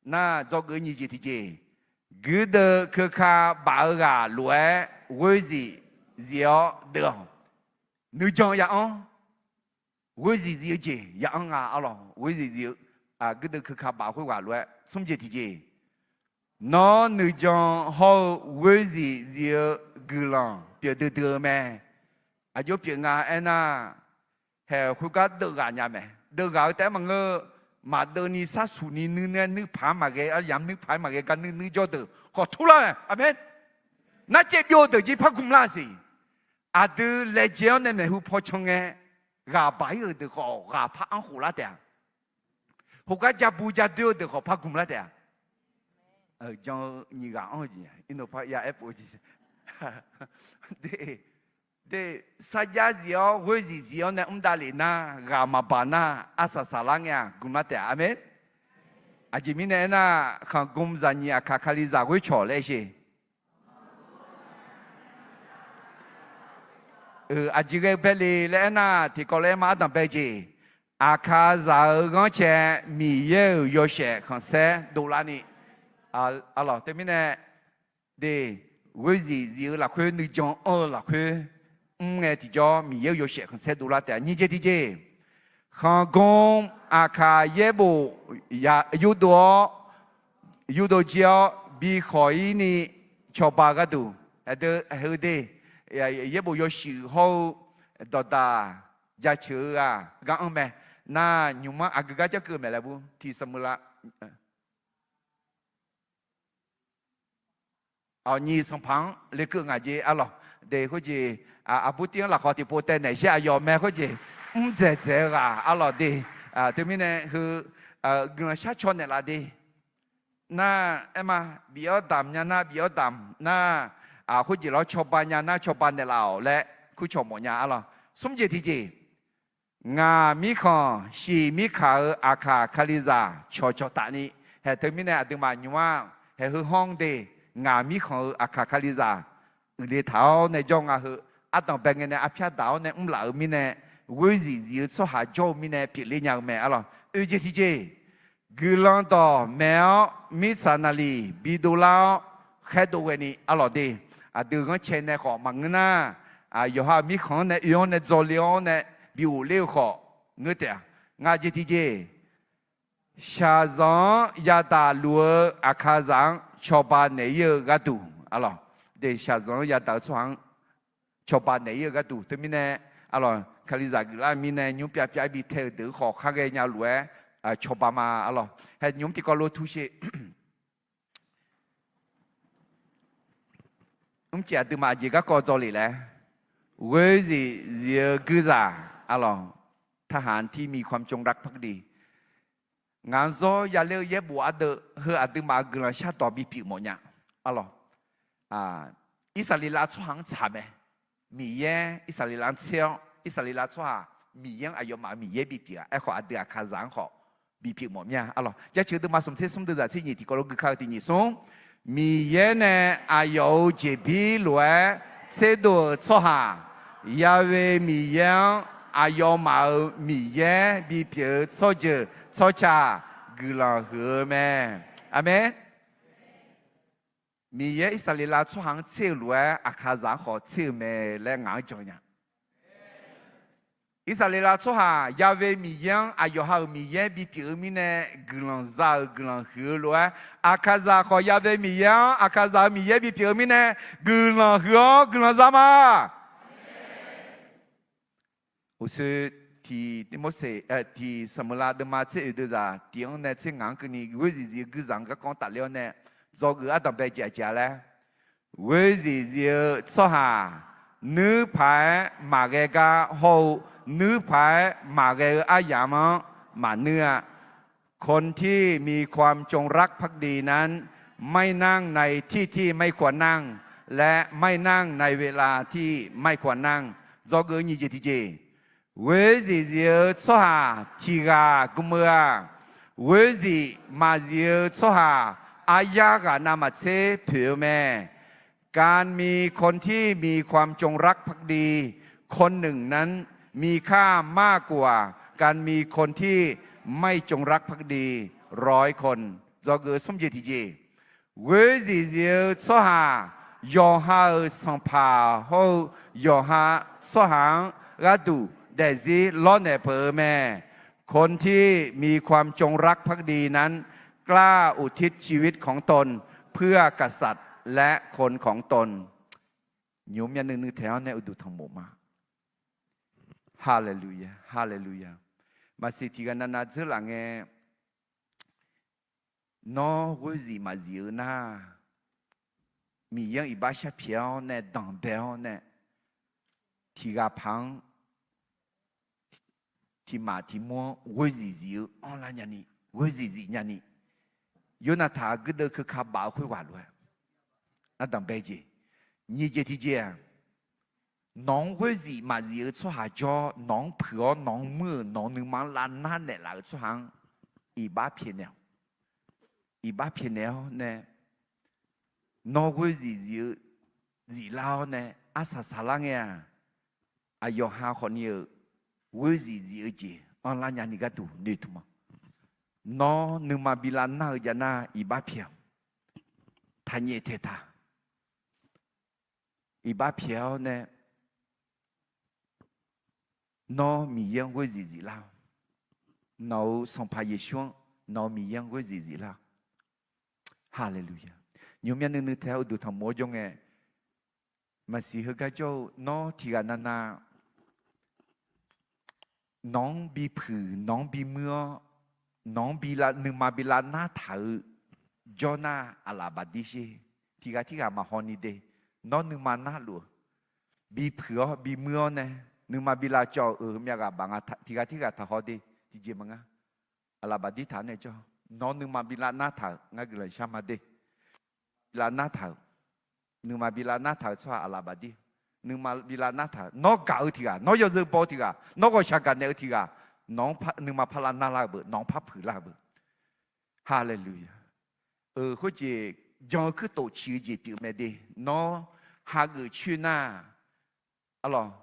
Nar dzawgeuf-eu nyiq jeq tiqjeq, guirdeuv keuka baf-eu ghaq lof-aer ghoer zif zif-awr deuv-awq. Nuijan ya anr. Ghoer zif zif-eu jeq ya anr nga arlawq. Ghoer zif zif-eu guirdeuv keuka baf khoerghaq lof-aer smr jeq tiqjeq, nawr nuijan hawr-eu ghoer zif zif-eu guiqlanq pyeuf duidui-eu mae. Aqjox pyeuf nga aernar, haeq khoergar deuv ghaq nya mae. Deuv ghaq-eu taef-aer maqngeur, maqdeuv ni sharsuq ni nuir nae nuir paq-anr maqghae, aryamq nuir paq-aer maqghae gar nuir nuir jawr deuq khawf turlar mae. Aqmeq. Narcaev byov-eu deuq jir par gmlar siq. Aqdui laejae-awr nae maeqhu paw can ngae, ghaq baq-ir-euq deuq khawf ghaq par-anr khoflar taef-a. Khoergar ja bu ja doer-eu deuq khawf par gmlar taef-a. Jan-eu nyiq ghaq anr-eu jeq, iqnan par ya aer pov-eu jeq. De, sarjax zif-awr ghoer zif zif-awr nae mr davlef nar, ghaq maqbaq nar, arsaq saqlar ngae-aq gmlar taef-a. Aqmeq. Aqjeq mirnae aernar, khanqgm zaqnyiq Aqkaq Kalizaq ghoer cawq laer sher. Aqjeq ghae-eu bae le laer aernar, tiqkawv lof-aer ma ardanq bae jeq, Aqkaqzaq-euq ghanrcae Miqyaer-euq yawshaef khanqsaer dovlar ni, arlawq teumirnae de, ghoer zif zif-eu lafkhoer nuijan anr-eu lafkhoer mr ngae tiqjawr Miqyaer-euq yawshaef khanqsaer dovlar taef-a. Nyiq jeq tiqjeq, khanqgm Aqkaq yaerbof yurdov-awr, yurdov jir-awr bikhawq-ir ni cawba gharduq, aqdui heu de, yaerbof yawshuif hawr-eu dawqdaq jaceuq-eu ghaq gar anr mae. Nar nymq-anr aqgeu gar janrkeuv maeq laer bu tiq sanqmq la. Awq, nyiq sanqpaq-anr lekeuv ngaq jeq arlawq. De khoerjeq, aqbur tir-anr lafkhawf tiqpov taev naeq sher aqyawf mae khoerjeq, mr dzaeq dzaeq-eu ghaq arlawq de. Teumirnae heu guiqlanq shar caw naeqlaf de. Nar aer ma, bif-awr damq nya nar bif-awr damq nar, khoerjeq lawr cawba nya nar cawba naeqlaf-awq laer kurcawq mawf nya arlawq. Smr jeq tiqjeq, ngaq mirkhanq shiq mirkaq-eu Aqkaq Kalizaq cawqcawq taf ni, haeq teumirnae aqduimaf nymq-anr haeq heu hawr de, ngaq mirkhanq-eu Aqkaq Kalizaq uiqle taq-awr nae jawr nga heu, ardanq bae ngae nae arpyar daq-awr nae mrlaf-eu mirnae, ghoer zif zif-eu tsawrhaq jawr-eu mirnae pyeufler nya-eu mae arlawq. Oe jeq tiqjeq, guiqlanq dawq maeq-awr mirtsaq naqliq bidov lar-awr khaerdov ghae ni arlawq de. Aqdui ghanrcae nae khawf maqngeur nar, yawqha-euq mirkhanq-anr nae oe-anr nae dzawle-awr nae bi ghofler-eu khawf ngeur taef-a. Ngaq jeq tiqjeq, shaqzanq-anr yadaq luf-eu Aqkaqzaq-anr cawba naeq-ir-eu gharduq arlawq. De, shaqzanq-anr yadaq-eu tsawrhaq-anr cawba naeq-ir-eu gharduq teumirnae arlawq, Kalizaq guiqlar mirnae nymr pyavpyav-aer bi tae-euq deuq-eu khawf khar ghae nya lof-aer cawba ma arlawq. Haeq nymq tiqkawv lof tu sher. Mrcaef aqduimaf aqjeq garkawv dzawlef laer, ghoer zif zif-eu guirzaq arlawq, ทหารที่มีความจงรักภักดี ngaq-anr zawr yaler-eu yaerbof ardeuv heu aqduimaf-euq guiqlanq shardawq bipyeuf mawf nya arlawq. Irsaqleqlav tsawrhaq-anr tsaq mae. Miqyaer Irsaqleqlav-anr tser-awr, Irsaqleqlav tsawrhaq Miqyaer-anr aqyawfmaf-euq Miqyaer bipyeuf-a. Aerkhawf aqdui Aqkaqzaq-anr khawf bipyeuf mawf mir-a arlawq. Jaceuq deuvma smq tser smr deuv zaq tser nyiq tiqkawv lof gui kar-eu tiq nyiq smr, Miqyaer nae aqyawf-euq jeqbir lof-aer tserdov-euq tsawrhaq, Ya'we Miqyaer-anr aqyawfmaf-euq Miqyaer bipyeuf-eu tsawrjeuq tsawrca guiqlanq huiq-eu mae. Aqmeq. Miqyaer Irsaqleqlav tsawrhaq-anr tser-eu lof-aer Aqkaqzaq-anr khawf tser-eu mae laer ngaq-anr jan nya. Irsaqleqlav tsawrhaq Ya'we Miqyaer-anr aqyawf ha-euq Miqyaer bipyeuf-eu mirnae guiqlanq za-euq guiqlanq huiq-eu lof-aer, Aqkaqzaq khawf Ya'we Miqyaer-anr Aqkaqzaq-euq Miqyaer bipyeuf-eu mirnae guiqlanq huiq-awr guiqlanq za ma. Uqshoe tiq Tirmorseq, tiq Sanqmeuqlav deuvma tser oeq deuvzaq tiq-anr nae tser ngaq-anr keuvni ghoer zif zif-eu guirzaq-anr garkawv-anr tafler-awr nae dzawgeuf ardanq bae jeq aqjeq-a laer, ghoer zif zif-eu tsawrhaq Nuirpaq-aer maqghae gar hawr-eu, nuirpaq-aer maqghae-eu aryamq-anr maqnuir-a. คนที่มีความจงรักภักดีนั้น ไม่นั่งในที่ที่ไม่ควรนั่ง และไม่นั่งในเวลาที่ไม่ควรนั่ง Dzawgeuf nyiq jeq tiqjeq. Ghoer zif zif-eu tsawrhaq tiq ghaq gm-eu-aq, ghoer zif maqzif-eu tsawrhaq aryar ghaq navmaqtser poeq-eu mae. การมีคนที่มีความจงรักภักดีคนหนึ่งนั้น มีค่ามากกว่าการมีคนที่ไม่จงรักภักดีร้อยคน Dzawgeuf smr jeq tiqjeq. Ghoer zif zif-eu tsawrhaq, yawqha-euq sanqpaq hawr-eu yawqha tsawrhaq-anr gharduq daefzir lawrnaeq peuq-eu mae. คนที่มีความจงรักภักดีนั้น กล้าอุทิศชีวิตของตนเพื่อกษัตริย์และคนของตน Nymq myav nuiv nuiv taeq-awr nae uqduq tanqmof ma. Haleluya, haleluya. Maqsiq tiq ghaq navnav dzeurlaf ngae, nawr ghoer zif maqzif-eu nar, Miqyaer-anr iqbax sharpyaeq-awr nae danqbae-awr nae, tiq ghaq paq-anr tiq maf tiq mur-anr ghoer zif zif-eu anrlar nyani, ghoer zif zif nyani, Yornaqtaq guirdeuv keuka baf-eu khoerghaq lof-aer ardanq bae jeq. Nyiq jeq tiqjeq-aq, nawq-anr ghoer zif maqzif-eu tsawrhaq jawr, nawq-anr puiq-awr nawq-anr muir-euq nawq-eu nuima-anr lavnar naeqlaf-euq tsawrhaq-anr iqbax pyaeqnaeq-awq. Iqbax pyaeqnaeq-awr nae, nawr ghoer zif zif-eu ziflar-awr nae arsaq saqlar ngae-aq, aqyawf ha khawfni-euq ghoer zif zif-eu jeq anrlar nyani gharduq noeqtmq ma. Nawr nuima bi lavnar-eu jav nar iqbax pyaeq-awq. Taqnyaef taeqtaq. Iqbax pyaeq-awr nae, nawr Miqyaer-anr ghoer zif zif lar-awq. Nawq-euq Sanqpaq Yeqsur-anr, nawq-euq Miqyaer-anr ghoer zif zif lar-awq. Haleluya. Nymq myav nuiv nuiv taeq-awr uqduq tanqmof-awr jawr ngae, maqsiq heugar jawr-eu nawr tiq ghaq navnav nawq-anr bipuiq, nawq-anr bimuir-awr, nawq-anr nuima bi lavnar taq-eu jawr nar aqlaf bafdir sher. Tiq ghaq tirghaq maqhaw ni de. Nawr nuima narluf-eu, bipuiq-awr bimuir-awr nae, nuima bi lavcawv-euq heumyav ghaq baf nga, tiq ghaq tirghaq taqhaw de. Tiqjeq maqnga. Aqlaf bafdir taq-awr nae jawr. Nawr nuima bi lavnar taq-euq ngar guiqlanq shar ma de. Bi lavnar taq-euq, nuima bi lavnar taq-eu tsawrhaq aqlaf bafdir. Nuima bi lavnar taq-euq, nawr gaq-eu tiq ghaq, nawr yawzeu baw-eu tiq ghaq, nawr ghawqshaq gaqnaeq-eu tiq ghaq, nawq-anr nuima par lavnar lar-eu beu, nawq-anr par puiq lar-eu beu. Haleluya. Euq khoerjeq jan-eu kuirtof ciq-eu jeq pyeuf mae de. Nawr hageuf coer nar, arlawq,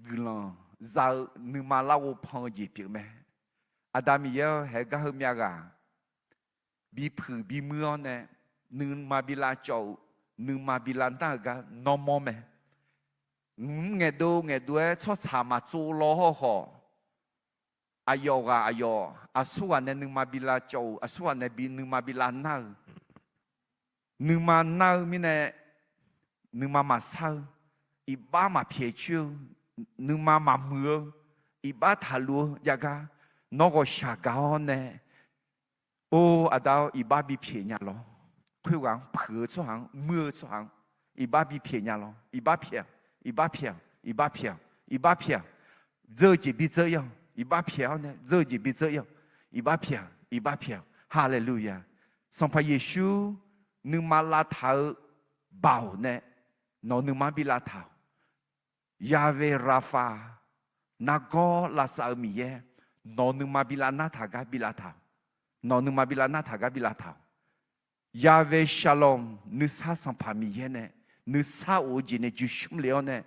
guiqlanq za-eu nuima larghov pan-eu jeq pyeuf mae. Aqda Miqyaer-awr, haegar heumyav ghaq bipuiq bimuir-awr nae, nuima bi lavcawv-euq, nuima bi lavnar-euq gar nawr mawr mae. Mq ngaeqdov ngaeqdov-aer tsawrtsaq maqtsov law hawrkhawf, aqyawf ghaq aqyawf aqsurghaq nae nuima bi lavcawv-euq, aqsurghaq nae nuima bi lavnar-euq, nuima nar-eu mirnae, nuima maqsar-eu, iqbax maqpyaeq coer-eu, nuima maqmuiq-eu, iqbax taqluf-eu jav gar, nawr ghawqshaq gaq-awr nae, or aqda-awr, iqbax bipyaeq nya lawr. Khoerghaq-anr puiq-eu tsawrhaq-anr, muir-eu tsawrhaq-anr, iqbax bipyaeq nya lawr. Iqbax pyaeq-awq, iqbax pyaeq-awq, iqbax pyaeq-awq, iqbax pyaeq-awq. Dzeur-eu jeq bidzeur ir-awq. Iqbax pyaeq-awr nae dzeur-eu jeq bidzeur ir-awq. Iqbax pyaeq-awq, iqbax pyaeq-awq. Haleluya. Sanqpaq Yeqsur nuima lavtaq-eu baoq nae nawq-eu nuima-anr bi lavtaq-awq. Yahweh Rapha, nargawr lavsav-eu Miqyaer, nawq-eu nuima bi lavnar taq gar bi lavtaq-awq. Nawq-eu nuima bi lavnar taq gar bi lavtaq-awq. Yahweh Shalom, nuisar Sanqpaq Miqyaer nae nuisar of-eu jeq nae joeqshmr le-awr nae,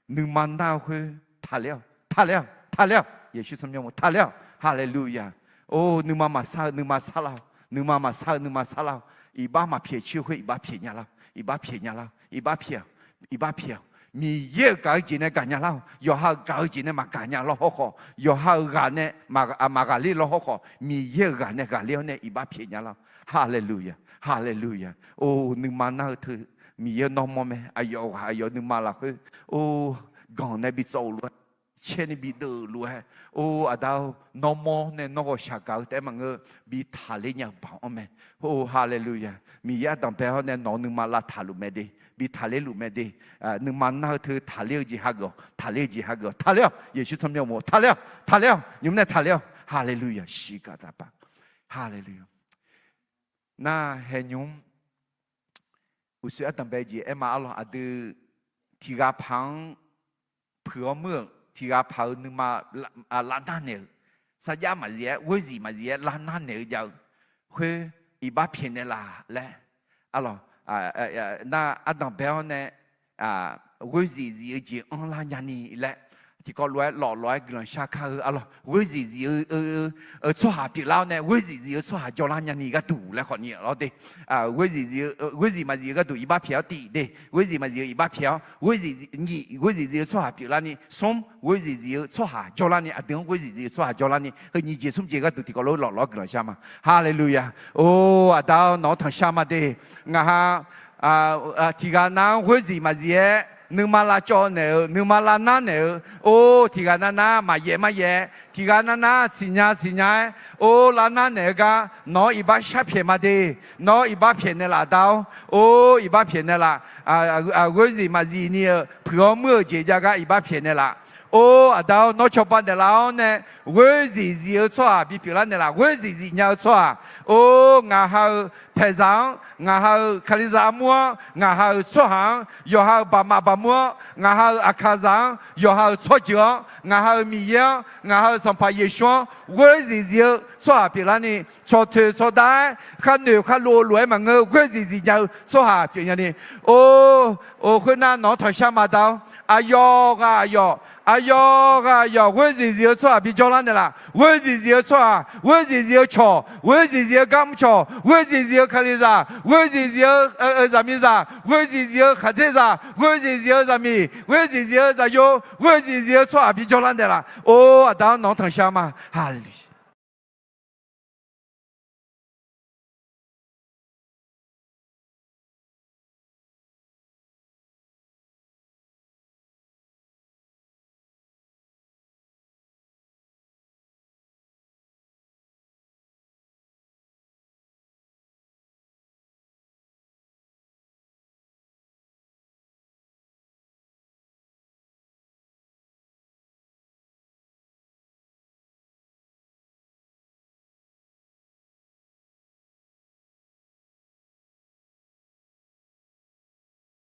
nuima nar-eu khoer taqler-awq, taqler-awq, taqler-awq, Yeqsur tsawrmyanr-awr taqler-awq. Haleluya. Or nuima maqsar-eu nuima sarlar-awq. Nuima maqsar-eu nuima sarlar-awq. Iqbax maqpyaeq coer-eu khoer iqbax pyaeq nya lar-awq. Iqbax pyaeq nya lar-awq. Iqbax pyaeq-awq. Iqbax pyaeq-awq. Miqyaer-euq gaq-eu jeq nae gaqnya lar-awq. Yawqha-euq gaq-eu jeq nae maqgaqnya lawr hawrkhawf, yawqha-euq ghaq nae maqgaqler lawr hawrkhawf, Miqyaer-euq ghaq nae ghaqler-awr nae iqbax pyaeq nya lar-awq. Haleluya, haleluya. Or nuima nar-eu teu, Miqyaer nawr mawr mae. Aqyawf ghaq aqyawf nuima lafkhoer, or ganq nae bi tsawv-euq lof-aer caerni bi deuv luf-aer, or Aqda-or, nawr mawr nae nawr ghawqshaq gaq-eu taef-aer maqngeur, bi taqler nya-eu baoq-anr mae. Or Haleluya! Miqyaer ardanq bae-awr nae nawq-eu nuima lavtaq luf mae de, bi taqler luf mae de. Nuima nar-eu teu taqler-eu jeq hageuf-awq, taqler-eu jeq hageuf-awq, taqler-awq. Yeqsur tsawrmyanr uqmov taqler-awq, taqler-awq, nymr nae taqler-awq. Haleluya! Shiqgaq taqpaq. Haleluya! Nar haeq nymr uqshoe ardanq bae jeq aer ma arlawq, aqdui tiqghaq paq-anr puiq-awr muir-euq tiqghaq paq-eu nuima lavnar naeq-euq, sarjax maqzif-aer ghoerzif maqzif-aer lavnar naeq-eu jav-eu khoer iqbax pyaeqnaeq laf laer arlawq, nar ardanq bae-awr nae ghoerzif zif-eu jeq anrlar nyani laer, tiqkawv lof-aer lawflawf-aer guiqlanq shar kar-eu arlawq, ghoerzif zif-eu tsawrhaq pyeuflar-awr nae ghoerzif zif-eu tsawrhaq jawrlar nyani gharduq laer khawfni lawr de. Ghoerzif maqzif-eu gharduq iqbax pyaeq-awr tiq de, ghoerzif maqzif-eu iqbax pyaeq-awr, ghoerzif zif-eu tsawrhaq pyeuflarni smr, ghoerzif zif-eu tsawrhaq jawrlarni, aqdui-anr ghoerzif zif-eu tsawrhaq jawrlarni, heu nyiq jeq smr jeq gharduq tiqkawv lof-aer lawflawf-aer guiqlanq shar ma. Haleluya! Or Aqda-or, nawq-anr tanqshar ma de. Ngaq ha tiqghaq nav-anr ghoerzif maqzif-aer nuima lavcawv naeq-eu, nuima lavnar naeq-eu, or tiqghaq nav nar maqyaef maryaef-aer, tiqghaq nav nar siqnya siqnya-aer, or lavnar naeq-eu gar nawq-anr iqbax sharpyaeq ma de. Nawq-anr iqbax pyaeqnaeq laf Aqda-or, or iqbax pyaeqnaeq laf. Ghoerzif maqzif ni-eu puiq-awr muir-euq jeq jav gar iqbax pyaeqnaeq laf. Or Aqda-or, nawr cawba naeqlaf-awr nae ghoerzif zif-eu tsawrhaq bipyeuf lar naeqlaf, ghoerzif zifnya-eu tsawrhaq. Or ngaq ha-eu paeqzaq-anr, ngaq ha-eu kalizaq armur-anr, ngaq ha-euq tsawrhaq-anr, yawqha-euq baqmaf baqmur-anr, ngaq ha-euq aqkaqzaq-anr, yawqha-euq tsawrjeuq-anr, ngaq ha-euq Miqyaer-anr, ngaq ha-euq Sanqpaq Yeqsur-anr ghoerzif zif-eu tsawrhaq pyeuflarni, cawq toeq cawq dar-aer, khar noeq khar lov lof-aer maqngeur-eu ghoerzif zifnya-eu tsawrhaq pyeufnya ni. Or, or khoernar nawq-anr tanqshar ma Da-or, aqyawf ghaq aqyawf, aqyawf ghaq aqyawf ghoerzif zif-eu tsawrhaq bijawr lar naeqlaf. Ghoerzif zif-eu tsawrhaq, ghoerzif zif-eu cawq, ghoerzif zif-eu garmr cawq, ghoerzif zif-eu kalizaq, ghoerzif zif-eu zaqmiqzaq, ghoerzif zif-eu khaqdzerzaq, ghoerzif zif-eu zaqmiq, ghoerzif zif-eu zaqyo, ghoerzif zif-eu tsawrhaq bijawr lar naeqlaf. Or Aqda-anr nawq-anr tanqshar ma. Haleluya!